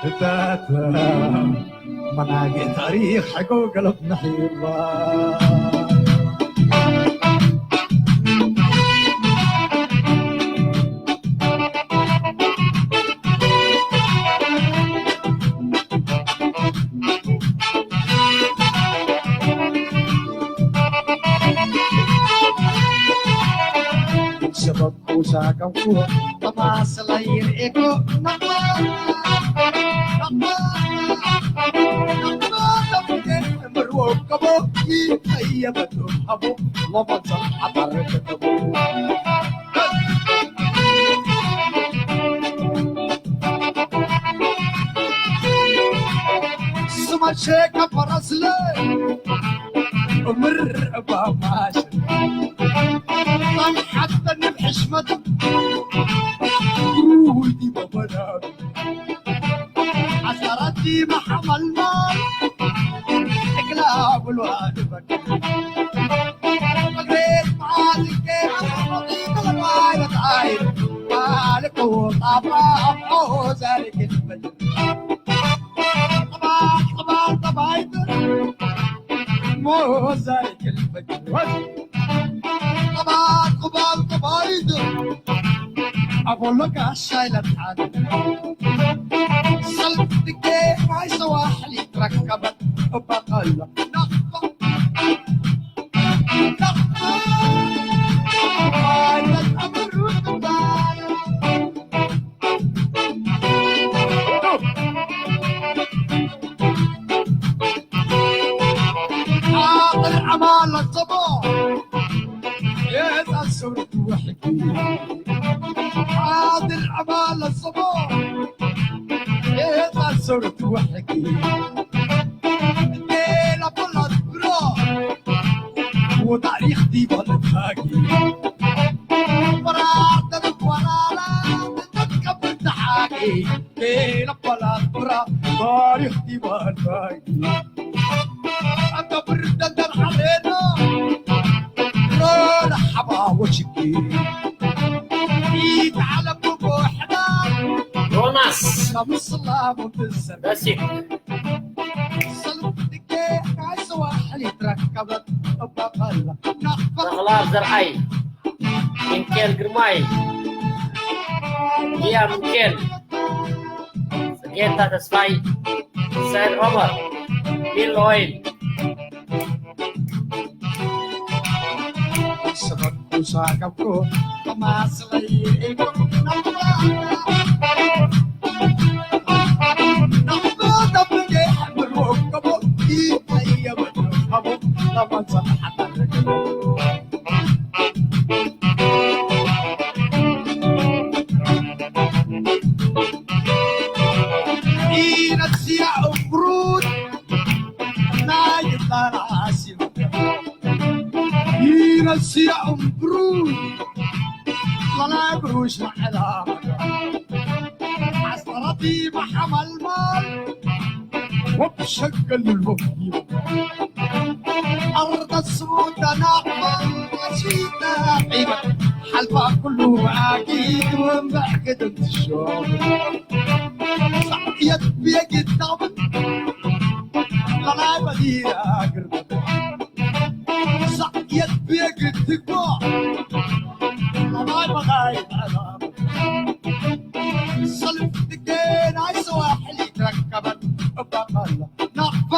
እተተ መናጌ ታሪኽ ሕቆ ገለብ ነሒባ። ሰበብ ኩሳ ከምኩ ተማስለይ ርኤኮ ነባ ነባ ነባ ተብዬ ምርወ ከቦ ይኸየበቱ ሀቦ ለመጸ ኣታረከተቡ ስማሸ ከበረስለ እምር እባባሽ ጣን ሓተኒ ብሕሽመት ሩዲ በበዳሩ ኣስራቲ መሓመልማል እግላ ብሎ ኣድበክ እግሬት መዓዝኬ ተለማይ በጣይ ባልቁ ጣባ ኦዛሪ ግልበል ጠባይ ጠባይ ጠባይ ሞዛሪ ግልበል ጠባይ ጠባይ ጠባይ ኣቦሎ ጋሻ ይለጥዓል ሰልፍ ድጌ ማይ ሰዋሕሊ ረከበት እባቐሎ ናቕባ ናቕባ ማይ ተጣምሩ ትባል ሓጥር ኣማላ ጸቦ የጻስር ትውሕድ ሓጥር ኣማላ ጸቦ የጻስር ትውሕድ ሌላ ፖላት ብሮ ወታሪኽ ዲባለታጊ ወራር ተንኳራራ ተትቀብር ተሓቂ ሌላ ፖላት ብራ ታሪኽ ዲባለታጊ ኣንተ ብርደን ተንሓሌና ሮዳ ሓባ ወሽኪ ይተዓለኩ ብወሕዳ ዮናስ ካብ ምስላሙ ትሰር ደስ ይብል። ሰልፍ ድጌ ናይ ሰዋሕሊ ትረከበት እባ በላ ናኽባ ተኽላ ዘርኣይ፣ ሚንኬል ግርማይ፣ ሊያ ሚንኬል፣ ጽጌታ ተስፋይ፣ ሰይድ ዑመር፣ ቢል ኦይል። ሰበብ ኩሳ ካብኮ ተማስለይ ኢልኩም ኢነስያ እምሩት ናይ ጣራሲ ኢነስያ እምሩት ላላ ብሩሽ ማዕላ ዓስራቲ መሓመልማል ወብሸገል ልቦ ኣርዳ ስሙዳ ናዕባ ሓልፋ ኩሉ ኣኪድ ወንበዕ ክድም ትሾም ሳዕየት ብየግዳምን ላላይ በዲራ ግርበት ሳዕየት ብየግድ ትግቦ ላላይ በላይ ሰልፍ ትገናይ ሰዋሕሊ ትረከበን እባባላ ናባ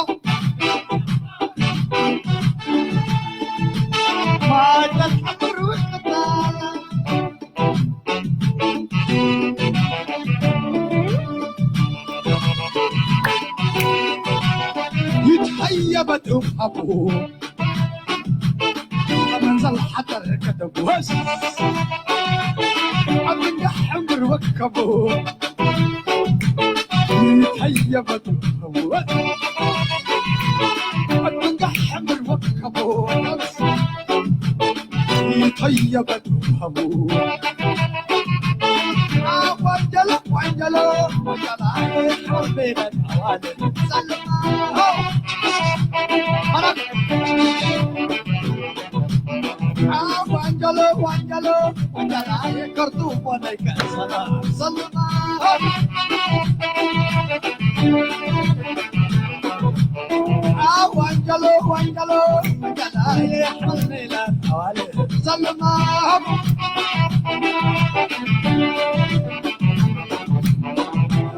ይትሀየበት እምሀቡ መንዘል ሓጠር ከተጓዝ ኣብ እንዳ ሕምብር ወከቡ ይትሀየበት እምሀቡ ኣብ እንዳ ሕምብር ወከቡ ይትሀየበት እምሀቡ ወንጀሎ ወንጀላ የከርቱ ወደይ ከሰላ ሰልማ ወንጀሎ ወንጀሎ ወንጀላ የሐልሜላ አዋለ ሰልማ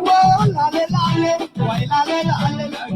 ወላለ ላለ ወይ ላለ ላለ ላለ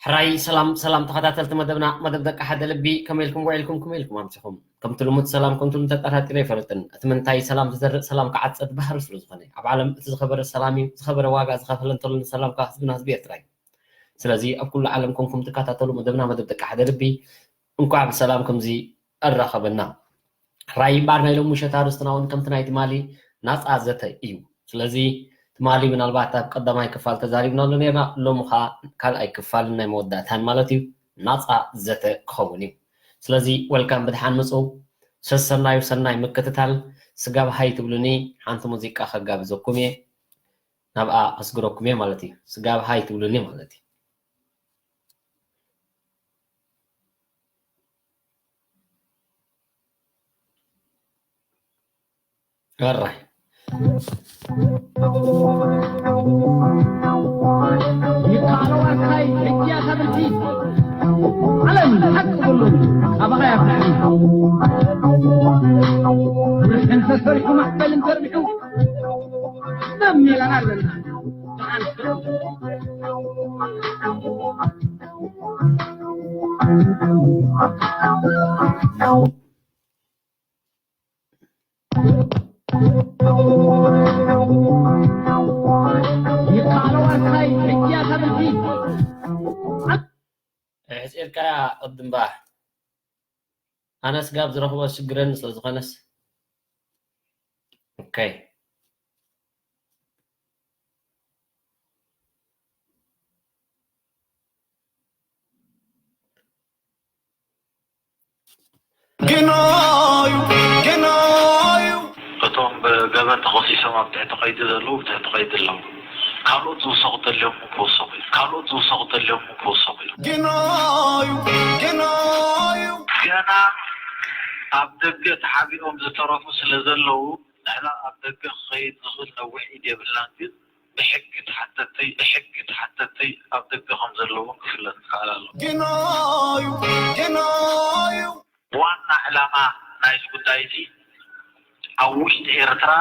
ሕራይ ሰላም ሰላም ተኸታተልቲ መደብና፣ መደብ ደቂ ሓደ ልቢ፣ ከመይ ኢልኩም ውዒልኩም? ከመይ ኢልኩም ኣምሲኹም? ከምቲ ልሙድ ሰላም ከምቲ ልሙድ ተጠራጢረ ኣይፈልጥን። እቲ ምንታይ ሰላም ዝዘርእ ሰላም ክዓጽድ ባህሪ ስለ ዝኾነ፣ ኣብ ዓለም እቲ ዝኸበረ ሰላም እዩ። ዝኸበረ ዋጋ ዝኸፈለ እንተሎ ንሰላም ከዓ ህዝብና ህዝቢ ኤርትራ እዩ። ስለዚ ኣብ ኩሉ ዓለም ኮንኩም ትከታተሉ መደብና መደብ ደቂ ሓደ ልቢ፣ እንኳዕ ብሰላም ከምዚ ኣራኸበና። ሕራይ እምበኣር ናይ ሎሚ ምሸት ኣርእስትና እውን ከምቲ ናይ ትማሊ ናጻ ዘተ እዩ። ስለዚ ትማሊ ምናልባት ኣብ ቀዳማይ ክፋል ተዛሪብናሉ ነርና፣ ሎሚ ኸኣ ካልኣይ ክፋልን ናይ መወዳእታን ማለት እዩ፣ ናጻ ዘተ ክኸውን እዩ። ስለዚ ወልካም፣ ብድሓን ምጹ። ሰሰናዩ ሰናይ ምክትታል። ስጋብ ሃይ ትብሉኒ ሓንቲ ሙዚቃ ከጋብዘኩም እየ፣ ናብኣ ከስግረኩም እየ ማለት እዩ። ስጋብ ሃይ ትብሉኒ ማለት እዩ። ሕራይ ይቃለዋካይ ሕጂ እያ ተብልቲ ዓለም ሓቂ ኩሉ ኣባኻ እያ ፍትሒ። ብርሕን ተሰሪሑ ማዕበልን ተርቢሑ ደም ሜላና ኣለና። ይቃለዋካይ ሕጂ እያ ተብልቲ። ሕጽኤልካያ ቅድምባ። ኣነ ስጋብ ዝረኽቦ ዝሽግረኒ ስለ ዝኾነስ። ኦኬ። ግናዩ፣ ግናዩ። እቶም ብገበን ተኸሲሶም ኣብ ትሕቲ ቀይዲ ዘለዉ፣ ኣብ ትሕቲ ቀይዲ ኣለዉ። ካልኦት ዝውሰኹ ተልዮም ክውሰኹ እዮም። ካልኦት ዝውሰኹ ተልዮም ክውሰኹ እዮም። ግናዩ፣ ግናዩ። ገና ኣብ ደገ ተሓቢኦም ዝተረፉ ስለ ዘለዉ፣ ንሕና ኣብ ደገ ክኸይድ ዝኽእል ነዊሕ ኢድ የብልናን፣ ግን ብሕጊ ተሓተቲ፣ ብሕጊ ተሓተቲ ኣብ ደገ ከም ዘለዉ ክፍለጥ ክኽእል ኣለዎ። ግናዩ፣ ግናዩ። ዋና ዕላማ ናይዚ ጉዳይ እዚ ኣብ ውሽጢ ኤርትራ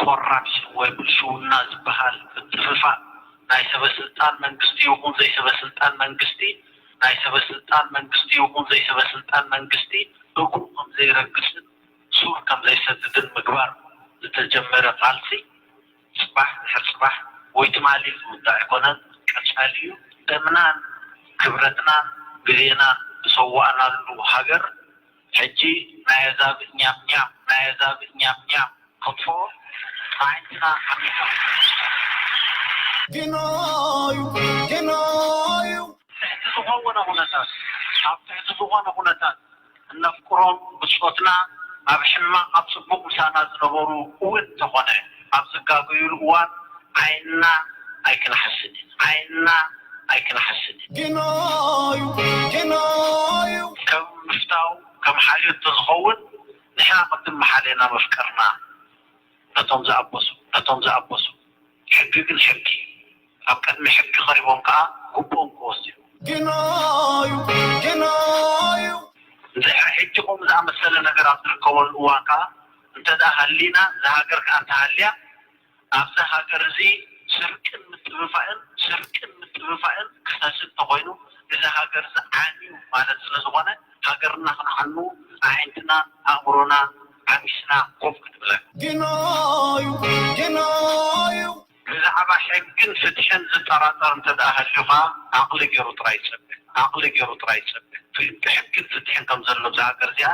ኮራፕሽን ወይ ብልሽውና ዝበሃል ምጥፍፋእ ናይ ሰበ ስልጣን መንግስቲ ይኹን ዘይሰበ ስልጣን መንግስቲ፣ ናይ ሰበ ስልጣን መንግስቲ ይኹን ዘይሰበ ስልጣን መንግስቲ እግሩ ከም ዘይረግጽን ሱር ከም ዘይሰድድን ምግባር ዝተጀመረ ቃልሲ ጽባሕ ድሕሪ ጽባሕ ወይ ትማሊ ዝውዳእ ኣይኮነን፣ ቀጻሊ እዩ። ደምናን ክብረትናን ግዜናን ዝሰዋእናሉ ሃገር ሕጂ ናይ ኣዛብእ ኛም ኛም፣ ናይ ኣዛብእ ኛም ኛም ከጥፍኦ ኣዒንትና ዓሚትና። ግናዩ፣ ግናዩ። ትሕቲ ዝኾነ ኩነታት ኣብ ትሕቲ ዝኾነ ኩነታት እነፍቅሮም ብጾትና ኣብ ሕማቕ ኣብ ጽቡቕ ምሳና ዝነበሩ እውን እንተኾነ ኣብ ዝጋገዩሉ እዋን ዓይንና ኣይክንሓስን እዩ። ዓይንና ኣይክንሓስን እዩ። ጌናዩ፣ ጌናዩ። ከም ምፍታው፣ ከም ሓልዮት ተዝኸውን ንሕና ቅድም ምሓሌና መፍቀርና ነቶም ዝኣበሱ፣ ነቶም ዝኣበሱ። ሕጊ ግን ሕጊ እዩ። ኣብ ቅድሚ ሕጊ ቀሪቦም ከኣ ግቡኦም ክወስዱ እዮም። ጌናዩ፣ ጌናዩ። እንድሕር ሕጂ ከምኡ ዝኣመሰለ ነገር ኣብ ዝርከበሉ እዋን ከኣ እንተ ደኣ ሃሊና፣ እዛ ሃገር ከኣ እንተሃልያ፣ ኣብዚ ሃገር እዚ ስርቅን ምጥፍፋእን፣ ስርቅን ምጥፍፋእን ክሰስን እንተኾይኑ፣ እዚ ሃገር እዚ ዓንዩ ማለት ስለ ዝኾነ፣ ሃገርና ክንዓኑ ኣዒንትና ኣእምሮና ዓሚስና ኮፍ ክንብለካ። ጌናዩ፣ ጌናዩ። ብዛዕባ ሕግን ፍትሕን ዝጠራጠር እንተ ደኣ ሃልዩ ኸኣ ዓቕሊ ገይሩ ጥራይ ይጸበ። ዓቕሊ ገይሩ ጥራይ ይጸበ። ብሕግን ፍትሕን ከም ዘሎ እዛ ሃገር እዚኣ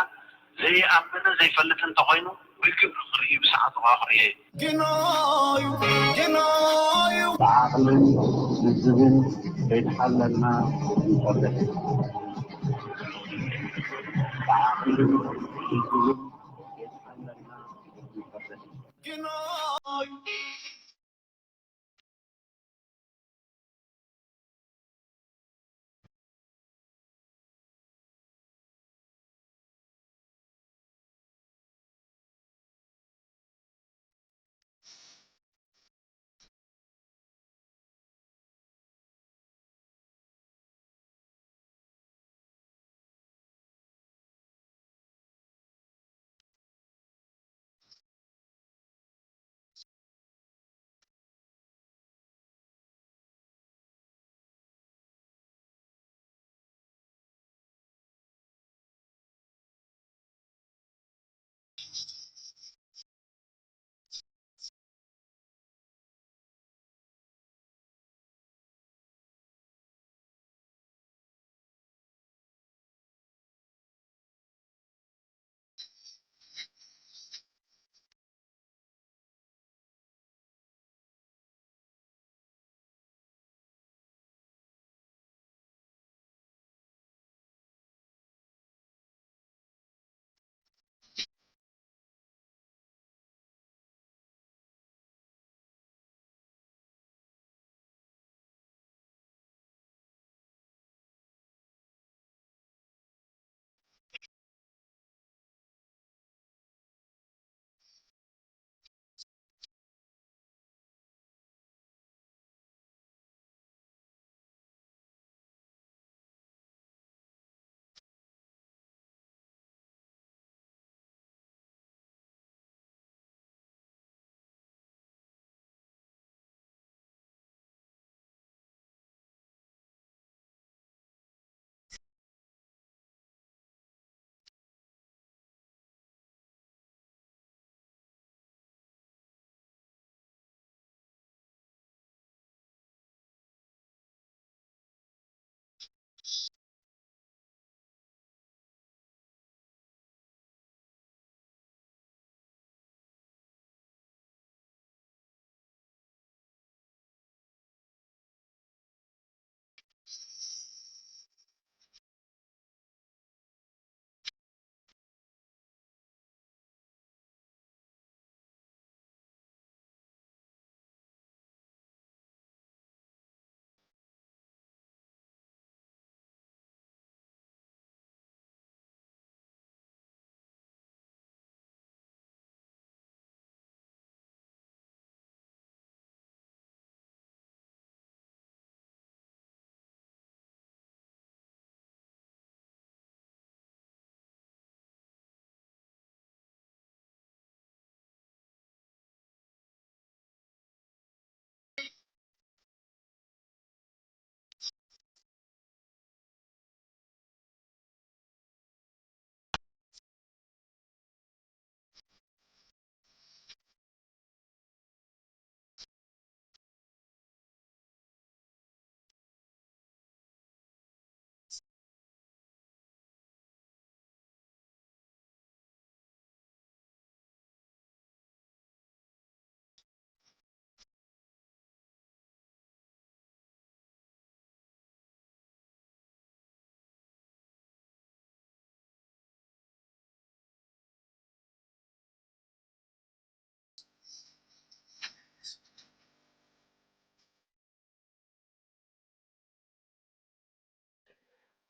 ዘይኣምን ዘይፈልጥ እንተኾይኑ ብግብሪ ክርኢ ብሰዓቱ ኸኣ ክርእዮ እዩ። ጌናዩ፣ ጌናዩ። ብዓቕልን ልዝብን ከይተሓለልና ንጸበ። ብዓቕልን ልዝብን ከይተሓለልና ንጸበ። ጌናዩ።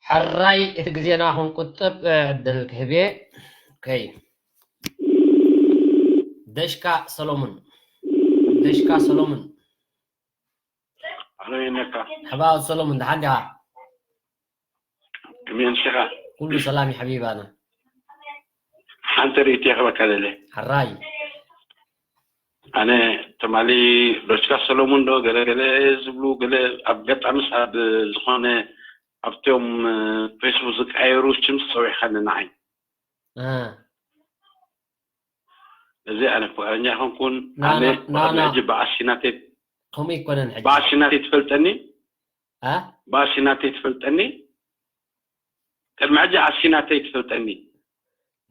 ሕራይ እቲ ግዜና ክንቁጥብ፣ እ፣ ዕድል ክህብ እየ። ኦኬ። ደሽካ ሰሎሙን። ደሽካ ሰሎሙን። ኣሎ የነካ። ሕባ ሰሎሙን፣ ደሓን ዲኻ? ከመይ ኣምሲኻ? ኩሉ ሰላም እዩ ሓቢባና። ሓንቲ ርእይቶ ክህበካ ደለ። ሕራይ። ኣነ ትማሊ ዶሽካ ሰሎሙን ዶ ገለ ገለ ዝብሉ ገለ ኣብ ገጣምስ ኣብ ዝኾነ ኣብቶም፣ እ፣ ፌስቡክ ዝቀያየሩ ሽም ጸዊዕካኒ ንዓይ። እ። እዚ ኣነ ፍቕረኛ ኣይኮንኩን። ና፣ ኣነ ና፣ ና፣ ብቕድሚ ና። ሕጂ ብኣሲናተይ ከምኡ ኣይኮነን ሕጂ። ብኣሲናተይ ትፈልጠኒ? እ? ብኣሲናተይ ትፈልጠኒ? ቅድሚ ሕጂ ኣሲናተይ ትፈልጠኒ?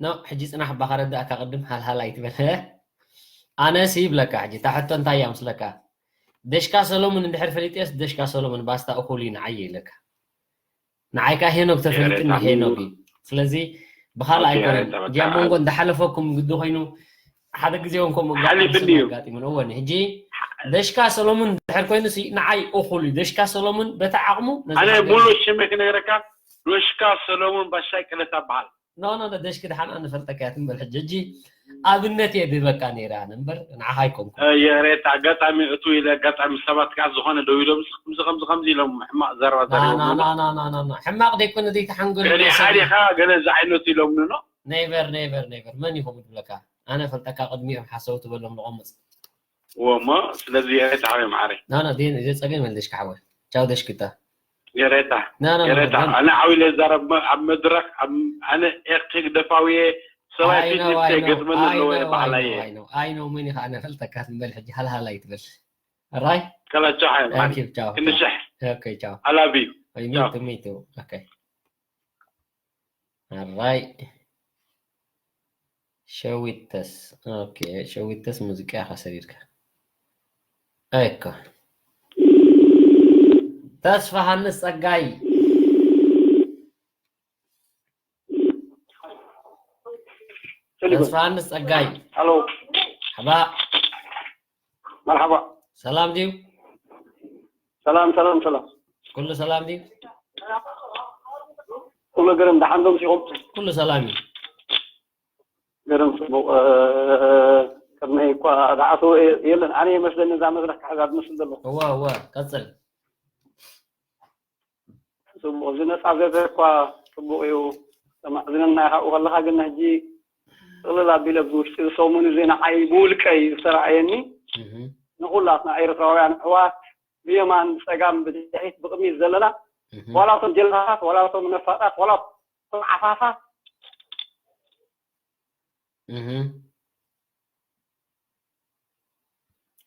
ኖ፣ ሕጂ ጽናሕ፣ እባ ከረዳእካ ቅድም ሃልሃል ኣይትበል። ኣነስ ይብለካ ሕጂ፣ እታ ሕቶ እንታይ እያ ምስለካ? ደሽካ ሰሎሙን እንድሕር ፈሊጥየስ፣ ደሽካ ሰሎሙን ባስታ እኹል እዩ ንዓይ ኢለካ። ንዓይካ ሄኖክ ተፈሊጥኒ፣ የሬታ። ሄኖክ እዩ። ስለዚ ብኻልእ ኦኬ፣ ኣይኮነን። የሬታ፣ በቃ። እዚኣ መንጎ እንዳሓለፈኩም ግዲ ኮይኑ፣ ሓደ ግዜ እውን ከምኡ ሓሊፍኒ ኣጋጢሙን እዩ። ኣጋጢሙን። እወ፣ ሕጂ ደሽካ ሰሎሙን እንድሕር ኮይኑ ሲ ንዓይ እኹል እዩ። ደሽካ ሰሎሙን በቲ ዓቕሙ ነዚ ኣነ ሓገዝ ሙሉ ሽመይ ክነግረካ፣ ዶሽካ ሰሎሙን ባሻይ ቅለታ በሃል። ኖ፣ ኖ፣ ኖ፣ ደሽኪ ደሓን ኣንፈልጠካ እያ ትንበል ሕጂ። ሕጂ ኣብነት እየ ድህበካ ነይረ ኣነ እምበር ንዓኻ ኣይኮንኩን። እ፣ የሬታ፣ ኣጋጣሚ እቱ ኢለ፣ ኣጋጣሚ ሰባት ከዓ ዝኾነ ደው ኢሎም፣ "እዚ ከምዚ፣ ከምዚ፣ ከምዚ" ኢሎም ሕማቕ ዘረባ ና፣ ና፣ ዘሪቦም ና፣ ና፣ ና፣ ና፣ ና። ሕማቕ ደይኮነ ዘይተሓንገሉ ገሊኻ ሰብ እዩ። ዲኻ ገለ ዝዓይነቱ ኢሎምኒ ኖ? ኔቨር፣ ኔቨር፣ ኔቨር። መን እዩ ከምኡ ዝብለካ? ኣነ ፈልጠካ ቅድሚኦም ሓሰውቲ በሎም ንቐምፅ። እዎ እሞ፣ ስለዚ የሬታ ሓወይ መዓረይ። ና፣ ና፣ ደን-፣ እዚ ጸገም የለ ደሽካ ሓወይ። ቻው ደሽክታ። የሬታ፣ ና፣ ና፣ ና፣ የሬታ፣ ና። ኣነ ዓው ኢለ ይዛረብ መ-፣ ኣብ መድረኽ፣ ኣብ፣ ኣነ ኤክ ህግደፋዊ እየ፣ ሰብኣይ I ፊት know, ንፊት I know, ገጥመኒ I ኣለዎ እየ፣ know, I በዓል know, እየ። I know, I know፣ መን ኢኻ ኣነ ፈልጠካ ትንበል ሕጂ ሃልሃል ኣይትበል። ኣራይ? ከላ ቻው ሓወይ መዓረይ። Thank you, ቻው፣ ቻው። ክንሽሕ። ኦኬ፣ ቻው። I love you። ኦይ፣ ቻው። Me too, me too። ኦኬ። ኣራይ። ሸዊተስ። ኦኬ፣ ሸዊተስ ሙዚቃ ኢኻ ሰዲድካ። ኣይኮ። ተስፋ ሃንስ ጸጋይ። ሰሊሙ። ተስፋ ሃንስ ጸጋይ። ሃሎ። ሓባ። መርሓባ። ሰላም ድዩ? ሰላም፣ ሰላም፣ ሰላም። ኩሉ ሰላም ድዩ? ኩሉ ገረም፣ ደሓን ዶ ምሲኹም? ኩሉ ሰላም እዩ። ገረም፣ ጽቡቕ። እ፣ ቅድመይ እኳ ዝኣተወ የለን። ኣነ ይመስለኒ እዛ መድረኽ ክሕዛ ዝመስል ዘለኹ። እወ፣ እወ፣ ቀጽል። ጽቡቕ፣ እዚ ነጻ ዘተ እኳ ጽቡቕ እዩ። ተማእዝነና ኢኻ። ኣብኡ ከለኻ ግን ሕጂ ጥቕልል ኣቢለ ብውሽጢ ዝሰሙን እዚ ንዓይ ብውልቀይ ዝተረኣየኒ፣ እህ። ንኹላትና ኤርትራውያን ኣሕዋት ብየማን ብጸጋም ብድሕሪት ብቕድሚት ዘለና፣ እህ። ዋላ እቶም ጀልባታት፣ ዋላ እቶም ነፋጣት፣ ዋላ እቶም ዓፋፋት፣ እህ።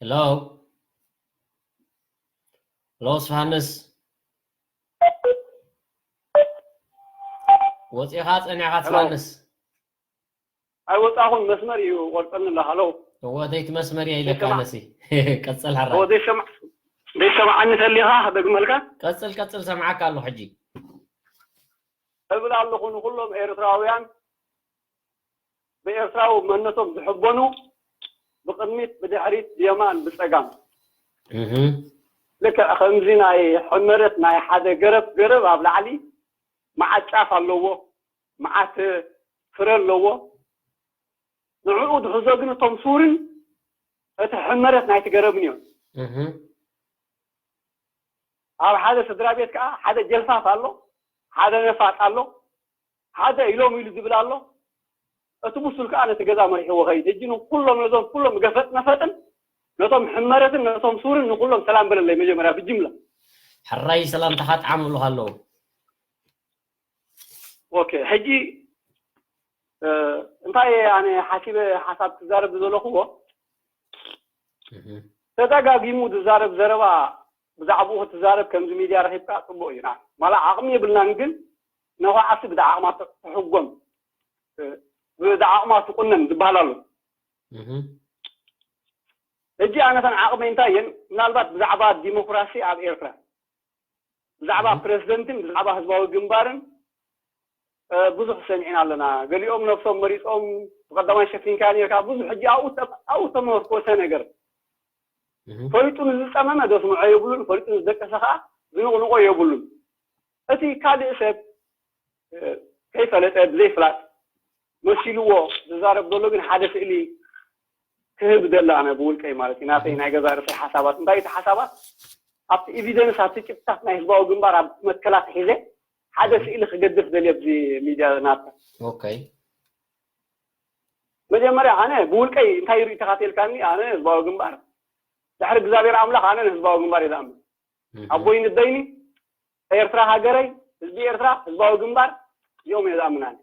ሄሎ? ሄሎ፣ ዮሃንስ? ወጺኻ ጸኒሕካ ሄሎ? ዮሃንስ? ኣይወጻኹን፣ መስመር እዩ ቆርጸኒ ኣሎ። ሃሎ? እወ፣ ደይቲ መስመር እየ ኢለካ ይሰማዕ? ኣነሲ። ቀጽል፣ ሓራይ። እወ፣ ዘይሰማዕ-፣ ዘይሰማዓኒ ተሊኻ ክደግመልካ? ቀጽል፣ ቀጽል፣ ሰምዓካ ኣለኹ ሕጂ። እብል ኣለኹ ንኹሎም ኤርትራውያን፣ ብኤርትራዊ መንነቶም ዝሕበኑ፣ ብቕድሚት፣ ብድሕሪት፣ ብየማን፣ ብጸጋም። እህ። ልክዕ ከምዚ ናይ ሕመረት ናይ ሓደ ገረብ፣ ገረብ ኣብ ላዕሊ መዓት ጫፍ ኣለዎ፣ መዓት ፍረ ኣለዎ። ንዕኡ ዝሕዞ ግን እቶም ሱርን እቲ ሕመረት ናይቲ ገረብን እዮም። እህ። ኣብ ሓደ ስድራ ቤት ከኣ ሓደ ጀልፋፍ ኣሎ፣ ሓደ ነፋጥ ኣሎ፣ ሓደ ኢሎም ኢሉ ዝብል ኣሎ። እቲ ብሱል ከኣ ነቲ ገዛ መሪሕዎ ኸይድ። ሕጂ ንኩሎም ነዞም ኩሎም ገፈጥ መፈጥን ነቶም ሕመረትን ነቶም ሱርን ንኩሎም ሰላም በለለይ መጀመርያ ብጅምላ። ሕራይ ሰላምታኻ ጣዕሙ ኣለኹ ኣለዉ። ኦኬ፣ ሕጂ፣ እ፣ እንታይ እየ ኣነ ሓሲበ ሓሳብ ክዛረብ ዝደለኹዎ፣ እህ። ተደጋጊሙ ዝዛረብ ዘረባ ብዛዕባኡ ክትዛረብ ከምዚ ሚድያ ረኺብካ ጽቡቕ እዩ። ና-፣ ማላ ዓቕሚ የብልናን፣ ግን ነዃዓቲ ብዳ ዓቕማ ትሕጎም፣ እ፣ ብዳ ዓቕማ ትቁነን ዝበሃል ኣሎ። እህ። ሕጂ ኣነ እተን ዓቕመይ እንታይ እየን? ምናልባት ብዛዕባ ዲሞክራሲ ኣብ ኤርትራ፣ ብዛዕባ እህ። ፕረዚደንትን ብዛዕባ ህዝባዊ ግንባርን፣ እ፣ ብዙሕ ሰሚዕና ኣለና። ገሊኦም ነብሶም መሪጾም ብቐዳማይ ሸፊንካ ነርካ፣ ብዙሕ ሕጂ ኣብኡ ተ-፣ ኣብኡ ተመርኮሰ ነገር። እህ። ፈሊጡ ንዝጸመመ ዘስምዖ የብሉን፣ ፈሊጡ ንዝደቀሰ ከኣ ዝንቕንቖ የብሉን። እቲ ካልእ ሰብ ከይፈለጠ ብዘይፍላጥ መሲልዎ ዝዛረብ ዘሎ ግን ሓደ ስእሊ ክህብ ደለ ኣነ ብውልቀይ ማለት እዩ ናተይ ናይ ገዛ ርእሰይ ሓሳባት እንታይ እቲ ሓሳባት ኣብቲ evidence ኣብቲ ጭብጥታት ናይ ህዝባዊ ግንባር ኣብ መትከላት ሒዘ ሓደ ስእሊ ክገድፍ ደልየ ኣብዚ ሚድያ ናተ okay መጀመርያ ኣነ ብውልቀይ እንታይ ርኢ ተካተልካኒ ኣነ ህዝባዊ ግንባር ድሕሪ እግዚኣብሔር ኣምላኽ ኣነ ንህዝባዊ ግንባር እየ ዝኣምን ኣቦይ ንደይኒ ኤርትራ ሃገረይ ህዝቢ ኤርትራ ህዝባዊ ግንባር እዚኦም እየ ዝኣምን ኣነ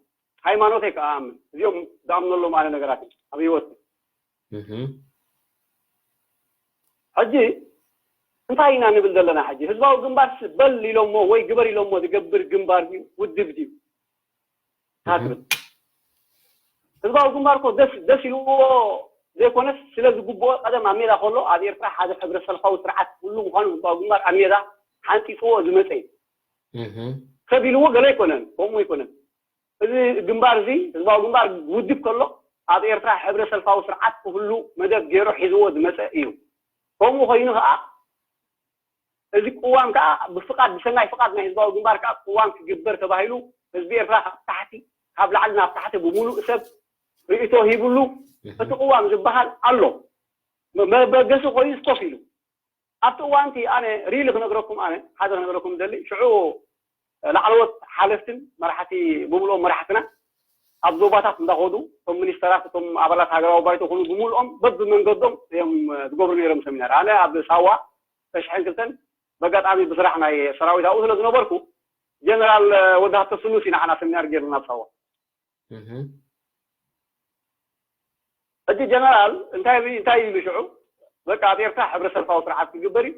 ሃይማኖተይ ከዓ ኣምን እዚኦም ዝኣምነሎም ኣነ ነገራት እዩ ኣብ ህይወት ሕጂ እንታይ ኢና ንብል ዘለና ሕጂ ህዝባዊ ግንባር በል ኢሎሞ ወይ ግበር ኢሎሞ ዝገብር ግንባር ድዩ ውድብ ድዩ ትብል ህዝባዊ ግንባር እኮ ደስ ደስ ኢልዎ ዘይኮነስ ስለ ዝግብኦ ቀደም ኣብ ሜዳ ከሎ ኣብ ኤርትራ ሓደ ሕብረተሰልፋዊ ስርዓት ክህሉ ምዃኑ ህዝባዊ ግንባር ኣብ ሜዳ ሓንፂፅዎ ዝመፀ እዩ ሰብ ኢልዎ ገለ ኣይኮነን ከምኡ ኣይኮነን እዚ ግንባር እዚ ህዝባዊ ግንባር ውድብ ከሎ ኣብ ኤርትራ ሕብረተሰልፋዊ ስርዓት ክህሉ መደብ ገይሩ ሒዝዎ ዝመፀ እዩ ከምኡ ኮይኑ ከዓ እዚ ቅዋም ከዓ ብፍቃድ ብሰናይ ፍቃድ ናይ ህዝባዊ ግንባር ከዓ ቅዋም ክግበር ተባሂሉ ህዝቢ ኤርትራ ካብ ታሕቲ ካብ ላዕሊ ናብ ታሕቲ ብምሉእ ሰብ ርእቶ ሂብሉ እቲ ቅዋም ዝበሃል ኣሎ መበገሲ ኮይኑ ስኮፍ ኢሉ ኣብቲ እዋንቲ ኣነ ሪሊ ክነግረኩም ኣነ ሓደ ክነግረኩም ደሊ ሽዑ ላዕለዎት ሓለፍትን መራሕቲ ብምልኦም መራሕትና ኣብ ዞባታት እንዳኸዱ እቶም ሚኒስተራት እቶም ኣባላት ሃገራዊ ባይቶ ኮኑ ብምልኦም በብመንገዶም እዮም ዝገብሩ ነይሮም ሰሚናር ኣነ ኣብ ሳዋ ተሽሐን ክልተን በጋጣሚ ብስራሕ ናይ ሰራዊት ኣብኡ ስለ ዝነበርኩ ጀነራል ወዲ ሃብተ ስሉስ ኢና ዓና ሰሚናር ገይርና ኣብ ሳዋ ሕጂ ጀነራል እንታይ እንታይ ኢሉ ሽዑ በቃ ኣብ ኤርትራ ሕብረተሰልፋዊ ስርዓት ክግበር እዩ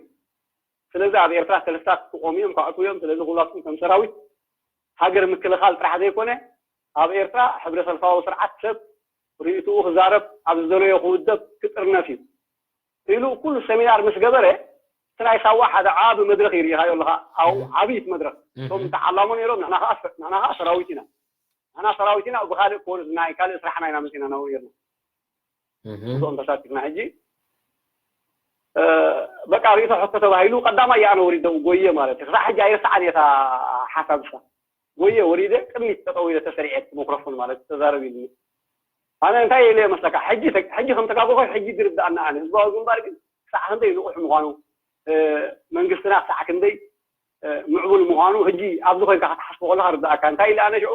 ስለዚ ኣብ ኤርትራ ሰለስታት ክቆሙ እዮም ክኣትዉ እዮም ስለዚ ኩላትኩም ከም ሰራዊት ሃገር ምክልኻል ጥራሕ ዘይኮነ ኣብ ኤርትራ ሕብረተሰልፋዊ ስርዓት ሰብ ርእይትኡ ክዛረብ ኣብ ዝደለዮ ክውደብ ክጥርነፍ እዩ ኢሉ ኩሉ ሰሚናር ምስ ገበረ እቲ ናይ ሳዋ ሓደ ዓቢ መድረኽ ይርኢኻዮ ኣለኻ ኣብኡ ዓብይቲ መድረኽ እቶም ተዓላሞ ነይሮም ንሕና ከዓ ንሕና ከዓ ሰራዊት ኢና ንሕና ሰራዊት ኢና ብካልእ ፖሊስ ናይ ካልእ ስራሕና ኢና መፂና ናብኡ ነርና እዚኦም ተሳቲፍና ሕጂ በቃ ርእቶ ሕቶ ተባሂሉ ቀዳማይ ኣነ ወሪደ ጎየ ማለት እዩ ክሳዕ ሕጂ ኣይረስዓን እየ እታ ሓሳብ እሳ ጎየ ወሪደ ቅድሚት ጠጠው ኢለ ተሰሪዐ ማይክሮፎን ማለት ተዛረብ ኢሉኒ ኣነ እንታይ ኢለ መስለካ ሕጂ ሕጂ ከም ተጋገኹ ሕጂ ዝርድኣና ኣነ ህዝባዊ ግንባር ግን ክሳዕ ክንደይ ንቑሕ ምዃኑ መንግስትና ክሳዕ ክንደይ ምዕቡል ምዃኑ ሕጂ ኣብዚ ኮይንካ ክትሓስቦ ከለካ ርድኣካ እንታይ ኢለ ኣነ ሽዑ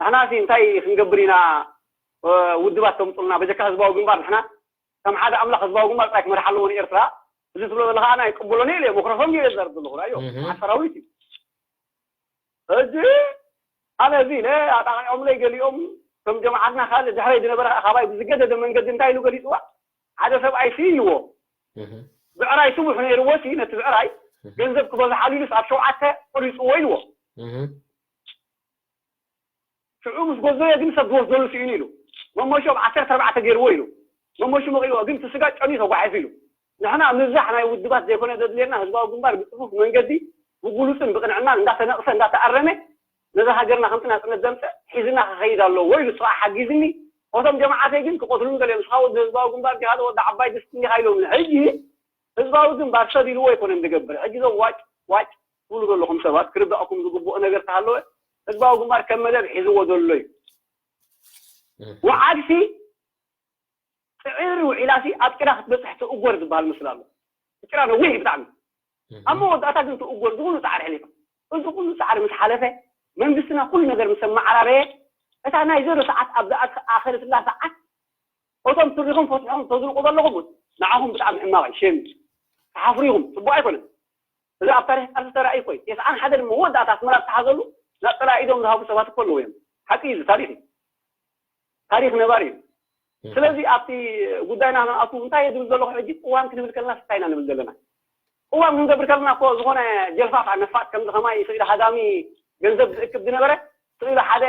ንሕና ሲ እንታይ ክንገብር ኢና ውድባት ተምፁልና በጀካ ህዝባዊ ግንባር ንሕና ከም ሓደ ኣምላኽ ህዝባዊ ግንባር ጥራይ ክመርሓ ኣለዎ ንኤርትራ እዚ ትብሎ ዘለካ ኣነ ኣይቅበሎን እየ ኢለ ማይክሮፎን ገይረ ዝዛረብ ዘለኹ ራዮ ሰራዊት እዩ ሕጂ ኣነ እዚ ኢለ ኣጣቂዖምለይ ገሊኦም ከም ጀማዓትና ካልእ ድሕረይ ዝነበረ ካባይ ብዝገደደ መንገዲ እንታይ ኢሉ ገሊፅዋ ሓደ ሰብኣይ ሲ ኢልዎ ብዕራይ ስቡሕ ነይርዎ ሲ ነቲ ብዕራይ ገንዘብ ክበዝሓሉ ኢሉስ ኣብ ሸውዓተ ቆሪፅዎ ኢልዎ ሽዑ ምስ ጎዘዮ ግን ሰብ ዝወስደሉ ስኢኑ ኢሉ መሞሾ ብ ዓሰርተ ኣርባዕተ ገይርዎ ኢሉ መሞሹ መቂልዎ ግን እቲ ስጋ ጨንዩ ተጓሒፉ ኢሉ ንሕና ምብዛሕ ናይ ውድባት ዘይኮነ ዘድልየና ህዝባዊ ግንባር ብፅፉፍ መንገዲ ብጉሉፅን ብቅንዕናን እንዳተነቕሰ እንዳተኣረመ ነዛ ሃገርና ከምቲ ናፅነት ዘምፀእ ሒዝና ክኸይድ ኣለዎ ኢሉ እሱ ከዓ ሓጊዝኒ እቶም ጀማዓተይ ግን ክቆትሉን ገሊኦም ንስኻ ወዲ ህዝባዊ ግንባር ዲኻ ወዲ ዓባይ ድስቲ እንዲኻ ኢሎም ሕጂ ህዝባዊ ግንባር ሰብ ኢልዎ ኣይኮነን ዝገብር ሕጂ እዞም ዋጭ ዋጭ ትብሉ ዘለኹም ሰባት ክርዳእኩም ዝግብኦ ነገር ተሃለወ ህዝባዊ ግንባር ከም መደብ ሒዝዎ ዘሎ እዩ። ወዓልሲ ፅዕሪ ውዒላሲ ኣብ ጭራ ክትበፅሕ ትእጎር ዝበሃል ምስል ኣሎ። ጭራ ነዊሕ እዩ ብጣዕሚ። ኣብ መወዳእታ ግን ትእጎር ዝኩሉ ፃዕሪ ሕሊፋ። እዚ ኩሉ ፃዕሪ ምስ ሓለፈ መንግስትና ኩሉ ነገር ምስ ኣመዓራረየ እታ ናይ ዘሮ ሰዓት ኣብ ዝኣኸለትላ ሰዓት እቶም ስሪኹም ፈትሖም ተዝልቁ ዘለኹም ንዓኹም ብጣዕሚ ሕማቕ እዩ ሼም እዩ። ተሓፍሩ ኢኹም ፅቡቅ ኣይኮነን። እዚ ኣብ ታሪክ ቃልሲ ተራእዩ እኮ እዩ። ተስዓን ሓደን መወዳእታ ኣስመራ ዝተሓዘሉ ናብ ፀላኢ ኢዶም ዝሃቡ ሰባት እኮ ኣለዉ እዮም። ሓቂ እዩ፣ እዚ ታሪክ እዩ። ታሪክ ነባሪ እዩ። ስለዚ ኣብቲ ጉዳይና ክንኣቱ እንታይ እየ ዝብል ዘለኹ ሕጂ ቅዋም ክንብል ከለና እንታይ ኢና ንብል ዘለና? ቅዋም ክንገብር ከለና እኮ ዝኾነ ጀልፋፋ ነፋጥ ከምዚ ከማይ ስኢሉ ሃዳሚ ገንዘብ ዝእክብ ዝነበረ ስኢሉ ሓደ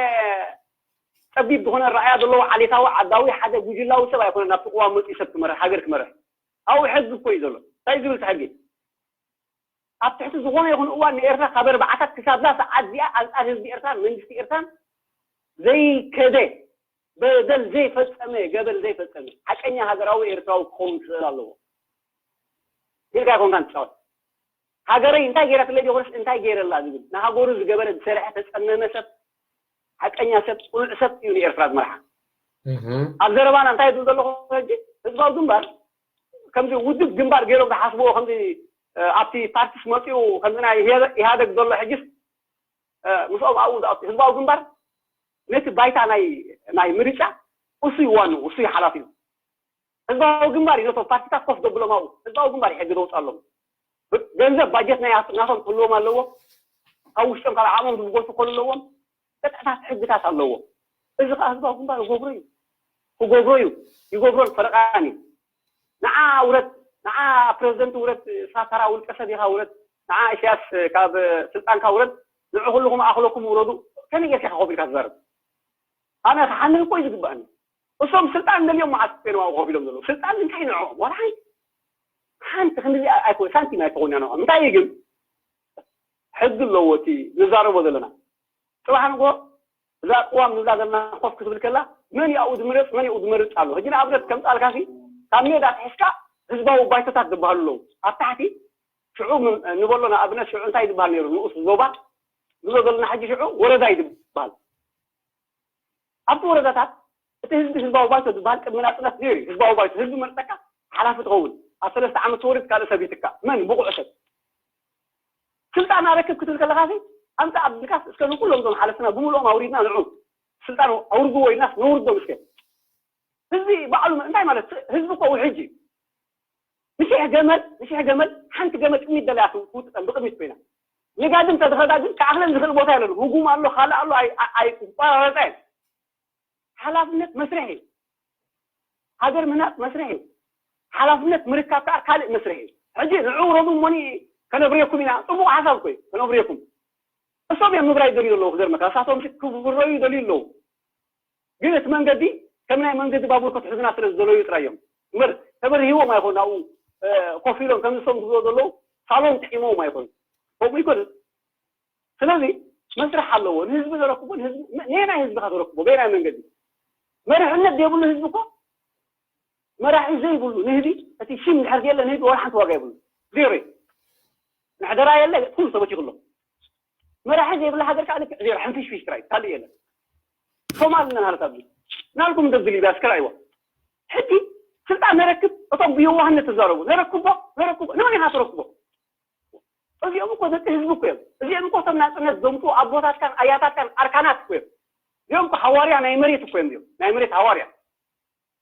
ፀቢብ ዝኾነ ረኣያ ዘለዎ ዓሌታዊ ዓዳዊ ሓደ ጉጅላዊ ሰብ ኣይኮነን ናብቲ ቅዋም መፅኡ ሰብ ክመርሕ ሃገር ክመርሕ ኣብኡ ሕጊ እኮ እዩ ዘሎ እንታይ ዝብል ሕጊ ኣብ ትሕቲ ዝኾነ ይኹን እዋን ንኤርትራ ካብ ኣርባዓታት ክሳብ እዛ ሰዓት እዚኣ ኣንጻር ህዝቢ ኤርትራን መንግስቲ ኤርትራን ዘይከደ በደል ዘይፈጸመ ገበን ዘይፈጸመ ሓቀኛ ሃገራዊ ኤርትራዊ ክኸውን ክኽእል ኣለዎ ኢልካ ኣይኮንካን ትጻወት ሃገረይ እንታይ ገይራትለይ ዘይኮነስ እንታይ ገይረላ ዝብል ንሃገሩ ዝገበረ ዝሰርሐ ተጸመመ ሰብ ሓቀኛ ሰብ፣ ቅኑዕ ሰብ እዩ ንኤርትራ ዝመርሓ። ኣብ ዘረባና እንታይ ዝብል ዘለኹ ሕጂ፣ ህዝባዊ ግንባር ከምዚ ውድብ ግንባር ገይሮም ዝሓስብዎ፣ ከምዚ ኣብቲ ፓርቲስ መፅኡ ከምዚ ናይ ኢህወደግ ዘሎ ሕጅስ ምስኦም ኣብኡ ዝኣቱ ህዝባዊ ግንባር ነቲ ባይታ ናይ ናይ ምርጫ እሱ ይዋኑ፣ እሱ ይሓላፊ። ህዝባዊ ግንባር እዩ ነቶም ፓርቲታት ኮፍ ዘብሎም ኣብኡ። ህዝባዊ ግንባር ይሕጊ ዘውፅኣሎም። ገንዘብ ባጀት ናይ ናቶም ክህልዎም ኣለዎ። ካብ ውሽጦም ካብ ዓቕሞም ዝብገሱ ክኾኑ ኣለዎም። ቅጥዕታት ሕግታት ኣለዎ። እዚ ከዓ ህዝባዊ ግንባር ክገብሮ እዩ። ክገብሮ እዩ። ይገብሮን ፈረቃን እዩ። ንዓ ውረድ፣ ንዓ ፕረዚደንት ውረድ፣ ሳታራ ውልቀ ሰብ ኢኻ ውረድ፣ ንዓ ኢሳያስ ካብ ስልጣንካ ውረድ፣ ንዑ ኩልኹም ኣኽለኩም ውረዱ። ከመይ ጌርካ ኢኻ ኮፍ ኢልካ ትዛረብ? ኣነ ክሓንን እኮ እዩ ዝግባኣኒ። እሶም ስልጣን እንደልዮም መዓስ ኮይኖም ኣብኡ ኮፍ ኢሎም ዘለዉ? ስልጣን እንታይ ንዕኦም? ዋላ ሓንቲ ሓንቲ ክንዲ ኣይኮ ሳንቲም ኣይኮን ያነው እንታይ ግን ሕግ ኣለዎ እቲ ንዛረቦ ዘለና። ጽባሕ ንጎ እዛ ቅዋም ንብላ ዘለና ኮፍ ክትብል ከላ መን ያኡ ዝምረጽ መን ያኡ ዝመርጽ ኣሎ። ሕጂ ንኣብነት ከምጻልካ ሲ ካብ ሜዳ ትሕዝካ ህዝባዊ ባይቶታት ዝበሃሉ ኣለዉ። ኣብ ታሕቲ ሽዑ ንበሎ ንኣብነት ሽዑ እንታይ ዝበሃል ነይሩ ንኡስ ዞባ ንብሎ ዘለና ሕጂ ሽዑ ወረዳ እዩ ዝበሃል። ኣብቲ ወረዳታት እቲ ህዝቢ ህዝባዊ ባይቶ ዝበሃል ቅድሚ ናፅነት ነይሩ እዩ። ህዝባዊ ባይቶ ህዝቢ መርፀካ ሓላፊ ትኸውን። ኣብ ሰለስተ ዓመት ተወሪድ ካልእ ሰብ ይትካ። መን ብቑዕ ሰብ ስልጣን ኣረክብ ክትብል ከለካ ሲ ኣምፃ ኣብልካስ እስከ ንኩሎም ዞም ሓለፍትና ብምልኦም ኣውሪድና ንዑ ስልጣን ኣውርድዎ ኢልናስ ነውርዶም እስከ። ህዝቢ ባዕሉ እንታይ ማለት ህዝቢ እኮ ውሕጅ እዩ። ንሽሕ ገመል ንሽሕ ገመል ሓንቲ ገመል ጥሚት ደለያ ትውጥጠን ብቅድሚት ኮይና ንጋድም ተድኸዳ ግን ክኣኽለን ዝኽእል ቦታ የለን። ህጉም ኣሎ ካልእ ኣሎ ኣይቋራረፀ። ሓላፍነት መስርሕ እዩ። ሃገር ምህናፅ መስርሕ እዩ። ሓላፍነት ምርካብ ከዓ ካልእ መስርሕ እዩ። ሕጂ ንዑ ረዱ እሞኒ ከነብርየኩም ኢና። ፅቡቅ ሓሳብ እኮ እዩ ከነብርየኩም። እሶም እዮም ምብራይ ደልዩ ኣለዉ ክገርመካ እሳቶም ክብረዩ ደልዩ ኣለዉ። ግን እቲ መንገዲ ከም ናይ መንገዲ ባቡር ክትሕዙና ስለ ዝደለዩ ጥራይ እዮም እምበር ተበርሂዎም ኣይኮን ኣብኡ ኮፍ ኢሎም ከም ዝሰም ዝብሎ ዘለዉ ሳሎን ጥዒሞም ኣይኮን። ከምኡ ይኮን። ስለዚ መስርሕ ኣለዎ ንህዝቢ ዘረክቦ ንህዝቢ ነናይ ህዝብካ ዘረክቦ በናይ መንገዲ መርሕነት ዘይብሉ ህዝቢ እኮ መራሒ ዘይብሉ ንህቢ እቲ ሽም ድሕር ዘየለ ንህቢ ወላ ሓንቲ ዋጋ የብሉ። ዜሮ እዩ። ምሕደራ የለ ኩሉ ተበቲኹ ኣሎ። መራሒ ዘይብላ ሃገር ከዓ ልክዕ ዜሮ ሕንፍሽፍሽ ጥራይ ካልእ የለን። ሶማል ነን ሃለት ኣብዚ ናልኩም ደብል ይብያ እስከ ራእይዋ ሕጂ ስልጣን ነረክብ እቶም ብየዋህነት ተዛረቡ ነረክቦ ነረክቦ ንመን ኢኻ ትረክቦ? እዚኦም እኮ ደቂ ህዝቢ እኮ እዮም። እዚኦም እኮ እቶም ናፅነት ዘምፅኡ ኣቦታትካን ኣያታትካን ኣርካናት እኮ እዮም። እዚኦም እኮ ሃዋርያ ናይ መሬት እኮ እዮም እዚኦም ናይ መሬት ሃዋርያ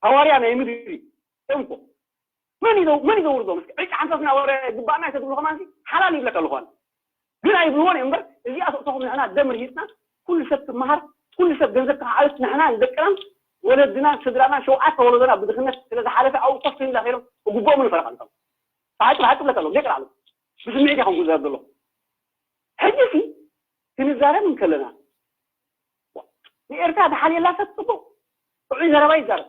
ሃዋርያ ናይ ምድሪ እዮም እኮ። መን ይዘው መን ይዘውርዞም እስኪ ዕጫ ሓንሳስ ናወረ ግባእና ይሰድሉ ከማን ሓላል ይብለካ ኣለኹ ኣነ። ግን ኣይብልዎን እዮም እምበር እዚኣ ተእተኹም ንሕና ደም ርሂፅና ኩሉ ሰብ ክመሃር ኩሉ ሰብ ገንዘብ ክዓብስ ንሕና ንደቅናን ወለድናን ስድራናን ሸውዓተ ወለዶና ብድኽነት ስለ ዝሓለፈ ኣብኡ ኮፍ ኢልና ከይዶም ግቡኦም ንፈረቓ ንከም ብሓቂ ብሓቂ ብለካ ኣለኹ ዘይቀላዕሉ ብስምዒት ኢኹም ክዛረብ ዘለኹ። ሕጂ ሲ ክንዛረብ እንከለና ንኤርትራ ዝሓልየላ ሰብ ፅቡቅ ጥዑይ ዘረባ ይዛረብ።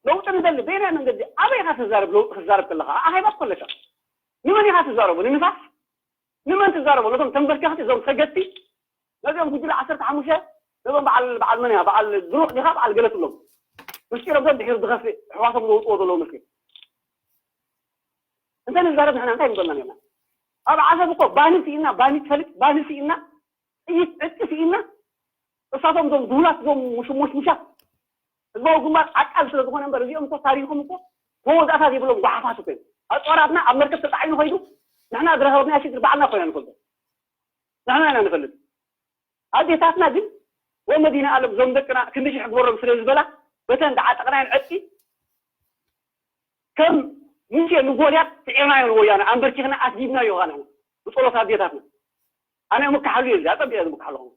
ለውጢ ንደሊ በየናይ መንገዲ ኣበይ ኢኻ ትዛረብ? ለውጢ ክትዛረብ ከለኻ ኣኼባ እኮ ኣለካ። ንመን ኢኻ ትዛረቦ? ንንፋስ? ንመን ትዛረቦ? ነቶም ተንበርከኽቲ እዞም ሰገድቲ ነዚኦም ጉጅለ ዓሰርተ ሓሙሽተ ነዞም በዓል በዓል መን እያ በዓል ብሩክ ዲኻ በዓል ገለ ትብሎም ምስጢሮም ሰብ ድሒሩ ዝኸፍእ ኣሕዋቶም ዘውፅዎ ዘለዉ ምስጢር እንተ ንዛረብ ንሕና እንታይ ንብለና ነርና? ኣብ ዓሰብ እኮ ባኒ ስኢና ባኒ ትፈልጥ ባኒ ስኢና ጥይት ዕጥቂ ስኢና እሳቶም እዞም ድሁላት እዞም ሙሽሙሽሙሻት ህዝባዊ ግንባር ዓቃል ስለ ዝኾነ እምበር እዚኦም እኮ ታሪኾም እኮ መወዳእታ ዘይብሎም ጓሓፋት እኮ እዮም። ኣፅዋራትና ኣብ መርከብ ተፃዒኑ ከይዱ ንሕና ዝረኸብናዮ ሽግር ባዕልና ኮይና ንፈልጦ ንሕና ኢና ንፈልጥ። ኣዴታትና ግን ወመዲና ኣለም እዞም ደቅና ክንዲ ሽሕ ግበሮም ስለ ዝበላ በተን ዝዓጠቕናየን ዕጥቂ ከም ሙሴ ንጎልያድ ስዒርናዮ ንወያነ ኣንበርኪኽና ኣስጊድናዮ ኸዓ ንሕና ብፀሎት ኣዴታትና ኣነ ምክሓሉ እየ እዚኣ ፀቢቐ ዝምክሓሉ ኹ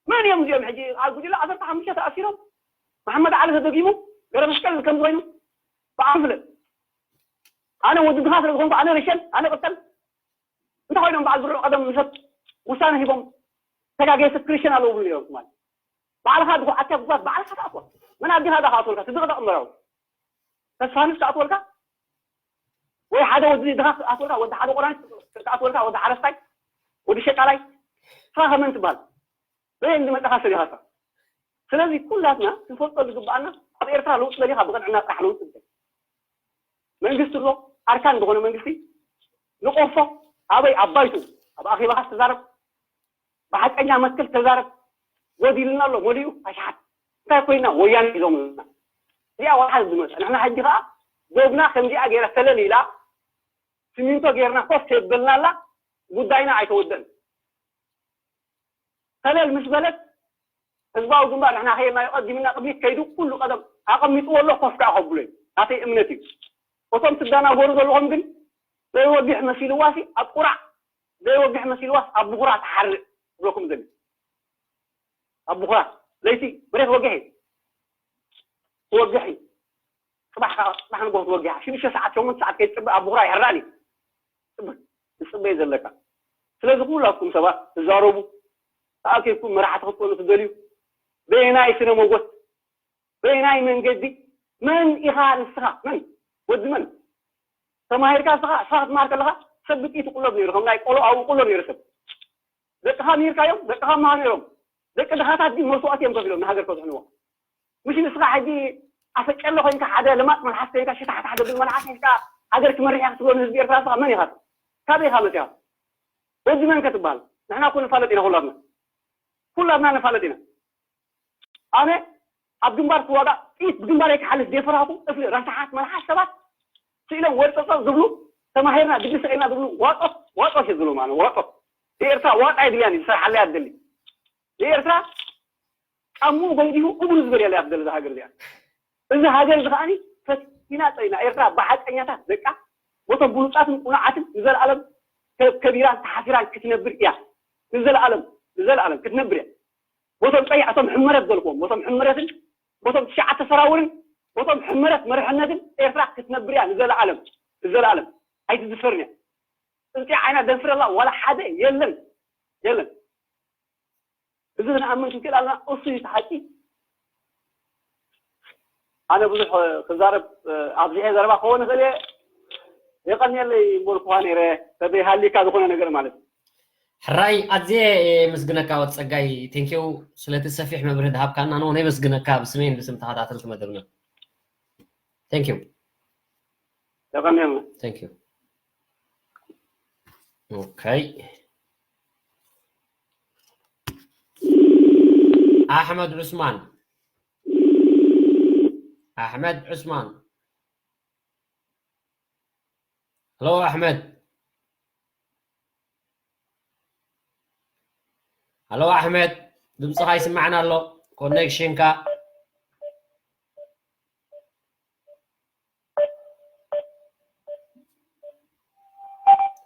መን እዮም እዚኦም ሕጂ ኣብ ጉጅለ ዓሰርተ ሓሙሽተ ተኣሲሮም መሓመድ ዓሊ ተደጊሙ ገረ መስቀል ከም ዝኾይኑ ብዓም ፍለጥ ኣነ ወዲ ድኻ ስለ ዝኾንኩ ኣነ ርሸን ኣነ ቅጠል እንታይ ኮይኖም በዓል ብርዑ ቀደም ምሸት ውሳነ ሂቦም ተጋገየ ሰብ ክርስቲያን ኣለዉ ብሉ እዮም ማለት ባዕልኻ ድኹ ኣትያ ጉባት ባዕልኻ ተኣትዋ መን ኣዲኻ ዳ ክኣትወልካ ትድቕደቕ እምበራዊ ተስፋንስ ክኣትወልካ ወይ ሓደ ወዲ ድኻ ክኣትወልካ ወዲ ሓደ ቆራን ክኣትወልካ ወዲ ሓረስታይ ወዲ ሸቃላይ ስኻ ከመን ትበሃል በየን ዝመጣኻ ሰብ ኢኻ ስለዚ ኩላትና ክንፈልጦ ዝግባኣና ኣብ ኤርትራ ለውጢ ደሊኻ ብቅንዕና ጥራሕ ለውጢ ዝብል መንግስቲ ኣሎ ኣርካን ዝኾነ መንግስቲ ንቆፎ ኣበይ ኣብ ባይቱ ኣብ ኣኼባኻ ትዛረብ ብሓቀኛ መትከል ተዛረብ። ጎዲልና ኣሎ፣ መሊኡ ኣሽሓት። እንታይ ኮይና? ወያነ ሒዞምና። እዚኣ ዋላ ሓንቲ ዝመጽእ። ንሕና ሕጂ ከኣ ዶብና ከምዚኣ ገይራ ተለል ኢላ፣ ሲሚንቶ ገይርና ኮፍ የበልናላ፣ ጉዳይና ኣይተወደን። ተለል ምስ በለት፣ ህዝባዊ ግንባር ንሕና ከየድናዮ ቀዲምና ቅድሚት ከይዱ ኩሉ ቀደም ኣቐሚጥዎ ኣሎ፣ ኮፍ ከኣ ከብሎ እዩ። ናተይ እምነት እዩ። እቶም ትዳናጎሩ ዘለኹም ግን፣ ዘይወግሕ መሲልዋሲ ኣብ ቁራዕ፣ ዘይወግሕ መሲልዋስ ኣብ ብኹራ ትሓርእ ዝብለኩም ዘለ። ኣብ ብኹራ ለይቲ መሬት ወግሕ እዩ። ትወግሕ እዩ። ጽባሕ ከኣ፣ ጽባሕ ንግሆ ትወግሕ። ሽዱሽተ ሰዓት፣ ሸሞንተ ሰዓት ከይትጽበ ኣብ ብኹራ ይሕራን እዩ። ጽበ-፣ ትጽበ እዩ ዘለካ። ስለዚ ኩላትኩም ሰባት ትዛረቡ፣ ተኣኪብኩም መራሕቲ ክትኮኑ ትደልዩ፣ በየናይ ስነ መጎት፣ በየናይ መንገዲ፣ መን ኢኻ ንስኻ? መን? ወዲ መን? ተማሂርካ ንስኻ፣ ንስኻ ክትመሃር ከለኻ፣ ሰብ ብጥይት ይቁለብ ነይሩ፣ ከም ናይ ቆሎ ኣብኡ ይቁለብ ነይሩ ሰብ። ደቅኻ ምሂርካዮም፣ ደቅኻ መሃሩ ነይሮም። ደቂ ድኻታት ግን መስዋእቲ እዮም ከፊሎም ንሃገር ከድሕንዎ። ምሽ ንስኻ ሕጂ ኣፈጨለ ኮይንካ፣ ሓደ ለማጥ መልሓስ ኮይንካ፣ ሽታሕታሕ ደብል መልሓስ ሒዝካ፣ ሃገር ክመርሕ እየ ክትብሎ ንህዝቢ ኤርትራ ንስኻ መን ኢኻ? ካበይ ኢኻ መጺኻ? ወዲ መን ከ ትበሃል? ንሕና እኮ ንፋለጥ ኢና ኩላትና። ኩላትና ንፋለጥ ኢና። ኣነ ኣብ ግንባር ክዋጋእ ጥይት ብግንባረይ ክሓልፍ ዘይፈራህኩ፣ እፍሊ ረሳሓት መልሓስ ሰባት ስኢሎም ወርጠጦ ዝብሉ፣ ተማሂርና ድግሪ ሰቒልና ዝብሉ ዋጦት፣ ዋጦት እዩ ዝብሉ ማለት ዋጦት። ንኤርትራ ዋጣ የድልያን እዩ፣ ዝሰርሓላ እያ ትደሊ። ንኤርትራ ጫምኡ ጎይዲሁ እግሩ ዝበልያላ እያ ትደሊ እዛ ሃገር እዚኣ። እዚ ሃገር እዚ ከኣኒ ፈቲና ጸኒና። ኤርትራ ብሓቀኛታት ደቃ፣ ቦቶም ብሉጻትን ቁኑዓትን ንዘለኣለም ከ-፣ ከቢራን ተሓፊራን ክትነብር እያ። ንዘለኣለም፣ ንዘለኣለም ክትነብር እያ። ቦቶም ቀይሕ፣ እቶም ሕመረት ዘልክዎም፣ ቦቶም ሕመረትን፣ ቦቶም ትሽዓተ ሰራውርን፣ ቦቶም ሕመረት መርሕነትን ኤርትራ ክትነብር እያ ንዘለኣለም፣ ንዘለኣለም። ኣይትዝፈርን እያ። ጽንጽያ ዓይና ደንፍረላ ዋላ ሓደ የለን፣ የለን። እዚ ክንኣምን ክንክእል ኣለና። እሱ እዩ እቲ ሓቂ። ኣነ ብዙሕ ክዛረብ ኣብዚሐ ዘረባ ክኸውን ይኽእል እየ። የቐንየለይ ምበልኩኻ ነይረ፣ ተዘይሃሊካ ዝኾነ ነገር ማለት እዩ። ሕራይ፣ ኣዝየ የመስግነካ ወዲ ጸጋይ። ቴንኪው ስለቲ ሰፊሕ መብርሂ ዝሃብካና። ንውን የመስግነካ ብስሜን ብስም ተኸታተልቲ መደብና። ቴንኪው። የቐንየልና። ቴንኪው። ኦኬ። ኣሕመድ ዑስማን። ኣሕመድ ዑስማን። ሄሎ ኣሕመድ። ሄሎ ኣሕመድ፣ ድምፅኻ ይስማዕና ኣሎ። ኮኔክሽንካ።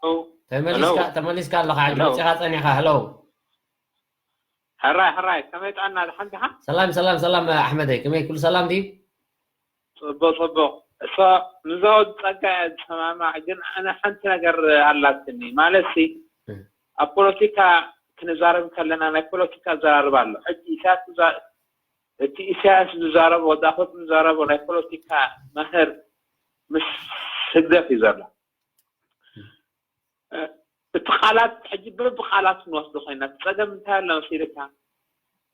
ሄሎ። ተመሊስካ፣ ተመሊስካ ኣለኻ። ሕጂ ሄሎ። መፂኻ ፀኒኻ። ሄሎ። ሕራይ፣ ሕራይ፣ ከመይ ጥዕና? ደሓን ዲኻ? ሰላም፣ ሰላም፣ ሰላም ኣሕመደይ። ከመይ፣ ኩሉ ሰላም ድዩ? ጽቡቕ፣ ጽቡቕ። እሶ፣ ምስዛ ወዲ ጸጋ እየ ዝሰማማዕ፣ ግን ኣነ ሓንቲ ነገር ኣላትኒ። ማለትሲ፣ እም። ኣብ ፖለቲካ ክንዛረብ ከለና ናይ ፖለቲካ ኣዘራርባ ኣሎ። ሕጂ ኢሳያስ ዝዛ-፣ እቲ ኢሳያስ ዝዛረቦ፣ ወዲ ኣፈወርቂ ዝዛረቦ ናይ ፖለቲካ መምህር ምስ ህግደፍ እዩ ዘሎ። እቲ ቃላት ሕጂ በብቃላት ክንወስዶ ኮይና፣ እቲ ጸገም እንታይ ኣሎ መሲልካ?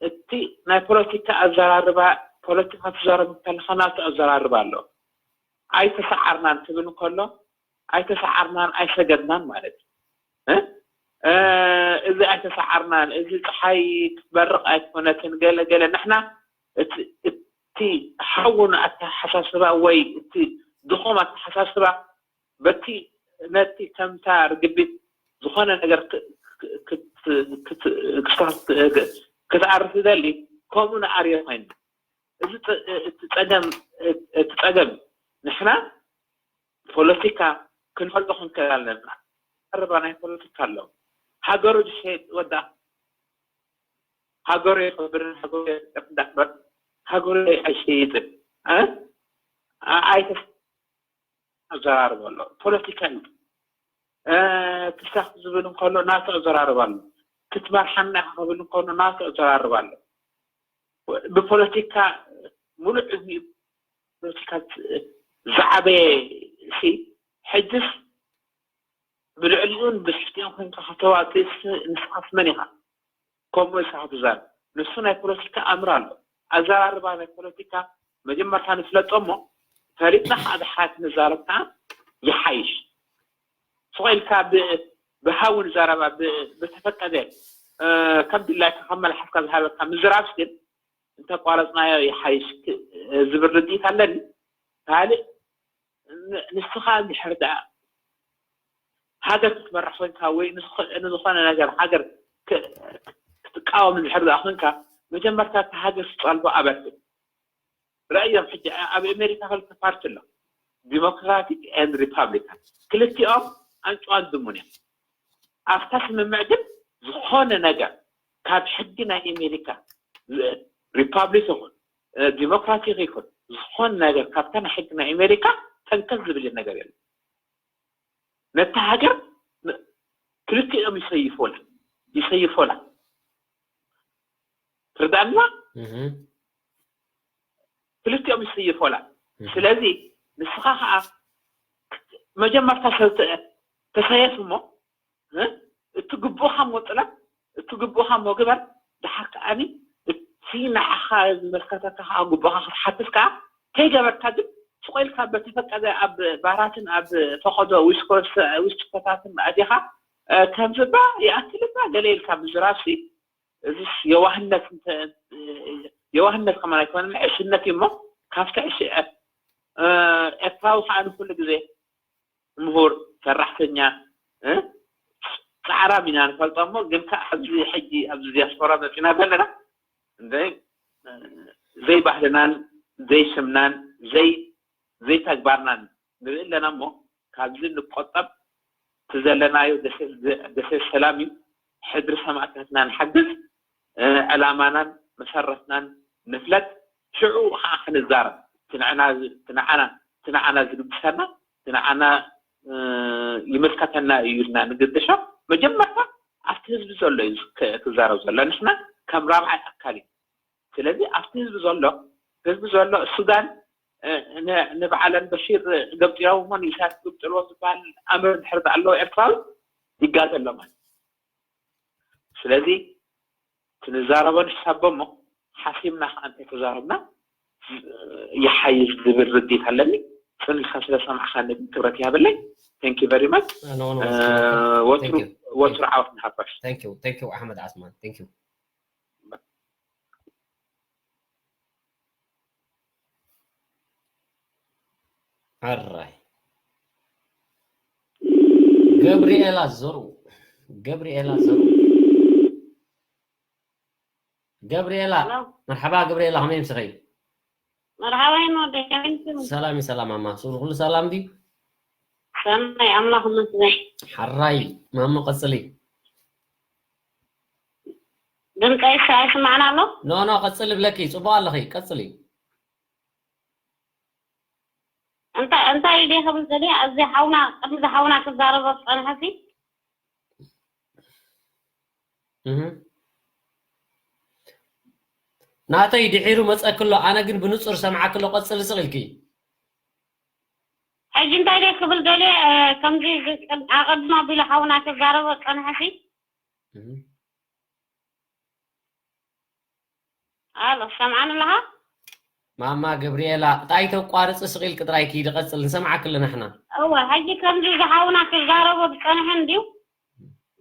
እቲ ናይ ፖለቲካ ኣዘራርባ፣ ፖለቲካ ትዛረብ ከለኻ ናቱ ኣዘራርባ ኣሎ። ኣይተሰዓርናን ክብል እንከሎ፣ ኣይተሰዓርናን ኣይሰገድናን ማለት እዩ። እ? እ፣ እዚ ኣይተሰዓርናን፣ እዚ ጸሓይ ክትበርቕ ኣይኮነትን፣ ገለ ገለ። ንሕና እቲ፣ እቲ ሓውን ኣተሓሳስባ ወይ እቲ ድኹም ኣተሓሳስባ በቲ ነቲ ከምታ ርግቢት ዝኾነ ነገር ክ-፣ ክ-፣ ክት-፣ ክት-፣ ክስታት-፣ ክትኣርስ ዝደሊ፣ ከምኡ ንኣርዮ ኮይንና። እዚ ጸ-፣ እቲ ጸገም፣ እቲ ጸገም ንሕና ፖለቲካ ክንፈልጦ ክንክእል ኣለና። ቀረባ ናይ ፖለቲካ ኣሎ። ሃገሩ ዝሸይጥ ወዳ ሃገሩ የኽብርን ሃገሩ የፍቅርን እንዳኽበር ሃገሩ ኣይሸይጥን። እ? ኣ-፣ ኣይተ-፣ ኣዘራርባ ኣሎ። ፖለቲካ እዩ። እ፣ ክሳኽ ዝብል እንከሎ ናቱ ኣዘራርባ ኣሎ። ክትመርሓና ኢኻ ክብል እንከሎ ናቱ ኣዘራርባ ኣሎ። ብፖለቲካ ሙሉእ ዕድሚኡ ፖለቲካ ዝዓበየ ሲ፣ ሕጅስ ብልዕሊኡን ብትሕቲኡን ኮይንካ ከተዋፅእ ስ-፣ ንስኻስ መን ኢኻ? ከምኡ ኢልካ ክትዛረብ። ንሱ ናይ ፖለቲካ ኣምር ኣሎ። ኣዘራርባ ናይ ፖለቲካ መጀመርታ ንፍለጦ እሞ፣ ፈሊጥና ከዓ ድሓር ክንዛረብ ከዓ ይሓይሽ። ስቕ ኢልካ ብ-፣ ብሃዊ ንዛረባ ብ-፣ ብተፈቀደ ከም ድላይካ ካብ መላሓስካ ዝሃበካ ምዝራብስ ግን እንተቋረፅናዮ ይሓይሽ ዝብል ርድኢት ኣለኒ። ካልእ ንስኻ እንድሕር ደኣ ሃገር ክትመርሕ ኮንካ ወይ ንዝኾነ ነገር ሃገር ክትቃወም እንድሕር ደኣ ኮንካ መጀመርታ እቲ ሃገር ትጠልቦ ኣበርክት። ረእዮም ሕጂ ኣብ ኣሜሪካ ክልተ ፓርቲ ኣሎ፣ ዲሞክራቲክ ኤንድ ሪፓብሊካን። ክልቲኦም ኣንጭዋን ድሙን እዮም። ኣብታ ስምምዕ ግን ዝኾነ ነገር ካብ ሕጊ ናይ ኣሜሪካ ሪፓብሊክ ይኹን ዲሞክራቲክ ይኹን ዝኾነ ነገር ካብታ ናይ ሕጊ ናይ ኣሜሪካ ተንከስ ዝብል ነገር የለን። ነታ ሃገር ክልቲኦም ይሰይፎላ ይሰይፎላ ትርዳእና። ክልቲኦም ይስይፎላ። ስለዚ ንስኻ ከዓ መጀመርታ ሰብ ተሰየፍ እሞ እቲ ግቡእኻ ሞ ጥለብ፣ እቲ ግቡእኻ ሞ ግበር። ድሓር ከዓኒ እቲ ንዓኻ ዝመልከተካ ከዓ ግቡእኻ ክትሓትት ከዓ ከይገበርካ ግን ስቆ ኢልካ በተፈቀደ ኣብ ባራትን ኣብ ፈቐዶ ዊስኮታትን ኣዲኻ ከምዝባ ይኣክልባ ገለ ኢልካ ምዝራብሲ እዚስ የዋህነት እንተ የዋህነት ከማን ኣይኮነን፣ ዕሽነት እዩ እሞ ካብቲ ዕሽ ኤርትራዊ ከዓ ንኩሉ ግዜ ምሁር፣ ሰራሕተኛ፣ ፃዕራም ኢና ንፈልጦ እሞ ግን ከዓ ኣብዚ ሕጂ ኣብዚ ዲያስፖራ መፂና ዘለና እንደ ዘይባህልናን ዘይስምናን ዘይ ዘይተግባርናን ንርኢ ኣለና እሞ ካብዚ ንቆጠብ። እቲ ዘለናዮ ደሴት ሰላም እዩ። ሕድሪ ሰማእታትና ንሓግዝ፣ ዕላማናን መሰረትናን ንፍለጥ። ሽዑ ከዓ ክንዛረብ። እቲ ንዓና ዝግድሰና፣ እቲ ንዓና ይምልከተና እዩ ኢልና ንግድሾ። መጀመርታ ኣብቲ ህዝቢ ዘሎ እዩ ክዛረብ ዘሎ። ንሕና ከም ራብዓይ ኣካል እዩ። ስለዚ ኣብቲ ህዝቢ ዘሎ ህዝቢ ዘሎ ሱዳን ንበዓል ኣልበሺር ገምጢሎምዎ ንኢሳያስ ገምጢልዎ ዝበሃል ኣምር እንድሕር ኣለዎ ኤርትራዊ ይጋዘ ኣሎ ማለት። ስለዚ ክንዛረቦ ንሕሳቦ እሞ ሓሲብና ከዓ እንተተዛረብና ይሓይሽ ዝብል ርድኢት ኣለኒ። ጽን ኢልካ ስለ ሰማዕካኒ ግን ክብረት ይሃበለይ። Thank you very much። ወትሩ ዓወት ንሓፋሽ። Thank you ኣሕመድ ዓስማን። Thank you። ኣራይ ገብርኤላ ዘሩ ገብርኤላ ዘሩ ገብርኤላ መርሓባ ገብርኤላ ከመይ ምስኸይ መርሓባ ይን ወደ ከመይ ሰላም ሰላም ኣማ ሱሩ ኩሉ ሰላም ድዩ ሰናይ ኣምላኽ መስገን ሓራይ ማሞ ቀጽሊ ድምፀይ ይስማዕና ኣሎ ኖ ኖ ቀጽሊ ብለኪ ጽቡቅ ኣለኺ ቀጽሊ እንታይ እንታይ ኢለ ክብል ዘለ ኣብዚ ሓውና ቅድሚ ዝሓውና ክዛረቦ ዝፀንሐሲ ናተይ ድሒሩ መፀክሎ ኣነ ግን ብንፁር ሰምዓክሎ ቀፅሊ ስቕ ኢልኪ ሕጂ እንታይ ደ ክብል ደልየ ከምዚ ኣቐድሞ ኣቢሉ ሓውና ክዛረቦ ዝፀንሐሲ ኣሎ ሰምዓኒ ኣለኻ ማማ ገብርኤላ እንታይ ተቋርፂ ስቕ ኢልኪ ጥራይ ኪዲ ቀፅል ንሰምዓኪ ኣለና ንሕና እወ ሕጂ ከምዚ ዝሓውና ክዛረቦ ዝፀንሐ እንድዩ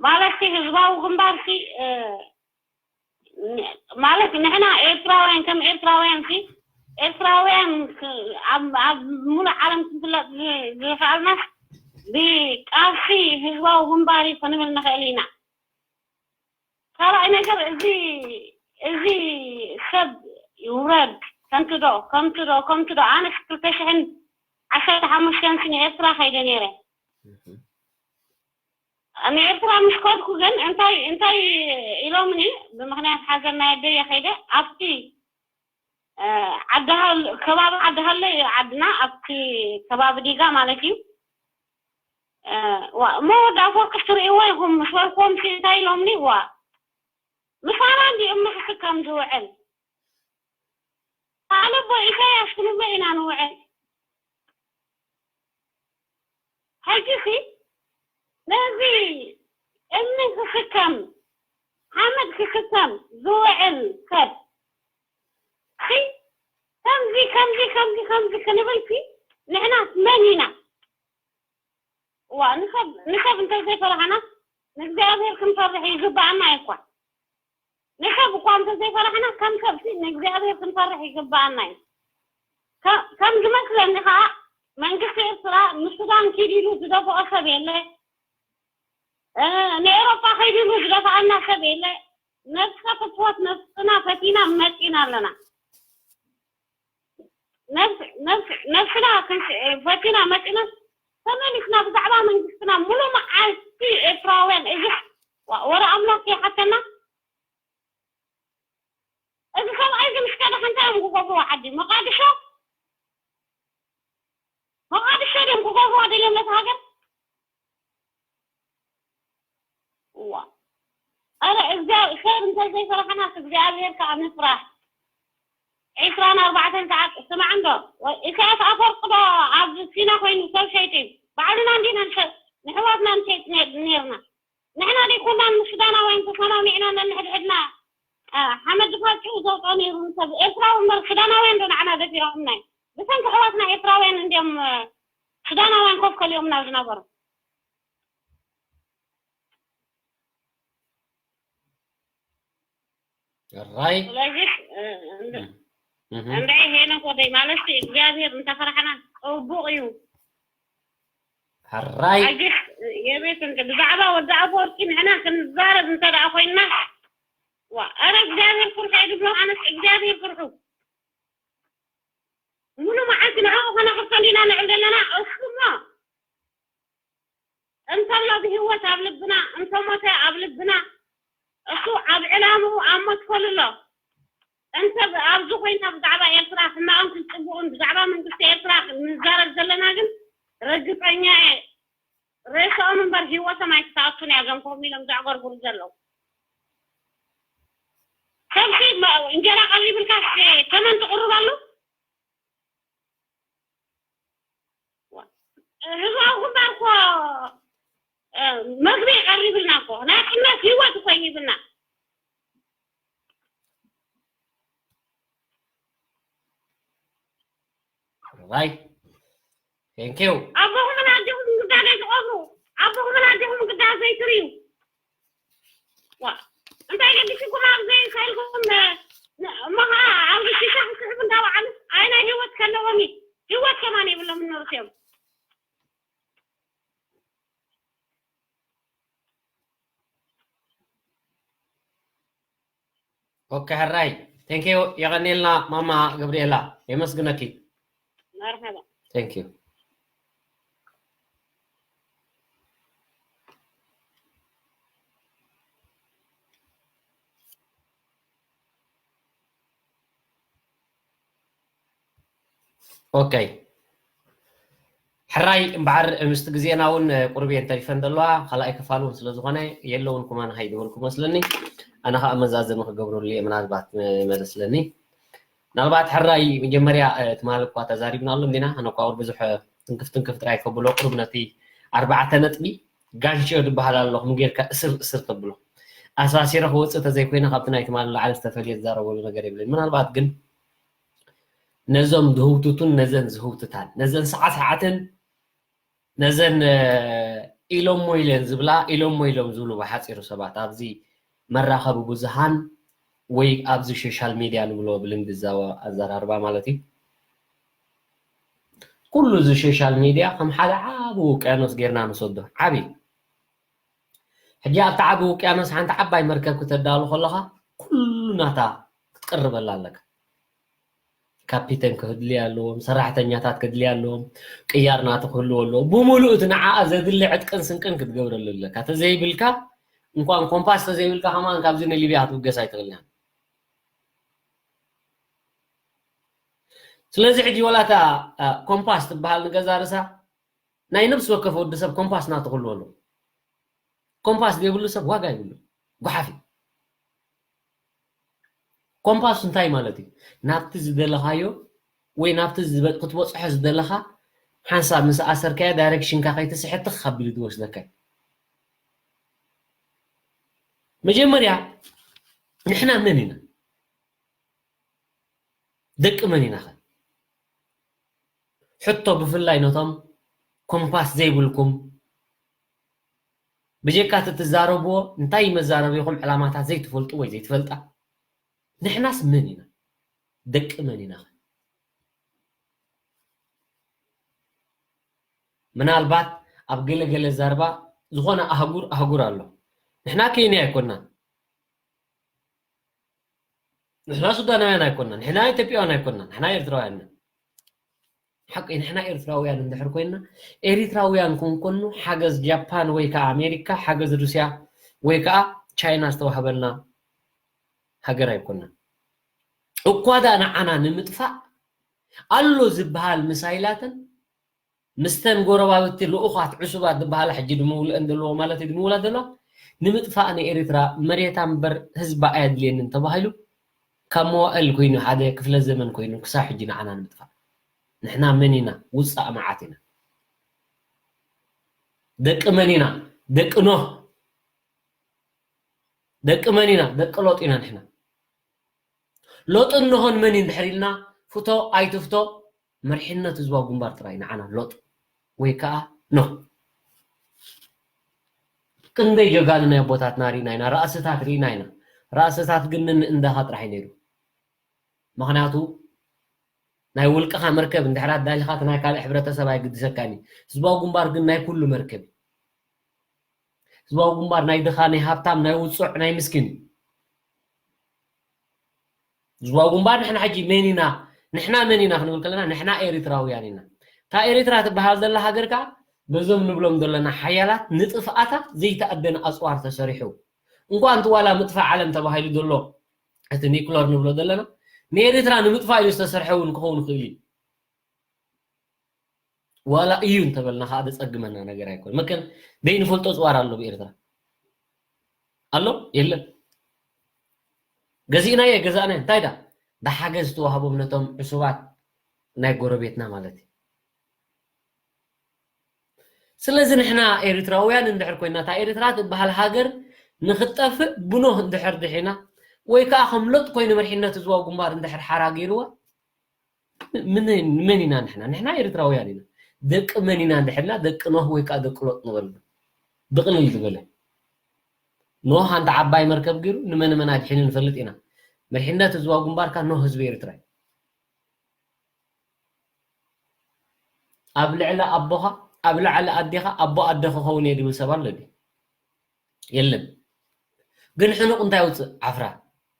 ማለትሲ ህዝባዊ ግንባርሲ ማለት ንሕና ኤርትራውያን ከም ኤርትራውያንሲ ኤርትራውያን ኣብ ሙሉእ ዓለም ክንፍለጥ ዝኸኣልናስ ብቃልሲ ህዝባዊ ግንባር እዩ ክንብል ንኽእል ኢና ካልኣይ ነገር እዚ እዚ ሰብ ይውረድ ከምቲ ዶ ከምቲ ዶ ከምቲ ዶ ኣነስ ክልተ ሽሕን ዓሰርተ ሓሙሽተን ሲ ንኤርትራ ከይደ ነይረ ንኤርትራ ምስ ከድኩ ግን እንታይ እንታይ ኢሎምኒ ብምክንያት ሓዘን ናይ ኣደየ ከይደ ኣብቲ ዓዲ ሃሎ ከባቢ ዓዲ ሃሎ እዩ ዓድና ኣብቲ ከባቢ ዲጋ ማለት እዩ ዋ እሞ ወዲ ኣፈወርቂ ክትርእይዎ ኢኹም ምስ በልክዎም ሲ እንታይ ኢሎምኒ ዋ ምሳና እንዲ እምኒ ክስከም ዝውዕል ኣለቦ ኢሳያስ ክንብሎ ኢና ንውዕል ሕጂ ሲ ነዚ እምኒ ክስከም ሓመድ ክስከም ዝውዕል ሰብ ሲ ከምዚ ከምዚ ከምዚ ከምዚ ክንብል ሲ ንሕናስ መን ኢና እዋ ንሰብ ንሰብ እንተዘይፈራሕና ንእግዚኣብሔር ክንፈርሕ ይግባኣና ኣይኳ ንሰብ እኳ እንተዘይፈራሕና ከም ሰብሲ ንእግዚኣብሔር ክንፈርሕ ይግብኣና እዩ። ከ- ከም ዝመስለኒ ከዓ መንግስቲ ኤርትራ ንሱዳን ኪድ ኢሉ ዝደፍኦ ሰብ የለ፣ እ፣ ንኤውሮጳ ከይዱ ኢሉ ዝደፍኣና ሰብ የለ። ነብሰ ፍትወት ነብስና ፈቲና መፂና ኣለና። ነብስ- ነብስ- ነብስና ክንስ- ፈቲና መፂና ተመሊስና ብዛዕባ መንግስትና ሙሉ መዓልቲ ኤርትራውያን እዚ ዋ- ወረ ኣምላክ ይሓተና። እዚ ሰብኣይ እዚ ምስ ከደ ሓንታ እዮም ክገብርዎ ዓዲ መቃድሾ መቃድሾ ድዮም ክገብርዎ ደልዮም ነቲ ሃገር። እዋ ኣረ እግዚኣብሔር እንተዘይፈራሕናስ እግዚኣብሔር ከዓ ንፍራሕ። ዒስራን ኣርባዕተን ሰዓት ስማዕ እንዶ። ኢሳያስ ኣፈወርቂ ዶ ኣብ ሲና ኮይኑ ሰብ ሸይጡ እዩ? ባዕልና እንዲና ንሸ- ንሕዋትና ንሸይጥ ነ- ነርና። ንሕና ደይኮናን ምስ ሱዳናውያን ተሰማሚዕና ነንሕድሕድና ሓመድ ድፋጭ ዘውፅኦ ነይሩ ንሰብ ኤርትራዊ እምበር ሱዳናውያን ዶ ንዓና ደፊሮምና እዩ? ብሰንኪ ኣሕዋትና ኤርትራውያን እንዲዮም ሱዳናውያን ኮፍ ከሊኦምና ዝነበሩ። ራይ ስለዚህ እንደ ሄኖክ ወደይ ማለት እግዚኣብሔር እንተፈራሕና ፅቡቅ እዩ። ራይ ኣጅስ የቤት እንደ ብዛዕባ ወዲ ኣፈወርቂ ንሕና ክንዛረብ እንተ ደኣ ኮይንና ዋ ኣረ እግዚኣብሔር ፍርሑ ኣይድብሎ ኣነስ እግዚኣብሔር ፍርሑ። ሙሉ መዓልቲ ንዕኡ ከነኽርተሉ ኢና ንዕል ዘለና። እሱሞ እንተሎ ብህይወት ኣብ ልብና እንተሞተ ኣብ ልብና እሱ ኣብ ዕላምኡ ኣብ መትከሉ ኣሎ። እንተ ኣብዚ ኮይና ብዛዕባ ኤርትራ ሕማቕን ክፅቡቕን ብዛዕባ መንግስቲ ኤርትራ ንዛረብ ዘለና ግን ርግፀኛ እየ ሬሳኦም እምበር ህይወቶም ኣይትተኣቱን እያ። እዞም ኮፍ ኢሎም ዘዕገርግሩ ዘለዉ ሰብሲ እንጀራ ቀሪብልካ ተመን ትቕርበሉ ህዝባዊ ግንባር እኮ መግቢ ቀሪብልና እኮ ናፅነት ህይወት እኮ ሂብና። ራይ ቴንኪው ኣቦኹምን ኣዴኹምን ግዳ ዘይትቐብሩ ኣቦኹምን ኣዴኹምን ግዳ ዘይትርዩ እንታይ ገዲስኩም ኣብ ዘይሳይልኩም እሞ ከዓ ኣብ ሽሻ ክስሕቡ እንዳበዓሉ ኣይናይ ህይወት ከለዎም እዩ ህይወት ከማን የብሎም እነርትዮም ኦኬ ሕራይ ቴንኪዩ የቐኔልና ማማ ገብርኤላ የመስግነኪ መርሐባ ቴንኪዩ ኦኬ ሕራይ እምበዓር ምስቲ ግዜና እውን ቁሩብ እየን ተሪፈን ዘለዋ ካልኣይ ክፋል እውን ስለ ዝኾነ የለውን ኩማን ሃይ ዝበልኩ መስለኒ ኣነ ከዓ መዛዘሚ ክገብረሉ እየ ምናልባት መለስለኒ ምናልባት ሕራይ መጀመርያ ትማል እኳ ተዛሪብና ኣሎ እንዲና ኣነ እኳ ብዙሕ ትንክፍ ትንክፍ ጥራይ ከብሎ ቁሩብ ነቲ ኣርባዕተ ነጥቢ ጋንሽዮ ዝበሃል ኣሎ ከም ጌርካ እስር እስር ተብሎ ኣሳሲረ ክወፅእ ተዘይኮይነ ካብቲ ናይ ትማል ላዕሊ ዝተፈልየ ዝዛረበሉ ነገር የብለይ ምናልባት ግን ነዞም ዝህውትቱን ነዘን ዝህውትታን ነዘን ሰዓሰዓትን ነዘን ኢሎሞ ኢለን ዝብላ ኢሎሞ ኢሎም ዝብሉ ብሓፂሩ ሰባት ኣብዚ መራኸቢ ብዙሃን ወይ ኣብዚ ሶሻል ሚድያ ንብሎ ብልምዲ ኣዘራርባ ማለት እዩ ኩሉ እዚ ሶሻል ሚድያ ከም ሓደ ዓቢ ውቅያኖስ ጌርና ንሰዶ ዓቢ ሕጂ ኣብቲ ዓቢ ውቅያኖስ ሓንቲ ዓባይ መርከብ ክተዳሉ ከለኻ ኩሉ ናታ ክትቅርበላ ኣለካ ካፒተን ክህድልያ ኣለዎም ሰራሕተኛታት ክድልያ ኣለዎም ቅያር ናቱ ክህልዎ ኣለዎ ብምሉእ እቲ ንዓኣ ዘድሊ ዕጥቅን ስንቅን ክትገብረሉ ኣለካ ተዘይብልካ እንኳን ኮምፓስ ተዘይብልካ ከማን ካብዚ ንሊብያ ክትብገስ ኣይትኽእልን ስለዚ ሕጂ ወላ እታ ኮምፓስ ትበሃል ንገዛ ርሳ ናይ ነብሲ ወከፍ ወዲ ሰብ ኮምፓስ ናቱ ክህልዎ ኣለዎ ኮምፓስ ዘይብሉ ሰብ ዋጋ ይብሉ ጉሓፍ እዩ ኮምፓስ እንታይ ማለት እዩ ናብቲ ዝደለኻዮ ወይ ናብቲ ክትበፅሖ ዝደለኻ ሓንሳብ ምስ ኣሰርካዮ ዳይሬክሽንካ ከይትስሕትኽ ከቢሉ ዝወስደካ እዩ መጀመርያ ንሕና መን ኢና ደቂ መን ኢና ኸ ሕቶ ብፍላይ ነቶም ኮምፓስ ዘይብልኩም ብጀካ እቲ ትዛረብዎ እንታይ መዛረቢኹም ዕላማታት ዘይትፈልጡ ወይ ዘይትፈልጣ? ንሕናስ መን ኢና? ደቂ መን ኢና? ምናልባት ኣብ ገለ ገለ ዛርባ ዝኾነ ኣህጉር ኣህጉር ኣሎ። ንሕና ኬንያ ኣይኮናን። ንሕና ሱዳናውያን ኣይኮናን። ንሕና ኢትዮጵያውያን ኣይኮናን። ንሕና ኤርትራውያን ኢና። ሓቂ ንሕና ኤርትራውያን እንድሕር ኮይና፣ ኤሪትራውያን ክንኮኑ ሓገዝ ጃፓን ወይ ከዓ ኣሜሪካ፣ ሓገዝ ሩስያ ወይ ከዓ ቻይና ዝተዋህበና ሃገር ኣይኮናን። እኳ ዳ ንዓና ንምጥፋእ ኣሎ ዝበሃል ምሳይላትን ምስተን ጎረባብቲ ልኡኻት ዕሱባት ዝበሃላ ሕጂ ድምውልአን ዘለዎ ማለት እዩ ድምውላ ዘለዋ ንምጥፋእ ንኤሪትራ መሬታ እምበር ህዝባ ኣየድልየንን ተባሂሉ ካብ መዋእል ኮይኑ ሓደ ክፍለ ዘመን ኮይኑ ክሳብ ሕጂ ንዓና ንምጥፋእ። ንሕና መን ኢና? ውፃእ መዓት ኢና። ደቂ መን ኢና? ደቂ ኖህ። ደቂ መን ኢና? ደቂ ሎጥ ኢና ንሕና። ሎጥን ኖህን መን እዩ እንድሕር ኢልና ፍቶ ኣይትፍቶ መርሒነት ህዝባዊ ግንባር ጥራይ ንዓና ሎጥ ወይ ከዓ ኖህ። ክንደይ ጀጋኑ ናይ ኣቦታትና ርኢና ኢና፣ ራእስታት ርኢና ኢና። ራእስታት ግን ንእንዳኻ ጥራሕ እዩ ነይሩ። ምኽንያቱ ናይ ውልቅኻ መርከብ እንድሕር ኣዳሊኻ እቲ ናይ ካልእ ሕብረተሰብ ኣይግድሰካን እዩ። ህዝባዊ ግንባር ግን ናይ ኩሉ መርከብ እዩ። ህዝባዊ ግንባር ናይ ድኻ፣ ናይ ሃብታም፣ ናይ ውፁዕ፣ ናይ ምስኪን እዩ። ህዝባዊ ግንባር ንሕና ሕጂ መን ኢና? ንሕና መን ኢና ክንብል ከለና ንሕና ኤሪትራውያን ኢና። እታ ኤሪትራ ትበሃል ዘላ ሃገር ከዓ በዞም ንብሎም ዘለና ሓያላት ንጥፍኣታ ዘይተኣደነ ኣፅዋር ተሰሪሑ እንኳን እቲ ዋላ ምጥፋእ ዓለም ተባሂሉ ዘሎ እቲ ኒክለር ንብሎ ዘለና ንኤሪትራ ንምጥፋእ ኢሉ ዝተሰርሐ እውን ክኸውን ይኽእል እዩ። ዋላ እዩ እንተበልና ከዓ ዘፀግመና ነገር ኣይኮን። መከን ደይንፈልጦ ፅዋር ኣሎ ብኤርትራ ኣሎ የለን። ገዚእናዮ ገዛእናዮ እንታይ ዳ ብሓገዝ ዝተዋህቦም ነቶም ዕሱባት ናይ ጎረቤትና ማለት እዩ። ስለዚ ንሕና ኤሪትራውያን እንድሕር ኮይና እታ ኤሪትራ ትበሃል ሃገር ንክትጠፍእ ብኖህ እንድሕር ድሒና ወይ ከዓ ከም ሎጥ ኮይኑ መርሒነት ህዝባዊ ግንባር እንድሕር ሓራ ገይርዋ ምን ኢና ንሕና? ንሕና ኤርትራውያን ኢና። ደቂ መን ኢና እንድሕርና ደቂ ኖህ ወይ ከዓ ደቂ ሎጥ ንበል። ብቕልል ዝበለ ኖህ ሓንቲ ዓባይ መርከብ ገይሩ ንመን መን ኣድሒኑ ንፈልጥ ኢና። መርሒነት ህዝባዊ ግንባርካ ኖህ ህዝቢ ኤርትራ እዩ። ኣብ ልዕሊ ኣቦኻ ኣብ ልዕሊ ኣዴኻ ኣቦ ኣደ ክኸውን እየ ድብል ሰብ ኣሎ ድዩ? የለን። ግን ሕኑቕ እንታይ ውፅእ ዓፍራ?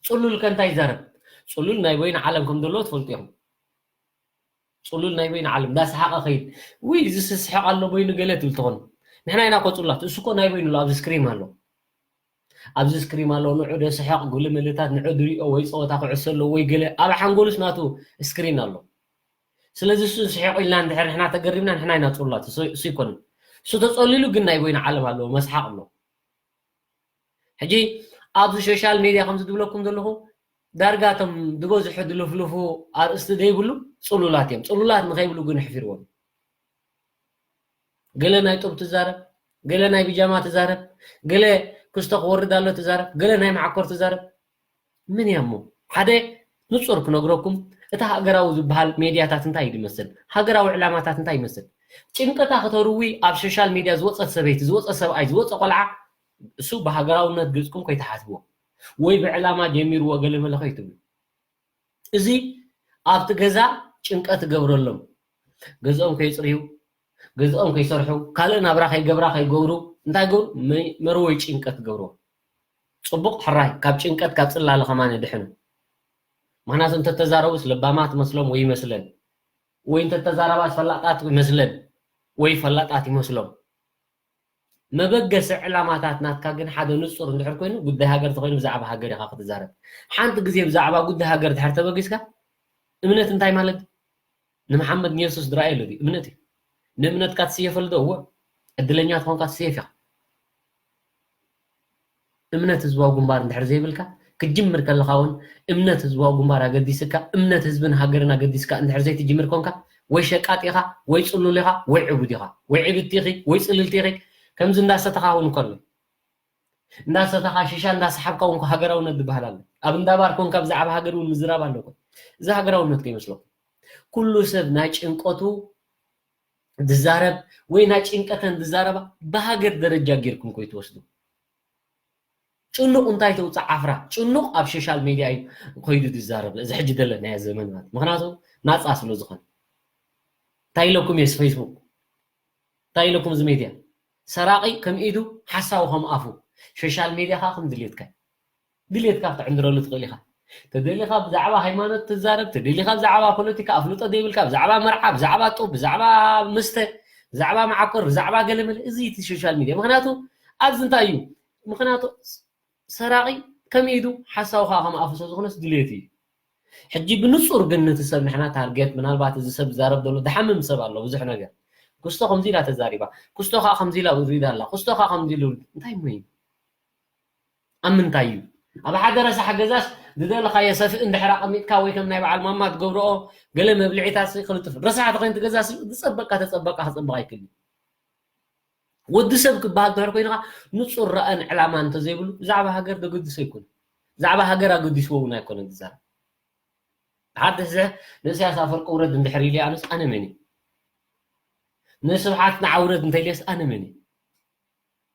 ፅሉል ከ እንታይ ይዛረብ? ፅሉል ናይ በይኑ ዓለም ከም ዘለዎ ትፈልጡ ኢኹም። ፅሉል ናይ በይኑ ዓለም እንዳሰሓቐ ኸይድ ውይ እዚ ስስሕቕ ኣሎ በይኑ ገለ ትብል ትኾኑ። ንሕና ኢና ኮ ፅሉላት እሱ ኮ ናይ በይኑ ኣሎ ኣብዚ ስክሪን ኣሎ ኣብዚ ስክሪን ኣሎ ንዑ ዶ ስሕቕ ጉልምልታት ንዑ ድሪኦ ወይ ፀወታ ክዕሶ ኣሎ ወይ ገለ ኣብ ሓንጎሉስ ናቱ ስክሪን ኣሎ። ስለዚ እሱ ስሒቑ ኢልና እንድሕር ንሕና ተገሪምና ንሕና ኢና ፅሉላት እሱ ኣይኮነን። እሱ ተፀሊሉ ግን ናይ በይኑ ዓለም ኣለዎ መስሓቕ ኣሎ። ሕጂ ኣብዚ ሶሻል ሜድያ ከምዚ ዝብለኩም ዘለኹ ዳርጋ እቶም ዝበዝሑ ዝልፍልፉ ኣርእስቲ ዘይብሉ ፅሉላት እዮም። ፅሉላት ንኸይብሉ ግን ኣሕፊርዎም። ገለ ናይ ጡብ ትዛረብ፣ ገለ ናይ ብጃማ ትዛረብ፣ ገለ ክስቶ ክወርድ ኣሎ ትዛረብ፣ ገለ ናይ መዓኮር ትዛረብ። ምን እያ እሞ ሓደ ንፁር ክነግረኩም እታ ሃገራዊ ዝበሃል ሜድያታት እንታይ እዩ ዝመስል? ሃገራዊ ዕላማታት እንታይ ይመስል? ጭንቀታ ክተርዊ ኣብ ሶሻል ሜድያ ዝወፀት ሰበይቲ፣ ዝወፀ ሰብኣይ፣ ዝወፀ ቆልዓ እሱ ብሃገራውነት ገፅኩም ከይትሓስብዎ ወይ ብዕላማ ጀሚርዎ ገለመለ ከይትብሉ። እዚ ኣብቲ ገዛ ጭንቀት ይገብረሎም። ገዝኦም ከይፅርዩ፣ ገዝኦም ከይሰርሑ፣ ካልእ ናብራ ከይገብራ ከይገብሩ እንታይ ገብሩ መርወይ ጭንቀት ገብርዎ። ፅቡቕ ሕራይ ካብ ጭንቀት ካብ ፅላለ ከማን ድሕኑ። ምክንያቱ እንተተዛረቡስ ለባማት መስሎም ወይ ይመስለን ወይ እንተተዛረባስ ፈላጣት ይመስለን ወይ ፈላጣት ይመስሎም። መበገሲ ዕላማታት ናትካ ግን ሓደ ንፁር እንድሕር ኮይኑ ጉዳይ ሃገር ተኮይኑ ብዛዕባ ሃገር ኢካ ክትዛረብ። ሓንቲ ግዜ ብዛዕባ ጉዳይ ሃገር ድሕር ተበጊስካ እምነት እንታይ ማለት ንምሓመድ ንየሱስ ድረኣየሉ ድዩ እምነት እዩ። ንእምነትካ ትስየፈሉ ዶ እወ ዕድለኛ ትኾንካ ትስየፍ ኢኻ። እምነት ህዝባዊ ግንባር እንድሕር ዘይብልካ ክትጅምር ከለኻ እውን እምነት ህዝባዊ ግንባር ኣገዲስካ እምነት ህዝብን ሃገርን ኣገዲስካ እንድሕር ዘይትጅምር ኮንካ ወይ ሸቃጥ ኢኻ ወይ ፅሉል ኢኻ ወይ ዕቡድ ኢኻ ወይ ዕብድቲ ኢኺ ወይ ፅልልቲ ኢኺ። ከምዚ እንዳሰተኻ እውን ከሎ እንዳሰተኻ ሽሻ እንዳሰሓብካ እውን ሃገራውነት ዝበሃል ኣሎ። ኣብ እንዳባር ኮንካ ብዛዕባ ሃገር እውን ምዝራብ ኣለኮ። እዚ ሃገራውነት ከይመስለኩም ኩሉ ሰብ ናይ ጭንቀቱ ዝዛረብ ወይ ናይ ጭንቀተን ዝዛረባ ብሃገር ደረጃ ጌርኩም ኮይትወስዱ። ጭኑቕ እንታይ ተውፅእ ዓፍራ? ጭኑቕ ኣብ ሶሻል ሜድያ እዩ ኮይዱ ዝዛረብ። እዚ ሕጂ ዘለናዮ ዘመን ማለት ምክንያቱ ናፃ ስለ ዝኾነ እንታይ ኢለኩም የስ ፌስቡክ እንታይ ኢለኩም እዚ ሜድያ ሰራቂ ከም ኢዱ ሓሳዊ ከም ኣፉ ሶሻል ሜድያ ከዓ ከም ድሌትካ ድሌትካ ክትዕንድረሉ ትኽእል ኢኻ። ተደሊኻ ብዛዕባ ሃይማኖት ትዛረብ፣ ተደሊኻ ብዛዕባ ፖለቲካ ኣፍልጦ ዘይብልካ፣ ብዛዕባ መርዓ፣ ብዛዕባ ጡብ፣ ብዛዕባ መስተ፣ ብዛዕባ መዓኮር፣ ብዛዕባ ገለመለ፣ እዚ እቲ ሶሻል ሚድያ። ምኽንያቱ ኣብዚ እንታይ እዩ? ምኽንያቱ ሰራቒ ከም ኢዱ ሓሳዊ ከዓ ከም ኣፉ ስለ ዝኾነስ ድሌቱ እዩ። ሕጂ ብንጹር ግን ነቲ ሰብ ንሕና ታርጌት ምናልባት እዚ ሰብ ዝዛረብ ዘሎ ዝሓምም ሰብ ኣሎ ብዙሕ ነገር ክስቶ ከምዚ ኢላ ተዛሪባ ክስቶ ከዓ ከምዚ ኢላ ውሪዳ ኣላ ክስቶ ከዓ ከምዚ ኢሉ እንታይ እሞ እዩ ኣብ ምንታይ እዩ ኣብ ሓደ ረሳሕ ገዛስ ዝደለኻዮ ሰፍእ እንድሕር ኣቐሚጥካ ወይ ከም ናይ በዓል ማማ ትገብርኦ ገለ መብልዒታት ክልጥፍ ረሳሕ ተኾይን ትገዛስ ዝጸበቅካ ተጸበቅካ ክጸበቅ ኣይክእል ወዲ ሰብ ክበሃል እንድሕር ኮይንካ ንጹር ረኣን ዕላማ እንተዘይብሉ ብዛዕባ ሃገር ዘገድሶ ኣይኮነ ብዛዕባ ሃገር ኣገዲስዎ እውን ኣይኮነ ዝዛረብ ሓደ ሕዚ ንእስያስ ኣፈወርቂ ውረድ እንድሕር ኢሉ ኣነስ ኣነ መን ንስብሓት ንዓውረድ እንተኢልየስ ኣነ መን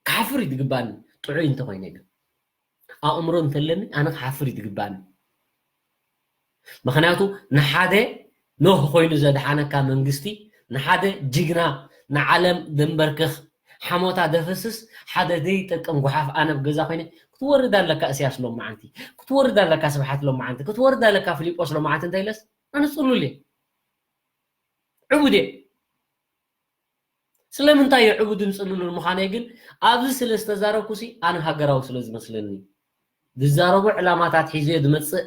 ክሓፍር እዩ ዝግባኒ ጥዑይ እንተኮይነ ግን ኣእምሮ እንተለኒ ኣነ ክሓፍር እዩ ዝግባኒ ምክንያቱ ንሓደ ኖህ ኮይኑ ዘድሓነካ መንግስቲ ንሓደ ጅግና ንዓለም ደንበርክኽ ሓሞታ ደፈስስ ሓደ ዘይጠቅም ጉሓፍ ኣነ ኣብ ገዛ ኮይነ ክትወርድ ኣለካ እስያስ ሎማዓንቲ ክትወርድ ኣለካ ስብሓት ሎማዓንቲ ክትወርድ ኣለካ ፊሊጶስ ሎማዓንቲ እንተኢለስ ኣነ ፅሉል እየ ዕቡድ እየ ስለምንታይ እየ ዕቡድን ፅሉልን ምዃነይ ግን ኣብዚ ስለ ዝተዛረብኩሲ ኣነ ሃገራዊ ስለ ዝመስለኒ ዝዛረቦ ዕላማታት ሒዘዮ ዝመፅእ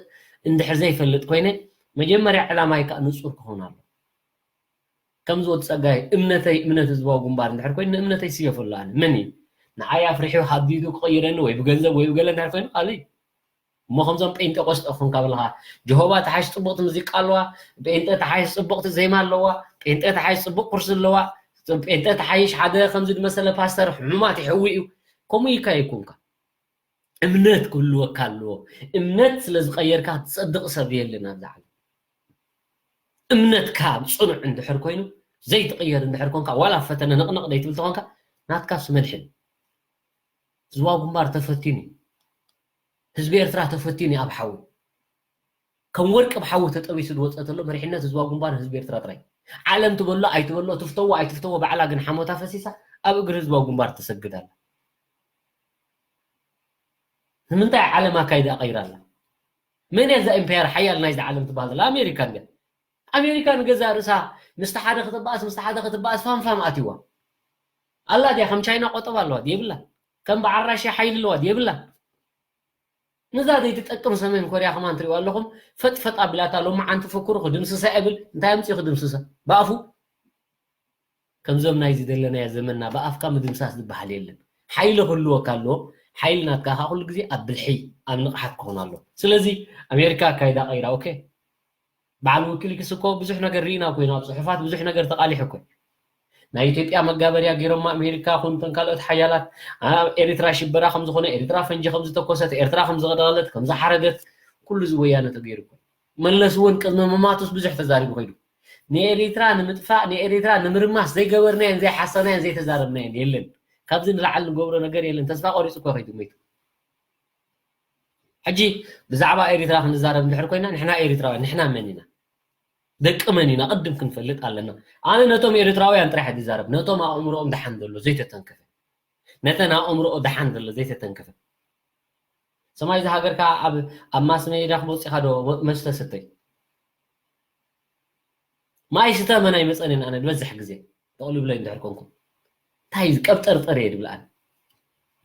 እንድሕር ዘይፈልጥ ኮይነ መጀመርያ ዕላማይ ከዓ ንፁር ክኾን ኣሎ ከምዚ ወዲ ፀጋይ እምነተይ እምነት ህዝባዊ ግንባር እንድሕር ኮይኑ ንእምነተይ ስየፈሉ ኣነ መን እዩ ንዓይ ኣፍሪሑ ሃዲዱ ክቕይረኒ ወይ ብገንዘብ ወይ ብገለ እንድሕር ኮይኑ ካልእ እዩ እሞ ከምዞም ጴንጤቆስጠ ኮንካ በልኻ ጀሆባ ተሓሽ ፅቡቕቲ ሙዚቃ ኣለዋ ጴንጤ ተሓሽ ፅቡቕቲ ዜማ ኣለዋ ጴንጤ ተሓሽ ፅቡቕ ኩርሲ ኣለዋ ጴንጤ ተሓይሽ ሓደ ከምዚ ዝመሰለ ፓስተር ሕሙማት ይሕዊ እዩ ከምኡ ኢልካ ይኮንካ እምነት ክህልወካ ኣለዎ እምነት ስለ ዝቀየርካ ትፀድቕ ሰብ የለን ኣብዚ ዓለም እምነትካ ፅኑዕ እንድሕር ኮይኑ ዘይትቕየር እንድሕር ኮንካ ዋላ ፈተነ ነቕነቕ ዘይትብል ተኾንካ ናትካስ መድሕን ህዝባዊ ግንባር ተፈቲኑ እዩ ህዝቢ ኤርትራ ተፈቲኑ እዩ ኣብ ሓዊ ከም ወርቂ ኣብ ሓዊ ተጠቢሱ ዝወፀ ተሎ መሪሕነት ህዝባዊ ግንባር ህዝቢ ኤርትራ ጥራይ ዓለም ትበሎ ኣይትበሎ ትፍተዎ ኣይትፍተዎ ባዕላ ግን ሓሞታ ፈሲሳ ኣብ እግሪ ህዝባዊ ግንባር ተሰግድ ኣላ ንምንታይ ዓለም ኣካይዳ ቀይራ ኣላ መን እያ እዛ ኢምፓየር ሓያል ናይዚ ዓለም ትበሃል ዘላ ኣሜሪካ እንድያ ኣሜሪካ ንገዛ ርእሳ ምስቲ ሓደ ክትበኣስ ምስቲ ሓደ ክትበኣስ ፋምፋም ኣትዋ ኣላ ድያ ከም ቻይና ቆጠባ ኣለዋ የብላ ከም በዓል ራሽያ ሓይሊ ኣለዋ የብላ ነዛ ዘይትጠቅም ሰሜን ኮርያ ከማን ትሪእዋ ኣለኹም ፈጥፈጥ ኣቢላታ ሎማዓንቲ ፍክሩ ክድምስሳ እብል እንታይ ኣምፅኡ ክድምስሳ ብኣፉ ከምዞም ናይዚ ዘለናዮ ዘመንና ብኣፍካ ምድምሳስ ዝበሃል የለን ሓይሊ ክህልወካ ኣለዎ ሓይሊ ናትካ ከዓ ኩሉ ግዜ ኣብ ብልሒ ኣብ ንቕሓት ክኾን ኣሎ ስለዚ ኣሜሪካ ኣካይዳ ቀይራ ኦኬ በዓል ዊኪሊክስ እኮ ብዙሕ ነገር ርኢና እኮ ኢና ኣብ ፅሑፋት ብዙሕ ነገር ተቃሊሑ እኮ ናይ ኢትዮጵያ መጋበርያ ገይሮማ ኣሜሪካ ኮንተን ካልኦት ሓያላት ኣብ ኤርትራ ሽበራ ከም ዝኾነ ኤርትራ ፈንጂ ከም ዝተኮሰት ኤርትራ ከም ዝቐደለት ከም ዝሓረደት ኩሉ እዚ ወያነ ተገይሩ እኮ መለስ እውን ቅድሚ ምማቱስ ብዙሕ ተዛሪቡ ከይዱ ንኤርትራ ንምጥፋእ ንኤርትራ ንምርማስ ዘይገበርናዮን ዘይሓሰብናዮን ዘይተዛረብናዮን የለን ካብዚ ንላዓል ንገብሮ ነገር የለን ተስፋ ቆሪፁ እኮ ከይዱ መይቱ ሕጂ ብዛዕባ ኤርትራ ክንዛረብ እንድሕር ኮይና ንሕና ኤርትራውያን ንሕና መን ኢና ደቂ መን ኢና ቅድም ክንፈልጥ ኣለና ኣነ ነቶም ኤርትራውያን ጥራሕ ዝዛረብ ነቶም ኣእምሮኦም ደሓን ዘሎ ዘይተተንከፈ ነተን ኣእምሮኦ ደሓን ዘሎ ዘይተተንከፈ ሰማይ ዝሃገርካ ኣብ ኣብ ማስ ሜዳ ክመፅኻ ዶ መስተ ስተይ ማይ ስተ መን ኣይመፀንን ኣነ ዝበዝሕ ግዜ ተቕልብለይ እንድሕር ኮንኩም እንታይ እዩ ቀብጠርጠር እየ ድብል ኣነ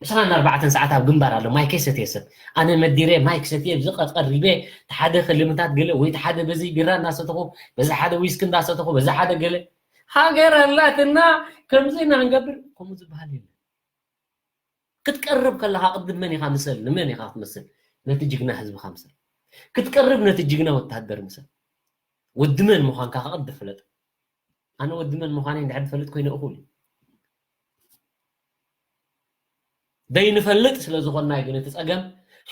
ዕስራን ኣርባዕተን ሰዓት ኣብ ግንባር ኣሎ ማይ ከይሰትየ ሰብ ኣነ መዲረ ማይ ክሰትየ ብዚ ቀሪበ ተሓደ ክልምታት ገለ ወይ ተሓደ በዚ ቢራ እንዳሰተኹ በዚ ሓደ ዊስክ እንዳሰተኹ በዚ ሓደ ገለ ሃገር ኣላትና ከምዚ ኢና ክንገብር ከምኡ ዝበሃል የለን ክትቀርብ ከለኻ ቅድም መን ኢኻ ምሰል ንመን ኢኻ ክትመስል ነቲ ጅግና ህዝብኻ ምሰል ክትቀርብ ነቲ ጅግና ወታደር ምሰል ወዲ መን ምዃንካ ከቕድ ፍለጥ ኣነ ወዲ መን ምዃነይ እንድሕር ዝፈልጥ ኮይነ እኹል እዩ ዘይንፈልጥ ስለ ዝኾንና እዩ ግን እቲ ፀገም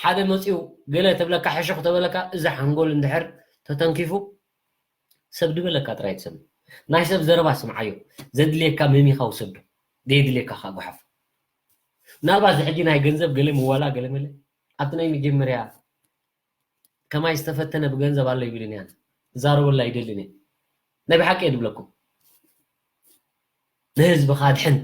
ሓደ መፂኡ ገለ ተብለካ ሕሹኽ ተበለካ እዚ ሓንጎል እንድሕር ተተንኪፉ ሰብ ድበለካ ጥራይ ትሰምዕ ናይ ሰብ ዘረባ ስምዓዮ። ዘድልየካ መሚኻ ውሰዶ። ዘየድልየካ ከዓ ጓሓፍ። ምናልባት እዚ ሕጂ ናይ ገንዘብ ገለ ምዋላ ገለ መለ ኣብቲ ናይ መጀመርያ ከማይ ዝተፈተነ ብገንዘብ ኣሎ ይብልን እያ። እዛረበላ ይደልን እየ። ናይ ብሓቂ እየ ድብለኩም። ንህዝብኻ ኣድሕን።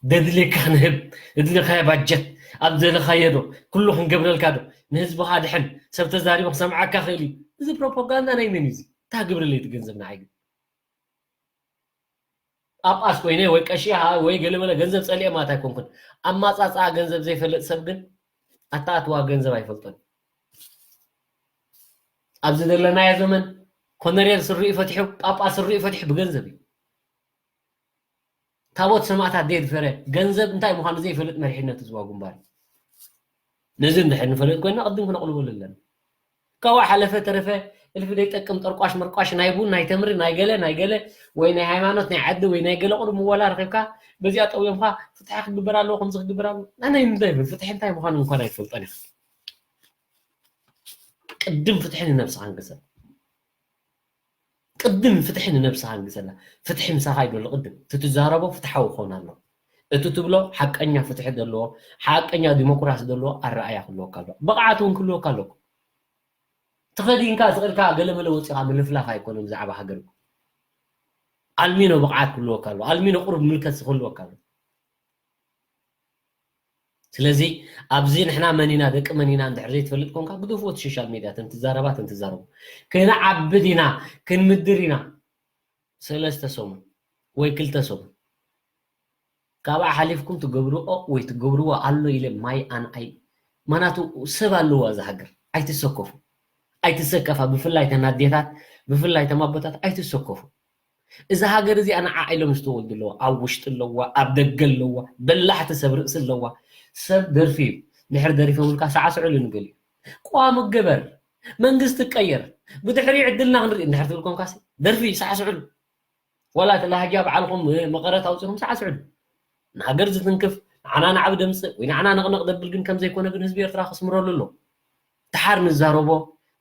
ደድልየካ ንህብ። እድልኻዮ ባጀት ኣብ ዘለኻዮ ዶ? ኩሉ ክንገብረልካ ዶ? ንህዝብኻ ኣድሕን። ሰብ ተዛሪቡ ክሰምዓካ ክእል እዩ። እዚ ፕሮፓጋንዳ ናይ መን እዩ እዚ? እንታይ ግብረለይ እቲ ገንዘብ ንዓይ ግን? ጳጳስ ኮይነ ወይ ቀሺ ሃ ወይ ገለመለ ገንዘብ ጸሊኤ ማለት ኣይኮንኩን። ኣማጻጽኣ ገንዘብ ዘይፈልጥ ሰብ ግን ኣተኣትዋ ገንዘብ ኣይፈልጦን። ኣብዚ ዘለናዮ ዘመን ኮነሬል ስሪኡ ፈቲሑ፣ ጳጳስ ስሪኡ ፈቲሑ ብገንዘብ እዩ። ታቦት ሰማእታት ደየድፈረ ገንዘብ እንታይ ምዃኑ ዘይፈልጥ መሪሕነት ህዝባዊ ግንባር እዩ። ነዚ እንድሕር ንፈልጥ ኮይና ቅድም ክነቕልበሉ ኣለና። ካብኡ ሓለፈ ተረፈ እልፊ ዘይጠቅም ጠርቋሽ መርቋሽ ናይ ቡን ናይ ተምሪ ናይ ገለ ናይ ገለ ወይ ናይ ሃይማኖት ናይ ዓዲ ወይ ናይ ገለ ቅድሚ ወላ ረኺብካ በዚኣ ጠውዮምካ ፍትሒ ክግበር ኣለዎ ከምዚ ክግበር ኣለዎ። ኣነ እንታይ ይብል ፍትሒ እንታይ ምዃኑ እንኳን ኣይትፈልጦን ኢኻ። ቅድም ፍትሒ ንነብስኻ ንግሰል። ቅድም ፍትሒ ንነብስኻ ንግሰላ። ፍትሒ ምሳኻ ይደሎ ቅድም። እቲ ትዛረቦ ፍትሓዊ ክኸውን ኣለዎ። እቲ ትብሎ ሓቀኛ ፍትሒ ዘለዎ፣ ሓቀኛ ዲሞክራሲ ዘለዎ ኣረኣያ ክህልወካ ኣለዎ። ብቕዓት እውን ክህልወካ ኣለዎ። ተኸዲንካ ስቕ ኢልካ ገለመለ ወፂኻ ምልፍላፍ ኣይኮነን ብዛዕባ ሃገር እኮ። ኣልሚኖ ብቕዓት ክህልወካ ኣለዎ። ኣልሚኖ ቁሩብ ምልከት ክህልወካ ኣለዎ። ስለዚ ኣብዚ ንሕና መን ኢና ደቂ መን ኢና እንድሕር ዘይትፈልጥ ኮንካ ግደፍዎ እቲ ሶሻል ሜድያ እተን ትዛረባ እተን ትዛረቡ። ክንዓቢ ዲና ክንምድር ኢና ሰለስተ ሰሙን ወይ ክልተ ሰሙን ካብኣ ሓሊፍኩም ትገብርኦ ወይ ትገብርዎ ኣሎ ኢለ ማይ ኣንኣይ ማናቱ ሰብ ኣለዋ እዛ ሃገር ኣይትሰከፉ ኣይትሰከፋ ብፍላይ ተን ኣዴታት ብፍላይ ተን ኣቦታት ኣይትሰከፉ እዛ ሃገር እዚኣ ንዓ ኢሎም ዝተወልዱ ኣለዋ ኣብ ውሽጢ ኣለዋ ኣብ ደገ ኣለዋ በላሕቲ ሰብ ርእሲ ኣለዋ ሰብ ደርፊ እዩ ድሕር ደሪፎምልካ ሳዕስዕሉ ንገሊኡ ቋሙ ገበር መንግስቲ ቀየር ብድሕሪ ዕድልና ክንርኢ እንድሕር ትብል ኮንካሲ ደርፊ ሳዕስዕሉ ዋላ እቲ ላህጃ በዓልኩም መቐረት ኣውፅኹም ሳዕስዕሉ ንሃገር ዝትንክፍ ንዓና ንዓብ ደምፅእ ወይ ንዓና ነቕነቕ ደብል ግን ከምዘይኮነ ግን ህዝቢ ኤርትራ ክስምረሉ ኣሎ ድሓር ንዛረቦ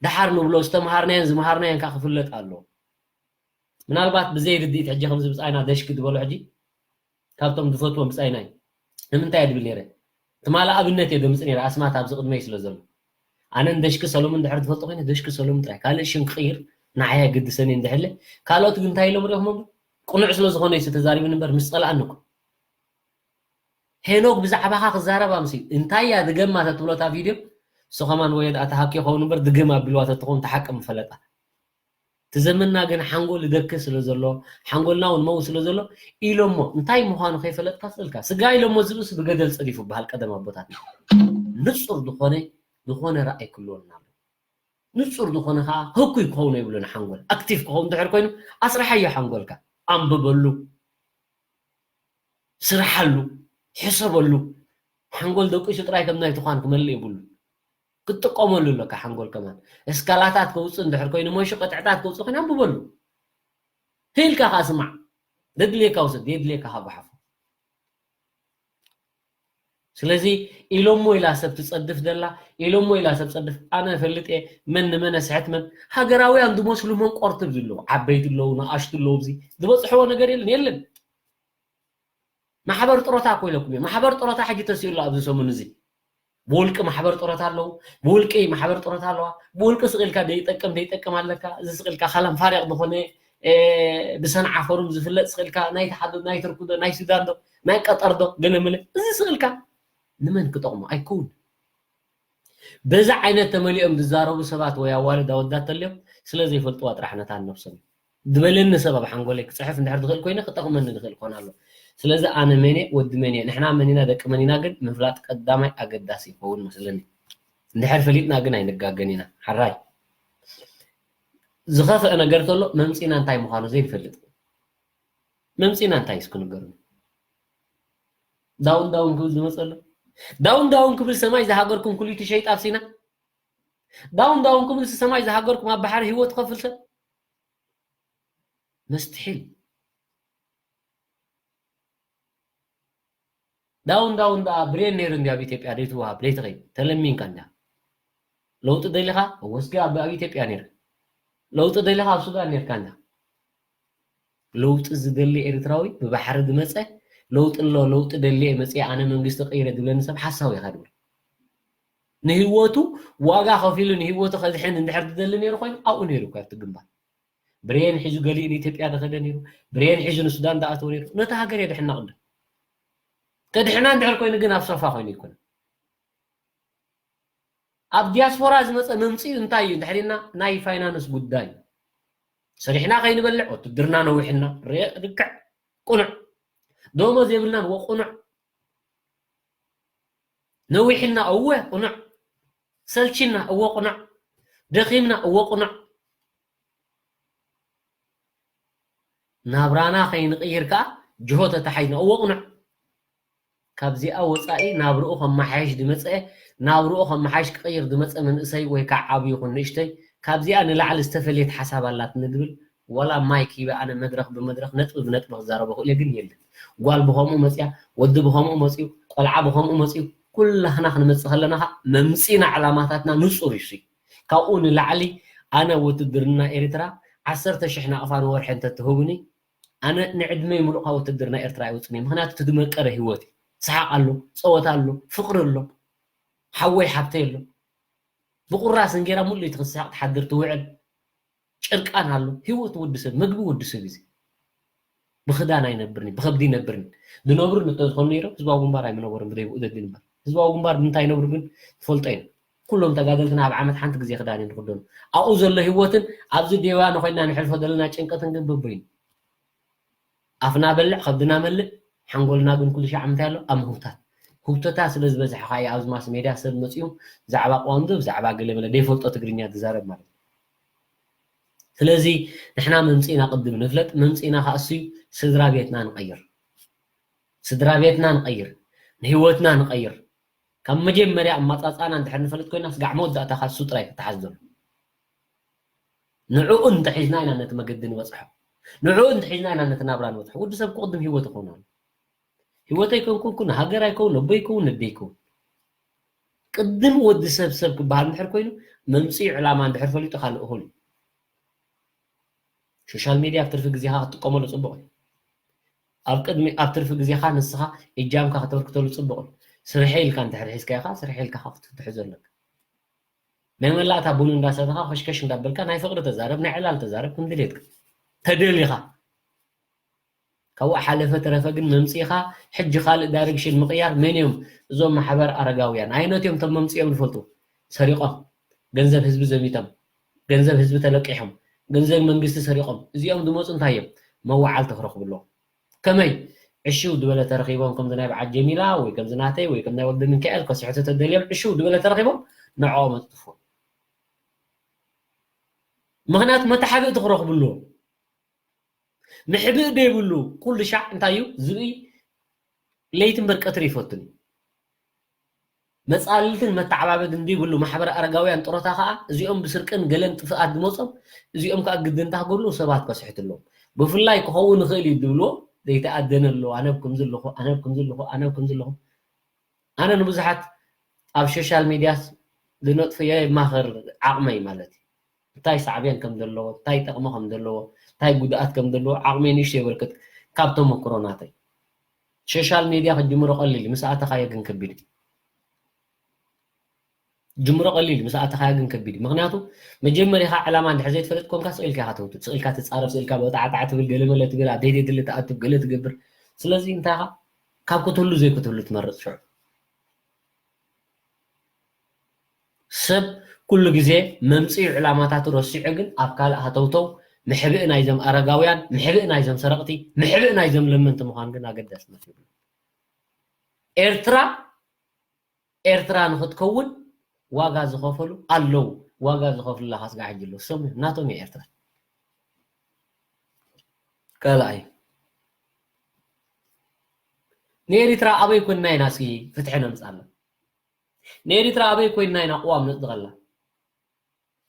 ድሓር ንብሎ ዝተምሃርናዮን ዝምሃርናዮን ከዓ ክፍለጥ ኣሎ ምናልባት ብዘይ ርድኢት ሕጂ ከምዚ ብፃይና ደሽኪ ዝበሎ ሕጂ ካብቶም ዝፈትዎም ብፃይና እዩ ንምንታይ እየ ድብል ነይረ ትማሊ ኣብነት እየ ደምፅ ነይረ ኣስማት ኣብዚ ቅድመይ ስለ ዘሎ ኣነ ንደሽኪ ሰሎሙን ድሕር ትፈልጦ ኮይነ ደሽኪ ሰሎሙን ጥራይ ካልእ ሽም ክቕይር ንዓይ ኣይገድሰን እየ እንድሕለ ካልኦት ግን እንታይ ኢሎም ሪኦኹም እምበር ቅኑዕ ስለ ዝኾነ እዩ ተዛሪቡ እምበር ምስ ፀላኣኒ እኮ ሄኖክ ብዛዕባኻ ክዛረብ ኣምስዩ እንታይ እያ ድገማ ተትብሎ እታ ቪድዮ እሱ ከማን ወይ ኣታ ሃኪ ይኸውን እምበር ድገም ኣቢልዋ ተትኸውን እታ ሓቂ ምፈለጣ እቲ ዘመንና ግን ሓንጎል ይደክር ስለ ዘሎ ሓንጎልና እውን መው ስለ ዘሎ ኢሎሞ እንታይ ምዃኑ ከይፈለጥካ ስእልካ ስጋ ኢሎሞ ዝብእስ ብገደል ፀዲፉ በሃል ቀደም ኣቦታትና ንፁር ዝኾነ ዝኾነ ረኣይ ክልወና ኣሎ ንፁር ዝኾነ ከዓ ህኩይ ክኸውን የብሉን ሓንጎል ኣክቲቭ ክኸውን ድሕር ኮይኑ ኣስርሓዮ ሓንጎልካ ኣንብበሉ ስርሓሉ ሕሰበሉ ሓንጎል ደቂሱ ጥራይ ከም ናይ ትኳን ክመልእ የብሉ ክትጥቀመሉ ኣለካ ሓንጎል ከማን እስካላታት ከውፅእ እንድሕር ኮይኑ ሞሹ ቅጥዕታት ከውፅእ ኮይኑ ኣንብበሉ ህልካ ከዓ ስማዕ ደድልየካ ውሰድ የድልየካ ከዓ ጓሓፎ ስለዚ ኢሎሞ ኢላ ሰብ ትፀድፍ ደላ ኢሎሞ ኢላ ሰብ ፀድፍ ኣነ ፈልጥ እየ መን ንመነ ስሕት መን ሃገራውያን ዝመስሉ መንቆርትብ ዝለዉ ዓበይቲ ኣለዉ ንኣሽቱ ኣለዉ እዚ ዝበፅሕዎ ነገር የለን የለን ማሕበር ጥሮታ እኮ ኢለኩም እየ ማሕበር ጥሮታ ሕጂ ተሲኡ ኣሎ ኣብዚ ሰሙን እዚ ብውልቂ ማሕበር ጥሮታ ኣለዉ ብውልቂ ማሕበር ጥሮታ ኣለዋ ብውልቂ ስቕ ኢልካ ደይጠቅም ደይጠቅም ኣለካ እዚ ስቕ ኢልካ ካላም ፋሪቕ ዝኾነ ብሰን ዓፈሩም ዝፍለጥ ስቕ ኢልካ ናይ ተሓዶ ናይ ትርኩ ዶ ናይ ሱዳን ዶ ናይ ቀጠር ዶ ገለመለ እዚ ስቕ ኢልካ ንመን ክጠቕሙ ኣይከውን በዚ ዓይነት ተመሊኦም ዝዛረቡ ሰባት ወይ ኣዋልድ ኣወዳት ተልዮም ስለ ዘይፈልጥዋ ጥራሕ ነታ ነብሶም ዝበለኒ ሰብ ኣብ ሓንጎለይ ክፅሕፍ እንድሕር ዝኽእል ኮይነ ክጠቕመኒ ዝኽእል ክኾን ኣሎ ስለዚ ኣነ መን እየ ወዲ መን እየ ንሕና መን ኢና ደቂ መን ኢና ግን ምፍላጥ ቀዳማይ ኣገዳሲ ይኸውን መስለኒ እንድሕር ፈሊጥና ግን ኣይንጋገን ኢና ሓራይ ዝኸፍአ ነገር ተሎ መምፂና እንታይ ምዃኑ ዘይንፈልጥ መምፂና እንታይ እስኪ ንገሩኒ ዳውን ዳውን ክብል ዝመፀ ኣሎ ዳውን ዳውን ክብል ሰማይ ዝሃገርኩም ኩሊቱ ሸይጣ ኣብሲና ዳውን ዳውን ክብል ሰማይ ዝሃገርኩም ኣብ ባሕሪ ህይወት ትኸፍል ሰብ መስትሒል ዳውን ዳውን ደኣ ብሬን ነይሩ እንዲ ኣብ ኢትዮጵያ ደይትወሃብ ደይትኸይድ ተለሚንካ እንዳ ለውጢ ደሊኻ ወስኪ ኣብ ኢትዮጵያ ነይር ለውጢ ደሊኻ ኣብ ሱዳን ነይርካ እንዳ ለውጢ ዝደሊ ኤርትራዊ ብባሕሪ ዝመፀ ለውጢ ኣሎ፣ ለውጢ ደልየ መፅየ ኣነ መንግስቲ ቀይረ ዝብለኒ ሰብ ሓሳዊ ኢኻ ድብል። ንህይወቱ ዋጋ ከፊሉ ንህይወቱ ከድሕን እንድሕር ዝደሊ ነይሩ ኮይኑ ኣብኡ ነይሩ እኮ ኣብቲ ግንባር። ብሬን ሒዙ ገሊኡ ንኢትዮጵያ ዝኸደ ነይሩ፣ ብሬን ሒዙ ንሱዳን ዝኣተወ ነይሩ። ነታ ሃገር የድሕና ቅድም። ከድሕና እንድሕር ኮይኑ ግን ኣብ ሶፋ ኮይኑ ይኮነ። ኣብ ዲያስፖራ ዝመፀ መምፅኡ እንታይ እዩ እንድሕር ኢልና ናይ ፋይናንስ ጉዳይ እዩ። ሰሪሕና ከይንበልዕ ወትድርና ነዊሕና ርክዕ ቁኑዕ፣ ደሞዝ የብልናን ወ ቁኑዕ፣ ነዊሕና እወ ቁኑዕ፣ ሰልችና እወ ቁኑዕ፣ ደኺምና እወ ቁኑዕ፣ ናብራና ከይንቕይር ከዓ ጅሆ ተታሓይዝና እወ ቁኑዕ። ካብዚኣ ወፃኢ ናብርኡ ከመሓየሽ ዝመፀ፣ ናብርኡ ከመሓየሽ ክቕይር ዝመፀ መንእሰይ ወይ ከዓ ዓብዪ ይኹን ንእሽተይ ካብዚኣ ንላዕሊ ዝተፈለየት ሓሳብ ኣላትኒ ዝብል ዋላ ማይክ ሂበ ኣነ መድረኽ ብመድረኽ ነጥቢ ብነጥቢ ክዛረቦ ክእል ግን የለን። ጓል ብኸምኡ መፅያ፣ ወዲ ብኸምኡ መፅዩ፣ ቆልዓ ብኸምኡ መፅዩ፣ ኩላህና ክንመፅእ ከለና ከዓ መምፂና ዕላማታትና ንፁር እዩ። ካብኡ ንላዕሊ ኣነ ውትድርና ኤርትራ ዓሰርተ ሽሕ ናቕፋ ንወርሒ እንተትህቡኒ ኣነ ንዕድመይ ሙሉእ ካብ ውትድርና ኤርትራ ኣይወፅን እየ። ምክንያቱ እቲ ዝመቀረ ህይወት እዩ። ሰሓቅ ኣሎ፣ ፀወታ ኣሎ፣ ፍቅሪ ኣሎ፣ ሓወይ ሓብተይ ኣሎ። ብቁራስ እንጌራ ሙሉእ እቲ ክስሕቅ ትሓድር ትውዕል ጭርቃን ኣሎ። ህይወት ወዲ ሰብ፣ ምግቢ ወዲ ሰብ እዩ። ብክዳን ኣይነብርን እዩ፣ ብከብዲ ይነብርን እዩ። ዝነብሩ እንተዝኾኑ ነይሮም ህዝባዊ ግንባር ኣይምነበሩን ብደይ ብኡ ዘድሊ እምበር። ህዝባዊ ግንባር ብምንታይ ይነብሩ ግን ትፈልጦ ኢና። ኩሎም ተጋደልትና ኣብ ዓመት ሓንቲ ግዜ ክዳን እዮም ዝኽደኑ። ኣብኡ ዘሎ ህይወትን ኣብዚ ዴዋን ኮይና ንሕልፎ ዘለና ጭንቀትን ግን በበይኑ። ኣፍና በልዕ፣ ከብድና መልእ፣ ሓንጎልና ግን ኩሉ ሻዕ ምንታይ ኣሎ? ኣብ ምህውታት። ህውተታ ስለ ዝበዝሐ ከኣ ኣብዚ ማስ ሜድያ ሰብ መጺኡ ብዛዕባ ቅዋም ዶ ብዛዕባ ገለ መለ ዘይፈልጦ ትግርኛ ዝዛረብ ማለት እዩ። ስለዚ ንሕና መምጽኢና ቅድም ንፍለጥ፣ መምጽኢና ከኣ እሱ እዩ፣ ስድራ ቤትና ንቐይር። ስድራ ቤትና ንቐይር፣ ንህይወትና ንቐይር። ካብ መጀመርያ ኣመጻጽኣና እንድሕር ንፈልጥ ኮይና ስጋዕ መወዳእታኻ እሱ ጥራይ ክተሓዝ ዘሎ። ንዕኡ እንተሒዝና ኢና ነቲ መገዲ ንበጽሖ። ንዕኡ እንተሒዝና ኢና ነቲ ናብራ ንበጽሖ። ወዲ ሰብ እኮ ቅድም ህይወት ይኸውን ኣሎ። ህይወተይ ከንኩንኩ ንሃገር ኣይከውን፣ ኣቦይ ይከውን፣ ነደይ ይከውን። ቅድም ወዲ ሰብ ሰብ ክበሃል እንድሕር ኮይኑ መምጽኢ ዕላማ እንድሕር ፈሊጡ ካልእ እኹል እዩ። ሶሻል ሜድያ ኣብ ትርፊ ግዜኻ ክትጥቀመሉ ጽቡቕ እዩ። ኣብ ቅድሚ ኣብ ትርፊ ግዜኻ ንስኻ እጃምካ ከተበርክተሉ ጽቡቕ እዩ። ስርሐ ኢልካ እንድሕር ሒዝካዮ ኸኣ ስርሐ ኢልካ ኸኣ ክትሕዞ ኣለካ። ናይ መላእታ ቡን እንዳሰተኻ ኸሽከሽ እንዳበልካ ናይ ፍቕሪ ተዛረብ፣ ናይ ዕላል ተዛረብ ከም ድሌትካ ተደሊኻ። ካብኡ ሓለፈ ተረፈ ግን መምጺእኻ ሕጂ ካልእ ዳይሬክሽን ምቕያር መን እዮም? እዞም ማሕበር ኣረጋውያን ኣይነት እዮም። እቶም መምጺኦም ንፈልጡ ሰሪቖም ገንዘብ ህዝቢ ዘሚቶም ገንዘብ ህዝቢ ተለቂሖም ገንዘብ መንግስቲ ሰሪቖም እዚኦም ዝመፁ እንታይ እዮም? መዋዓልቲ ክረኽቡ ኣለዎም። ከመይ? ዕሽው ዝበለ ተረኺቦም ከምዚ ናይ በዓል ጀሚላ ወይ ከምዚ ናተይ ወይ ከም ናይ ወዲ ሚካኤል ከስሕቱ ተደልዮም ዕሽው ዝበለ ተረኺቦም ንዕኦም ኣፅጥፍዎም። ምኽንያቱ መተሓብእቲ ክረኽቡ ኣለዎም። ምሕብእ ዘይብሉ ኩሉ ሻዕ እንታይ እዩ? ዝብኢ ለይቲ እምበር ቀትሪ ይፈቱን እዩ። መፃልልትን መተዓባበድን ዘይብሉ ማሕበር ኣረጋውያን ጥሮታ ከዓ እዚኦም ብስርቅን ገለን ጥፍኣት ዝመፆም እዚኦም ከዓ ግድንታ ክገብሩ ሰባት ከስሕቱ ኣለዎም። ብፍላይ ክኸውን ይኽእል እዩ ዝብልዎ ዘይተኣደነ ኣሎ። ኣነ ኣብ ከምዚ ኣለኹ፣ ኣነ ኣብ ከምዚ ኣለኹ፣ ኣነ ኣብ ከምዚ ኣለኹ። ኣነ ንብዙሓት ኣብ ሶሻል ሚድያስ ዝነጥፍዮ የማኽር ዓቕመይ ማለት እዩ። እንታይ ሳዕቤን ከም ዘለዎ፣ እንታይ ጠቕሚ ከም ዘለዎ፣ እንታይ ጉድኣት ከም ዘለዎ ዓቕመይ ንእሽቶ የበርክት ካብ ተመክሮ ናተይ። ሶሻል ሚድያ ክትጅምሮ ቀሊል እዩ፣ ምስ ኣተኻዮ ግን ከቢድ እዩ። ጅምሮ ቀሊል እዩ፣ ምስ ኣተኻዮ ግን ከቢድ እዩ። ምኽንያቱ መጀመሪኻ ዕላማ እንድሕር ዘይትፈልጥ ኮንካ ስቕ ኢልካ ኢኻ ተውትድ፣ ስቕ ኢልካ ትጻረፍ፣ ስቕ ኢልካ በጣዕጣዕ ትብል፣ ገለመለ ትብል፣ ኣብ ደይደይ ድሊ ትኣትብ፣ ገለ ትገብር። ስለዚ እንታይ ኢኻ ካብ ክትህሉ ዘይክትህሉ ትመርጽ ሽዑ። ሰብ ኩሉ ግዜ መምፅኢ ዕላማታቱ ረሲዑ ግን ኣብ ካልእ ሃተውተው ምሕብእ ናይዞም ኣረጋውያን፣ ምሕብእ ናይዞም ሰረቕቲ፣ ምሕብእ ናይዞም ለመንቲ ምዃን ግን ኣገዳስነት የብሉ። ኤርትራ ኤርትራ ንኽትከውን ዋጋ ዝኸፈሉ ኣለዉ። ዋጋ ዝኸፍሉላ ካስጋ ሕጂ ኣለዉ። ሰሙ ናቶም እየ ኤርትራ። ካልኣይ ንኤሪትራ ኣበይ ኮንና ኢና እስኪ ፍትሒ ነምፅኣላ? ንኤሪትራ ኣበይ ኮይንና ኢና ቅዋም ነጽድቐላ?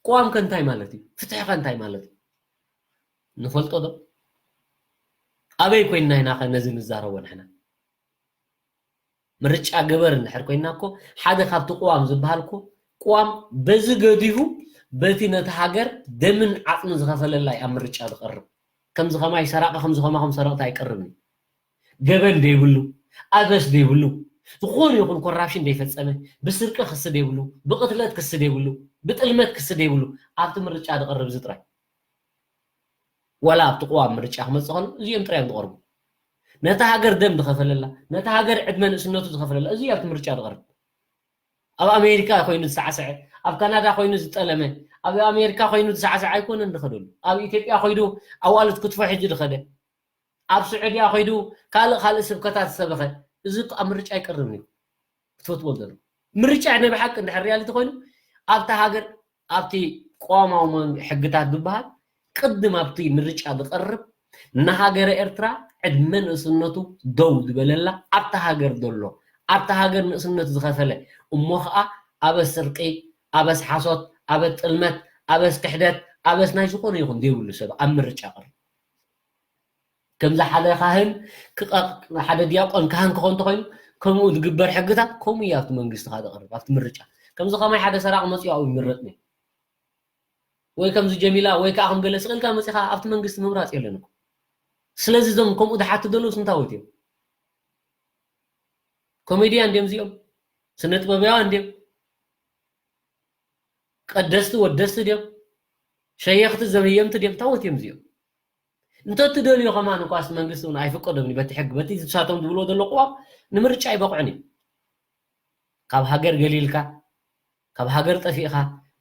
ቅዋም ከ እንታይ ማለት እዩ? ፍትሒ ከ እንታይ ማለት እዩ? ንፈልጦ ዶ? ኣበይ ኮይንና ኢና ከ ነዚ ንዛረቦ ንሕና? ምርጫ ግበር እንድሕር ኮይንና እኮ ሓደ ካብቲ ቅዋም ዝበሃል እኮ ቅዋም በዚ ገዲፉ በቲ ነቲ ሃገር ደምን ዓጽሚ ዝኸፈለላ እዩ ኣብ ምርጫ ዝቐርብ። ከምዚ ከማይ ሰራቂ ከምዚ ከማኹም ሰረቕቲ ኣይቀርብን እዩ። ገበን ዘይብሉ፣ ኣበስ ዘይብሉ፣ ዝኾነ ይኹን ኮራፕሽን ዘይፈጸመ፣ ብስርቂ ክሲ ዘይብሉ፣ ብቕትለት ክሲ ዘይብሉ፣ ብጥልመት ክሲ ዘይብሉ ኣብቲ ምርጫ ዝቐርብ እዚ ጥራይ። ዋላ ኣብቲ ቅዋም ምርጫ ክመጽእ ከሎ እዚኦም ጥራይ እዮም ዝቐርቡ። ነታ ሃገር ደም ዝኸፈለላ፣ ነታ ሃገር ዕድመ ንእስነቱ ዝኸፈለላ እዚ ኣብቲ ምርጫ ዝቐርብ። ኣብ ኣሜሪካ ኮይኑ ዝሳዕስዐ፣ ኣብ ካናዳ ኮይኑ ዝጠለመ፣ ኣብ ኣሜሪካ ኮይኑ ዝሳዕስዐ ኣይኮነን ዝኸደሉ። ኣብ ኢትዮጵያ ኮይኑ ኣዋልድ ክትፎ ሒዙ ዝኸደ፣ ኣብ ስዑድያ ኮይኑ ካልእ ካልእ ስብከታት ዝሰበኸ፣ እዚ ኣብ ምርጫ ኣይቀርብን እዩ። ክትፈትዎ ዘሎ ምርጫ ናይ ብሓቂ እንድሕር ሪያሊቲ ኮይኑ ኣብታ ሃገር ኣብቲ ቅዋማዊ መን-፣ ሕግታት ዝበሃል ቅድም ኣብቲ ምርጫ ዝቐርብ ንሃገረ ኤርትራ ዕድመ ንእስነቱ ደው ዝበለላ ኣብታ ሃገር ዘሎ ኣብታ ሃገር ንእስነቱ ዝኸፈለ እሞ ኸዓ ኣበስ ስርቂ ኣበስ ሓሶት ኣበስ ጥልመት ኣበስ ክሕደት ኣበስ ናይ ዝኾነ ይኹን ዘይብሉ ሰብ ኣብ ምርጫ ቀርብ። ከምዚ ሓደ ካህን ክቐ-፣ ሓደ ዲያቆን ካህን ክኾን እንተኾይኑ ከምኡ ዝግበር ሕግታት ከምኡ እዩ ኣብቲ መንግስቲ ኻ ዘቕርብ ኣብቲ ምርጫ። ከምዚ ከማይ ሓደ ሰራቂ መፅኡ ኣብኡ ይምረጥ ነይሩ። ወይ ከምዚ ጀሚላ ወይ ከዓ ከም ገለ ስቕ ኢልካ መፂኻ ኣብቲ መንግስቲ ምምራፅ የለን እኮ። ስለዚ እዞም ከምኡ ዝሓቱ ዘለዉ ስንታወት እዮም? ኮሜድያን ድዮም እዚኦም? ስነ ጥበባውያን ድዮም? ቀደስቲ ወደስቲ ድዮም? ሸየኽቲ ዘመየምቲ ድዮም? ታወት እዮም እዚኦም? እንተትደልዩ ከማን እኳስ መንግስቲ እውን ኣይፍቀዶም እዩ። በቲ ሕጊ፣ በቲ ንሳቶም ዝብልዎ ዘሎ ቅዋም ንምርጫ ኣይበቕዑን እዩ። ካብ ሃገር ገሊልካ፣ ካብ ሃገር ጠፊእካ፣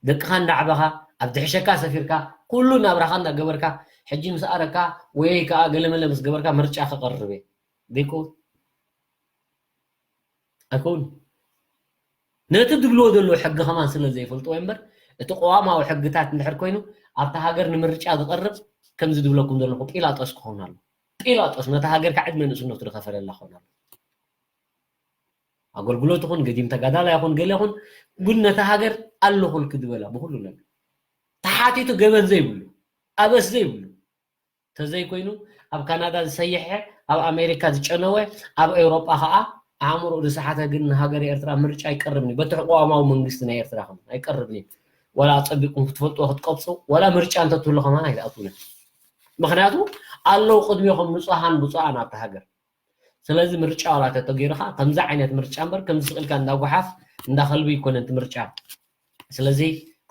ደቅኻ እንዳዕበኻ፣ ኣብ ዝሕሸካ ሰፊርካ፣ ኩሉ ናብራኻ እንዳገበርካ፣ ሕጂ ምስ ኣረካ ወይ ከዓ ገለመለ ምስ ገበርካ ምርጫ ክቐርብ እየ። ዘይከውን። ኣይከውን። ነቲ ዝብልዎ ዘለዉ ሕጊ ከማን ስለ ዘይፈልጥዎ እምበር፣ እቲ ቅዋማዊ ሕግታት እንድሕር ኮይኑ፣ ኣብታ ሃገር ንምርጫ ዝቐርብ ከምዚ ዝብለኩም ዘለኹ ጲላጦስ ክኸውን ኣሎ። ጲላጦስ ነታ ሃገር ካብ ዕድመ ንእስነቱ ዝኸፈለላ ክኸውን ኣሎ። ኣገልግሎት ይኹን፣ ገዲም ተጋዳላይ ይኹን፣ ገለ ይኹን፣ ግን ነታ ሃገር ኣለኹልኪ ዝበላ ብኹሉ ነገር። ተሓቲቱ ገበን ዘይብሉ፣ ኣበስ ዘይብሉ። ተዘይኮይኑ፣ ኣብ ካናዳ ዝሰየሐ፣ ኣብ ኣሜሪካ ዝጨነወ፣ ኣብ ኤውሮጳ ኸዓ ኣእምሮኡ ዝሰሓተ ግን ንሃገረ ኤርትራ ምርጫ ኣይቀርብን እዩ። በቲ ቅዋማዊ መንግስቲ ናይ ኤርትራ ኸም ኣይቀርብን እዩ። ዋላ ኣጸቢቕኩም ክትፈልጥዎ ክትቀብጹ፣ ዋላ ምርጫ እንተትህሉ ኸማን ኣይትኣትዉን። ምኽንያቱ ኣለዉ ቅድሜኹም ንጹሃን ብጹኣን ኣብታ ሃገር። ስለዚ ምርጫ ዋላ ተተገይሩ ኸዓ ከምዚ ዓይነት ምርጫ እምበር ከምዚ ስቕ ኢልካ እንዳ ጓሓፍ እንዳ ከልቢ ኣይኮነን እቲ ምርጫ። ስለዚ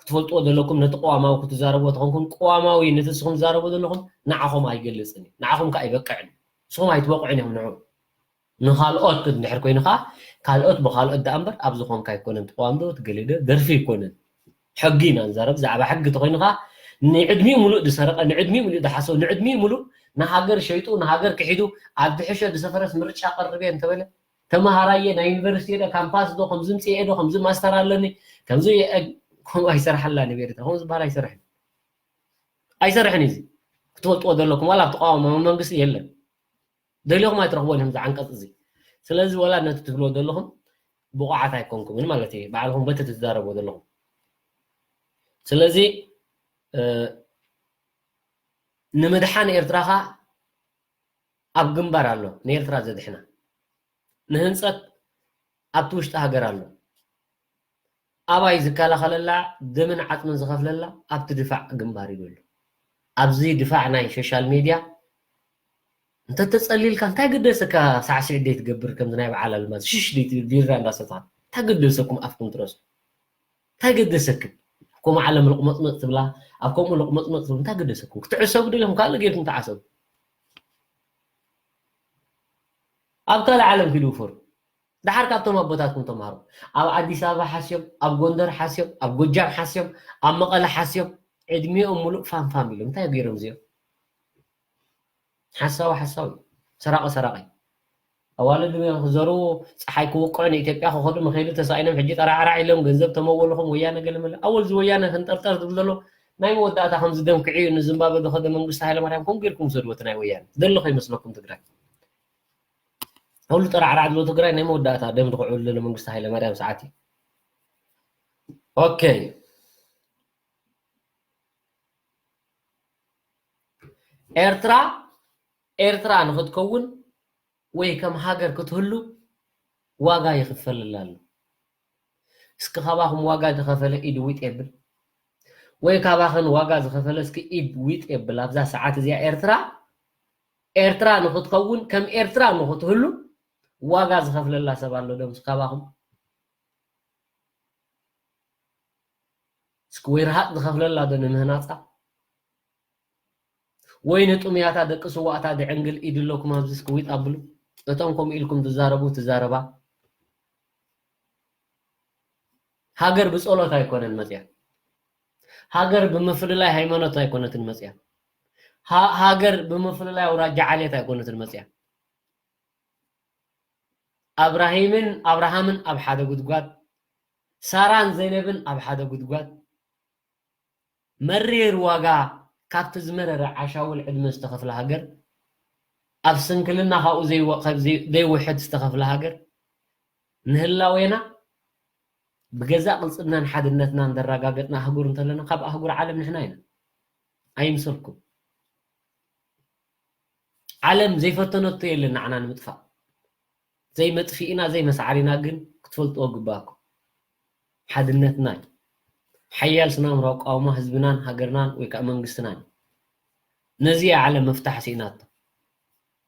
ክትፈልጥዎ ዘለኩም ነቲ ቅዋማዊ ክትዛረብዎ ተኾንኩም ቅዋማዊ ነቲ ንስኹም ትዛረብዎ ዘለኹም ንዓኹም ኣይገልጽን እዩ። ንዓኹም ከኣ ኣይበቅዕን እዩ። ንስኹም ኣይትበቕዑን ኢኹም ንዑ። ንኻልኦት እንድሕር ኮይኑ ኸዓ ካልኦት ብኻልኦት ደኣ እምበር ኣብ ዝኾንካ ኣይኮነን። እቲ ቅዋም ዶ እቲ ገለ ዶ ደርፊ ኣይኮነን። ሕጊ ኢና ንዛረብ። ብዛዕባ ሕጊ ተኾይኑ ኸዓ ንዕድሚኡ ሙሉእ ዝሰረቐ፣ ንዕድሚኡ ሙሉእ ዝሓሰወ፣ ንዕድሚኡ ሙሉእ ንሃገር ሸይጡ ንሃገር ክሒዱ ኣብ ዝሕሸ ዝሰፈረስ ምርጫ ቀርብ እየ እንተበለ ተምሃራይ እየ፣ ናይ ዩኒቨርሲቲ እየ ዶ፣ ካምፓስ ዶ፣ ከምዚ ምፅኤ ዶ፣ ከምዚ ማስተር ኣለኒ፣ ከምዚ እየ፣ ከምኡ ኣይሰርሓላን እዩ ኤርትራ። ከምኡ ዝበሃል ኣይሰርሕን። ኣይሰርሕን እዩ እዚ። ክትፈልጥዎ ዘለኩም፣ ዋላ ኣብ ተቃዋሚ መንግስቲ የለን። ደሊኹም ኣይትረኽቦን እዮም እዚ ዓንቀፅ እዚ። ስለዚ ዋላ ነቲ ትብልዎ ዘለኹም ብቑዓት ኣይኮንኩምን ማለት እዩ። ባዕልኹም በቲ ትዛረብዎ ዘለኹም። ስለዚ፣ እ፣ ንምድሓን ኤርትራኻ ኣብ ግንባር ኣሎ፣ ንኤርትራ ዘድሕና። ንህንጸት ኣብቲ ውሽጢ ሃገር ኣሎ። ኣባይ ዝከላኸለላ፣ ደምን ዓጽምን ዝኸፍለላ ኣብቲ ድፋዕ ግንባር እዩ ዘሎ። ኣብዚ ድፋዕ ናይ ሶሻል ሜድያ እንተተጸሊልካ እንታይ ገደሰካ? ሳዕስዒት ደይ ትገብር ከምዚ ናይ በዓል ኣልማዝ ሽሽ ደይ ትብል ቢራ እንዳሰትኻ እንታይ ገደሰኩም ኣፍኩም ትረሱ? እንታይ ገደሰክን? ኣብ ከምኡ ዓለም ልቕመጽመጽ ትብላ፣ ኣብ ከምኡ ልቕመጽመጽ ትብሉ እንታይ ገደሰኩም? ክትዕሰቡ ደለኹም ካልእ ጌርኩም ተዓሰቡ። ኣብ ካልእ ዓለም ኪዱ ውፈሩ። ደሓር ካብቶም ኣቦታትኩም ተምሃሩ። ኣብ ኣዲስ ኣበባ ሓስዮም፣ ኣብ ጎንደር ሓስዮም፣ ኣብ ጎጃም ሓስዮም፣ ኣብ መቐለ ሓስዮም፣ ዕድሚኦም ሙሉእ ፋም ፋም ኢሎም እንታይ ገይሮም እዚኦም? ሓሳዊ ሓሳዊ፣ ሰራቂ ሰራቂ። ኣዋልድ ክዘርዉ፣ ፀሓይ ክወቅዑ ንኢትዮጵያ ክኸዱ መኸዱ ተሳኢኖም ሕጂ ጠራዕራዕ ኢሎም ገንዘብ ተመወልኹም ወያነ ገለመለ። ኣወል እዚ ወያነ ክንጠርጠር ዝብል ዘሎ ናይ መወዳእታ ከምዚ ደም ክዕዩ ንዝምባበ ዝኸደ መንግስቲ ሃይለማርያም ከምኡ ጌርኩም ውሰድዎ እቲ ናይ ወያነ። ዘሎ ከይመስለኩም ትግራይ። ኩሉ ጠራዕራዕ ዝብሎ ትግራይ ናይ መወዳእታ ደም ዝኽዕሉ ዘሎ መንግስቲ ሃይለማርያም ሰዓት እዩ። ኦኬ። ኤርትራ፣ ኤርትራ ንኽትከውን ወይ ከም ሃገር ክትህሉ ዋጋ ይኽፈልላ ኣሎ። እስኪ ካባኹም ዋጋ ዝኸፈለ ኢዱ ዊጥ የብል። ወይ ካባኽን ዋጋ ዝኸፈለ እስኪ ኢድ ዊጥ የብል ኣብዛ ሰዓት እዚኣ። ኤርትራ ኤርትራ ንኽትኸውን፣ ከም ኤርትራ ንኽትህሉ ዋጋ ዝኸፍለላ ሰብ ኣሎ ዶ ምስ ካባኹም? እስኪ ወይ ረሃጥ ዝኸፍለላ ዶ ንምህናፃ? ወይ ንጥሙያታ ደቂ ስዋእታ ድዕንግል ኢድ ኣለኩም ኣብዚ እስኪ ዊጥ ኣብሉ። እቶም ከምኡ ኢልኩም ትዛረቡ ትዛረባ። ሃገር ብጸሎት ኣይኮነን መጽያ። ሃገር ብምፍልላይ ሃይማኖት ኣይኮነትን መጽያ። ሃ-፣ ሃገር ብምፍልላይ ኣውራጃ ዓሌት ኣይኮነትን መጽያ። ኣብራሂምን ኣብርሃምን ኣብ ሓደ ጉድጓድ፣ ሳራን ዘይነብን ኣብ ሓደ ጉድጓድ፣ መሪር ዋጋ ካብቲ ዝመረረ ዓሻውል ዕድመ ዝተኸፍለ ሃገር፣ ኣብ ስንክልና ካብኡ ዘይወ-፣ ካብ ዘይ-፣ ዘይውሕድ ዝተኸፍለ ሃገር፣ ንህላዌና ብገዛእ ቅልጽምናን ሓድነትናን ዘረጋገጽና ኣህጉር እንተለና፣ ካብ ኣህጉር ዓለም ንሕና ኢና። ኣይምሰልኩም። ዓለም ዘይፈተነቶ የለን ንዓና ንምጥፋእ። ዘይመጥፊእና፣ ዘይመስዓሪና ግን ክትፈልጥዎ ግባእኩም። ሓድነትና እዩ። ሓያል ስነ-ኣእምሮ ኣቃውማ ህዝብናን ሃገርናን ወይ ከዓ መንግስትናን እዩ። ነዚ እያ ዓለም ምፍታሕ ስኢናቶ።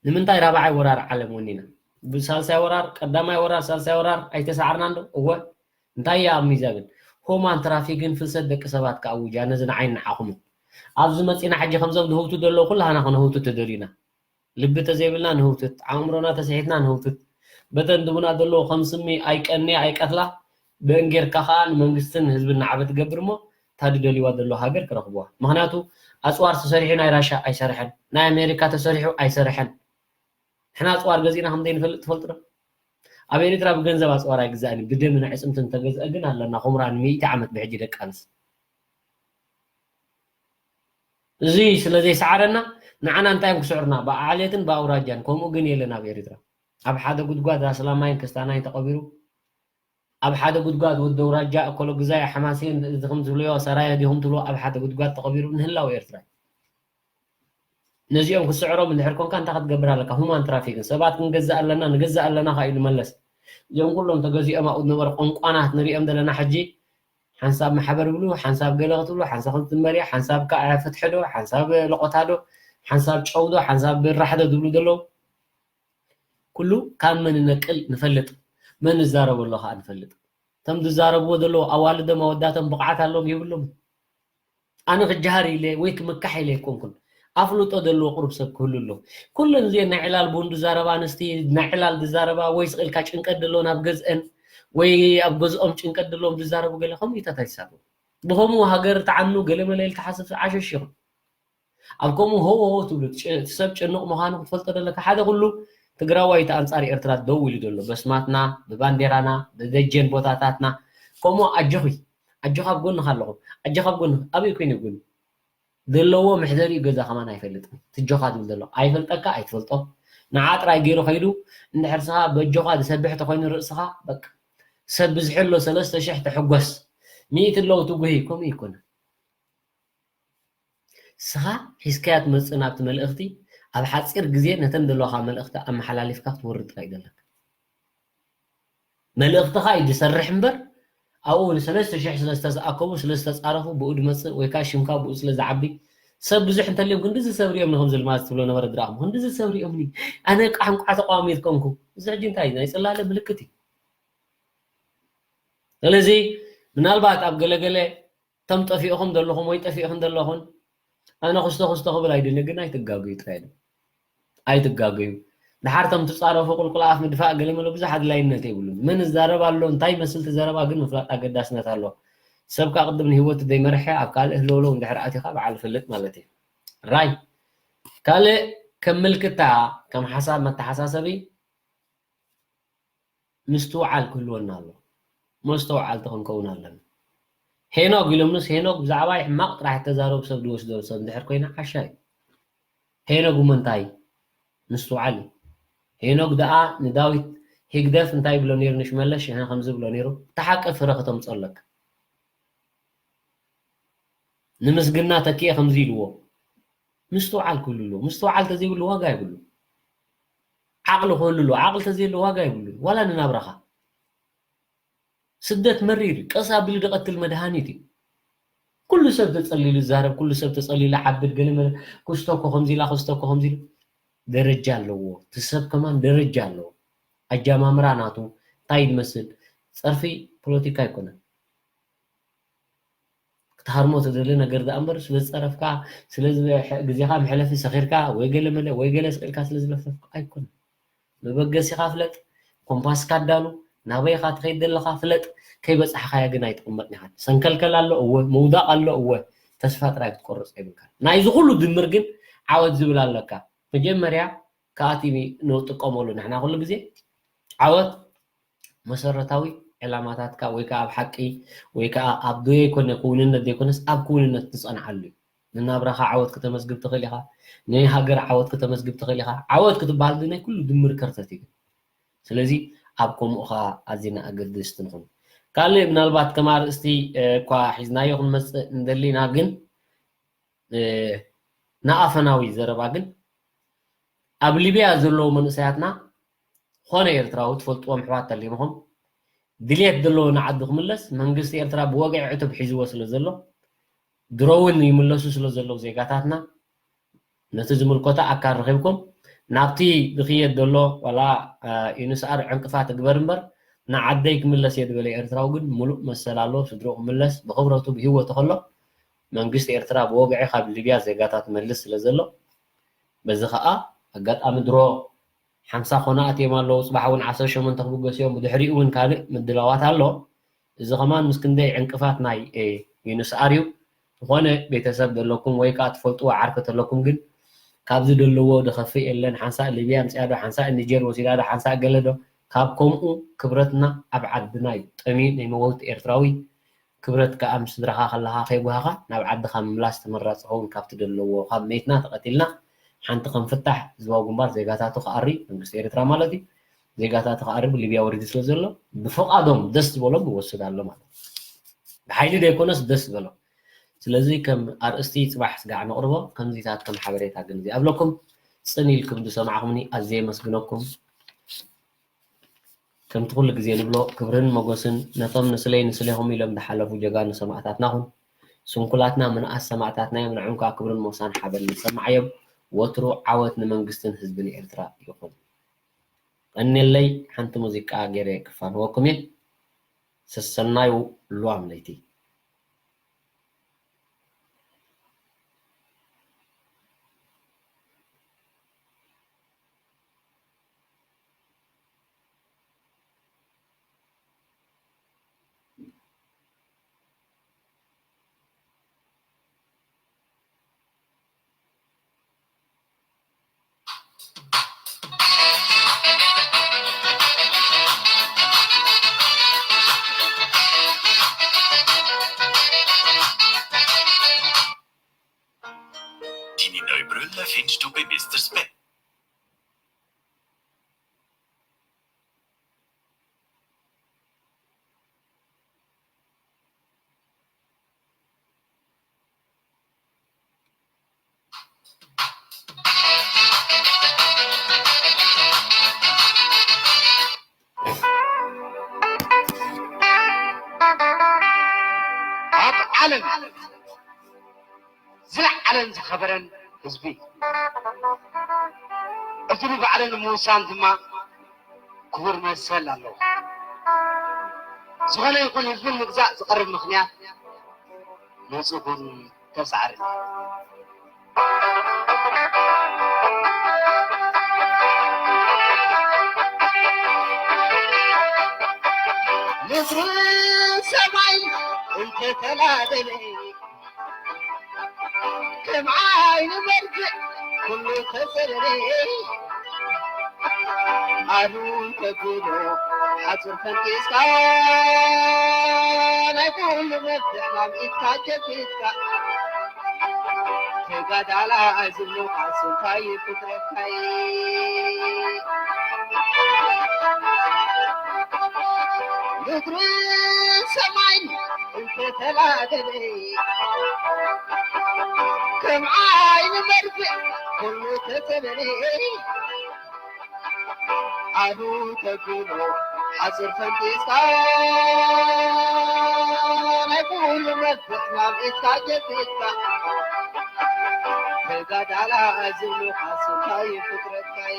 ንምንታይ ራብዓይ ወራር ዓለም ወኒና? ብሳልሳይ ወራር፣ ቀዳማይ ወራር፣ ሳልሳይ ወራር ኣይተሳዕርናን ዶ? እወ። እንታይ እያ ኣብ ሚዛ ግን? ሁማን ትራፊክን ፍልሰት ደቂ ሰባት ክኣውጃ፣ ነዚ ንዓይ ንዓኹምን። ኣብዚ መጺና ሕጂ ከምዞም ዝህውቱ ዘለዉ ኩላህና ክነህውቱ ተደሊና። ልቢ ተዘይብልና ንህውትት፣ ኣእምሮና ተስሒትና ንህውትት። በተን ድቡና ዘለዉ ከም ስሚ ኣይቀንያ ኣይቀትላ፣ ብእን ጌርካ ከኣ ንመንግስትን ንህዝብን ናዕቢ ትገብር እሞ፣ እታ ድደልይዋ ዘለዉ ሃገር ክረኽብዋ። ምኽንያቱ፣ ኣጽዋር ተሰሪሑ ናይ ራሻ ኣይሰርሐን፣ ናይ ኣሜሪካ ተሰሪሑ ኣይሰርሐን። ንሕና ኣጽዋር ገዚእና ከም ዘይንፈልጥ ትፈልጡ ዶ? ኣብ ኤርትራ ብገንዘብ ኣጽዋር ኣይግዛእን እዩ። ብደምን ኣዕጽምትን ተገዝአ ግን ኣለና፣ ኹምራን ሚእቲ ዓመት ብሕጂ ደቂ ኣንስ። እዚ ስለ ዘይሰዓረና፣ ንዓና እንታይ እዮም ክስዕሩና? ብዓሌትን ብኣውራጃን። ከምኡ ግን የለን ኣብ ኤርትራ። ኣብ ሓደ ጉድጓድ ራስላማይን ክስታናይን ተቐቢሩ፣ ኣብ ሓደ ጉድጓድ ወዲ ኣውራጃ፣ እከሎ ግዛይ፣ ሓማሴን፣ እዚ ከም ዝብልዮ፣ ሰራየ ዲኹም ትብልዎ፣ ኣብ ሓደ ጉድጓድ ተቐቢሩ ንህላው ኤርትራ እዩ። ነዚኦም ክስዕሮም እንድሕር ኮንካ እንታይ ክትገብር ኣለካ? ሁማን ትራፊክን ሰባት ክንገዝእ ኣለና፣ ንገዝእ ኣለና ከኣ ኢሉ መለስ። እዚኦም ኩሎም ተገዚኦም ኣብኡ ዝነበሩ ቆንቋናት ንሪኦም ዘለና ሕጂ ሓንሳብ ማሕበር ይብሉ፣ ሓንሳብ ገለ ክትብሉ፣ ሓንሳብ ከምቲ መርያ፣ ሓንሳብ ከኣ ፍትሒ ዶ፣ ሓንሳብ ለቖታ ዶ፣ ሓንሳብ ጨው ዶ፣ ሓንሳብ ብራህ ዶ ዝብሉ ዘለዉ። ኩሉ ካብ መን ይነቅል ንፈልጥ፣ መን ዝዛረቦ ኣሎ ከኣ ንፈልጥ። እቶም ዝዛረብዎ ዘለዉ ኣዋልዶም ኣወዳቶም ብቕዓት ኣለዎም የብሎምን። ኣነ ክጀሃር ኢለ ወይ ክምካሕ ኢለ ኣይኮንኩን። ኣፍልጦ ዘለዎ ቁሩብ ሰብ ክህሉ ኣለዎ። ኩለን እዚአን ናይ ዕላል ቡን ዝዛረባ ኣንስቲ፣ ናይ ዕላል ዝዛረባ ወይ ስቕ ኢልካ ጭንቀት ዘለወን ኣብ ገዝአን ወይ ኣብ ገዝኦም ጭንቀት ዘለዎም ዝዛረቡ ገለ ከምኡታት ኣይሳረቡ። ብኸምኡ ሃገር ትዓኑ ገለ መለ ኢልካ ሓስብ ዓሸሽ ኢኹም። ኣብ ከምኡ ሆ ሆ ትብሉ፣ እቲ ጭ-፣ እቲ ሰብ ጭኑቕ ምዃኑ ክትፈልጦ ዘለካ። ሓደ ኩሉ ትግራዋይ እቲ ኣንጻር ኤርትራ ደው ኢሉ ዘሎ፣ በስማትና፣ ብባንዴራና፣ ብደጀን ቦታታትና፣ ከምኡ ኣጆኺ፣ ኣጆኻ ኣብ ጎንኻ ኣለኹ፣ ኣጆኻ ኣብ ጎንኺ፣ ኣበይ ኮይኑ ኣብ ጎኒ? ዘለዎ መሕደሪኡ ገዛ ከማን ኣይፈልጥን። ትጆኻ ዝብል ዘሎ ኣይፈልጠካ፣ ኣይትፈልጦ። ንዓ ጥራይ ገይሩ ከይዱ፣ እንድሕር ስኻ በጆኻ ዝሰብሕ ተኾይኑ ርእስኻ፣ በቃ፣ ሰብ ብዝሒ ኣሎ፣ ሰለስተ ሽሕ ተሕጎስ፣ ሚእቲ ኣለዉ ትጉሂ፣ ከምኡ ይኮነ። ስኻ ሒዝካያ ትመጽእ ናብቲ መልእኽቲ፣ ኣብ ሓጺር ግዜ ነተን ዘለዋኻ መልእኽቲ ኣመሓላሊፍካ ክትወርድ ጥራይ እዩ ዘለካ። መልእኽትኻ እዩ ዝሰርሕ እምበር፣ ኣብኡ ንሰለስተ ሽሕ ስለ ዝተኣከቡ፣ ስለ ዝተጻረፉ፣ ብኡ ዝመጽእ ወይ ከኣ ሽምካ ብኡ ስለ ዝዓቢ፣ ሰብ ብዙሕ እንተልዮም ክንድዚ ሰብ ሪኦም ንኸም ዝልማዝ ትብሎ ነበረ ድራኹም። ክንድዚ ሰብ ሪኦምኒ፣ ኣነ ቋንቋ ተቃዋሚት ኮንኩ። እዚ ሕጂ እንታይ እዩ? ናይ ጽላለ ምልክት እዩ። ስለዚ ምናልባት ኣብ ገለገለ እቶም ጠፊእኹም ዘለኹም ወይ ጠፊእኹም ዘለኹን፣ ኣነ ክስቶ ክስቶ ክብል ኣይደልን፣ ግን ኣይትጋገዩ ጥራይ ኢሉ። ኣይትጋገዩ። ድሓር እቶም ትጻረፉ ቁልቁል ኣፍ ምድፋእ ገለ መለ ብዙሕ ኣድላይነት የብሉን። መን ዝዛረብ ኣሎ፣ እንታይ ይመስል እቲ ዘረባ ግን ምፍላጥ ኣገዳስነት ኣለዎ። ሰብ ከኣ ቅድም ንህይወቱ ዘይመርሐ ኣብ ካልእ ህልውለው እንድሕር ኣቲኻ በዓል ፈልጥ ማለት እዩ። ራይ። ካልእ ከም ምልክታ፣ ከም ሓሳብ መተሓሳሰቢ፣ ምስትውዓል ክህልወና ኣሎ። መስተውዓልቲ ክንከውን ኣለና። ሄኖግ ኢሎምንስ፣ ሄኖግ ብዛዕባይ ሕማቕ ጥራሕ እተዛረቡ ሰብ ዝወስዶ ሰብ እንድሕር ኮይና ዓሻ እዩ። ሄኖግ እሞ እንታይ? ምስትውዓል እዩ። ሄኖግ ደኣ ንዳዊት ህግደፍ እንታይ ይብሎ ነይሩ ንሽመለስ? ሽነ ከምዚ ይብሎ ነይሩ፣ እታ ሓቂ ፍረ ከተምጽኦ ኣለካ። ንምስግና ተኪኤ ከምዚ ኢልዎ፣ ምስትውዓል ክህሉ ኣለዎ። ምስትውዓል ተዘይብሉ ዋጋ የብሉን። ዓቕሊ ክህሉ ኣለዎ። ዓቕሊ ተዘየሎ ዋጋ የብሉን። ዋላ ንናብራኻ። ስደት መሪር እዩ። ቀስ ኣቢሉ ዝቐትል መድሃኒት እዩ። ኩሉ ሰብ ተጸሊሉ ይዛረብ፣ ኩሉ ሰብ ተጸሊሉ ዓብድ ገለ መለ ክስቶ እኮ ከምዚ ኢላ ክስቶ እኮ ከምዚ ኢሉ ደረጃ ኣለዎ። እቲ ሰብ ከማን ደረጃ ኣለዎ። ኣጀማምራ ናቱ እንታይ ዝመስል ጸርፊ ፖለቲካ ኣይኮነን። ክትሃርሞ ትደሊ ነገር ደኣ እምበር ስለ ዝጸረፍካ ስለ ግዜኻ መሕለፊ ሰኺርካ ወይ ገለ መለ ወይ ገለ ስቕ ኢልካ ስለ ዝለፈፍካ ኣይኮነን። መበገሲኻ ፍለጥ፣ ኮምፓስካ ኣዳሉ፣ ናበይ ኢኻ ትኸይድ ዘለኻ ፍለጥ። ከይበጻሕካያ ግን ኣይትቕመጥን ኢኻ። ሰንከልከል ኣሎ እወ፣ ምውዳቕ ኣሎ እወ፣ ተስፋ ጥራይ ክትቆርጽ የብልካ። ናይዚ ኩሉ ድምር ግን ዓወት ዝብል ኣለካ። መጀመርያ ከኣቲ ንጥቀመሉ ንሕና ኩሉ ግዜ ዓወት መሰረታዊ ዕላማታትካ ወይ ከዓ ኣብ ሓቂ ወይ ከዓ ኣብ ዘይኮነ ክውንነት ዘይኮነስ ኣብ ክውንነት ትጸንዓሉ እዩ። ንናብራኻ ዓወት ክተመዝግብ ትኽእል ኢኻ፣ ንሃገር ዓወት ክተመዝግብ ትኽእል ኢኻ። ዓወት ክትበሃል ግን ናይ ኩሉ ድምር ከርተት እዩ። ስለዚ ኣብ ከምኡ ኸዓ ኣዝና ኣገደስቲ ንኹን። ካልእ ምናልባት ከም ኣርእስቲ እኳ ሒዝናዮ ክንመጽእ እንደሊና ግን ንኣፈናዊ ዘረባ ግን ኣብ ሊብያ ዘለዉ መንእሰያትና ኾነ ኤርትራዊ ትፈልጥዎም ኣሕዋት ተሊምኹም ድልየት ዘለዎ ንዓዱ ክምለስ መንግስቲ ኤርትራ ብወግዒ ዕቱብ ሒዝዎ ስለ ዘሎ ድሮ እውን ይምለሱ ስለ ዘለዉ ዜጋታትና ነቲ ዝምልከቶ ኣካል ረኺብኩም ናብቲ ዝኽየድ ዘሎ ዋላ ዩንስኣር ዕንቅፋት እግበር እምበር ንዓደይ ክምለስ እየ ዝበለ ኤርትራዊ ግን ሙሉእ መሰል ኣለዎ ስድርኡ ክምለስ ብኽብረቱ ብህይወቱ ከሎ መንግስቲ ኤርትራ ብወግዒ ካብ ሊብያ ዜጋታት መልስ ስለ ዘሎ በዚ ኸኣ ኣጋጣሚ ድሮ ሓምሳ ኮነ ኣትዮም ኣለዉ ጽባሕ እውን ዓሰርተ ሸሞንተ ክብገሱ እዮም ብድሕሪኡ እውን ካልእ ምድላዋት ኣሎ እዚ ኸማን ምስ ክንደይ ዕንቅፋት ናይ ዩንስኣር እዩ ዝኾነ ቤተሰብ ዘለኩም ወይ ከዓ ትፈልጥዎ ዓርኪ ተለኩም ግን ካብዚ ደለዎ ደኸፍእ የለን ሓንሳእ ሊብያ ምፅያ ዶ ሓንሳእ ኒጀር ወሲዳ ዶ ሓንሳእ ገለ ዶ ካብ ከምኡ ክብረትና ኣብ ዓድና እዩ ጠምዩ ናይ መወልቲ ኤርትራዊ ክብረት ከዓ ምስ ስድራኻ ከለኻ ከይጓሃኻ ናብ ዓድኻ ምምላስ ተመራፂ ኸውን ካብቲ ደለዎ ካብ መይትና ተቐቲልና ሓንቲ ከም ፍታሕ ህዝባዊ ግንባር ዜጋታቱ ክኣሪ መንግስቲ ኤርትራ ማለት እዩ ዜጋታቱ ክኣሪ ብሊብያ ወሪዱ ስለ ዘሎ ብፍቓዶም ደስ ዝበሎም ይወስድ ኣሎ ማለት ብሓይሊ ዘይኮነስ ደስ ዝበሎም ስለዚ ከም ኣርእስቲ ፅባሕ ስጋዕ ነቕርቦ ከምዚታት ከም ሓበሬታ ግን እዚኣ ኣብለኩም ፅን ኢልኩም ዝሰማዕኹምኒ ኣዝየ የመስግነኩም ከምቲ ኩሉ ግዜ ንብሎ ክብርን ሞገስን ነቶም ንስለይ ንስሌኹም ኢሎም ዝሓለፉ ጀጋኑ ሰማእታትና ኹን ስንኩላትና ምንኣስ ሰማእታትና እዮም ንዕም ከዓ ክብርን ሞሳን ሓበን ንሰማዓዮም ወትሩ ዓወት ንመንግስትን ህዝብን ኤርትራ ይኹን ቀኔለይ ሓንቲ ሙዚቃ ገይረ ክፋንወኩም እየ ሰሰናዩ ሉዋም ለይቲ Die Neubrille findest du bei Mister Spin. ኣብ ዓለም ዝለዓለን ዝኸበረን ህዝቢ እዚ ንባዕሉ ንምውሳን ድማ ክቡር መሰል ኣለዎ። ዝኾነ ይኹን ህዝቢ ንምግዛእ ዝቐርብ ምኽንያት ንጹግን ተሳዕርን እዩ። ምድርን ሰማይን እንተተላደለ ከም ዓይኒ መርፍእ ኩሉ ተሰለለ ኣዱ ተጉዶ ሓጹር ፈንጢስካ ናይ ኩሉ መፍትሕ ናብ ኢድካ ጨቢጥካ ተጋዳላይ ዝብሉኻ ስንታይ ፍጥረትካይ ምድርን ሰማይን እንተተላደለ ከም ዓይኒ መርፍእ ኩሉ ተተበለ ኣዱ ተጉሎ ሓጹር ፈንጢስካ ናይ ኩሉ መፍትሕ ናብ ኢድካ ጀቢድካ ተጋዳላ ዝብሉኻ ስንታይ ፍጥረትካይ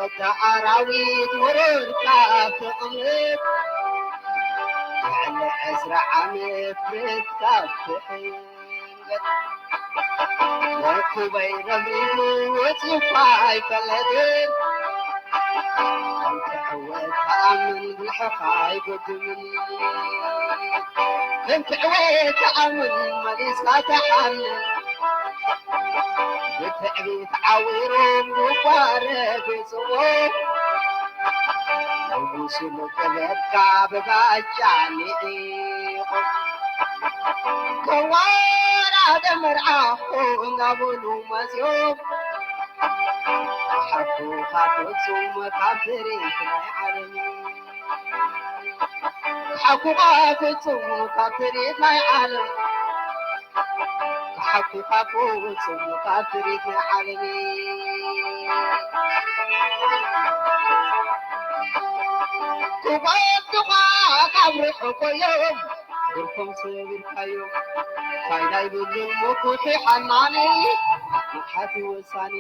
ተወታ ኣራዊት ወረድካ ተቕምጥ ልዕሊ ዕስራ ዓመት ፍርድካ ትሕንገጥ ወኩበይ ረብሪቡ ወፂኡኳ ኣይፈለጥን ከም ትዕወት ተኣምን ብልሕኻ ኣይጎድምን ከም ትዕወት ተኣምን መሊስካ ተሓምን ብትዕቢት ዓዊሮም ጉባረ ገፅዎ ንጉስሉ ጥበብካ ብባጫ ንዒቖም ከዋራደ መርዓኹ እናበሉ መፅዮም ሓኩኻ ፍጹም ካብ ትርኢት ናይ ዓለም ሓኩኻ ፍጹም ካብ ትርኢት ናይ ዓለም ሓኩኻ ፍጹም ካብ ትርኢት ናይ ዓለም ክጓቱኻ ካብ ርሑቕ እዮም ብርኮም ሰቢርካዮም ፋይዳ ይብሉን መኩሒ ሓናኒ ንሓቲ ወሳኒ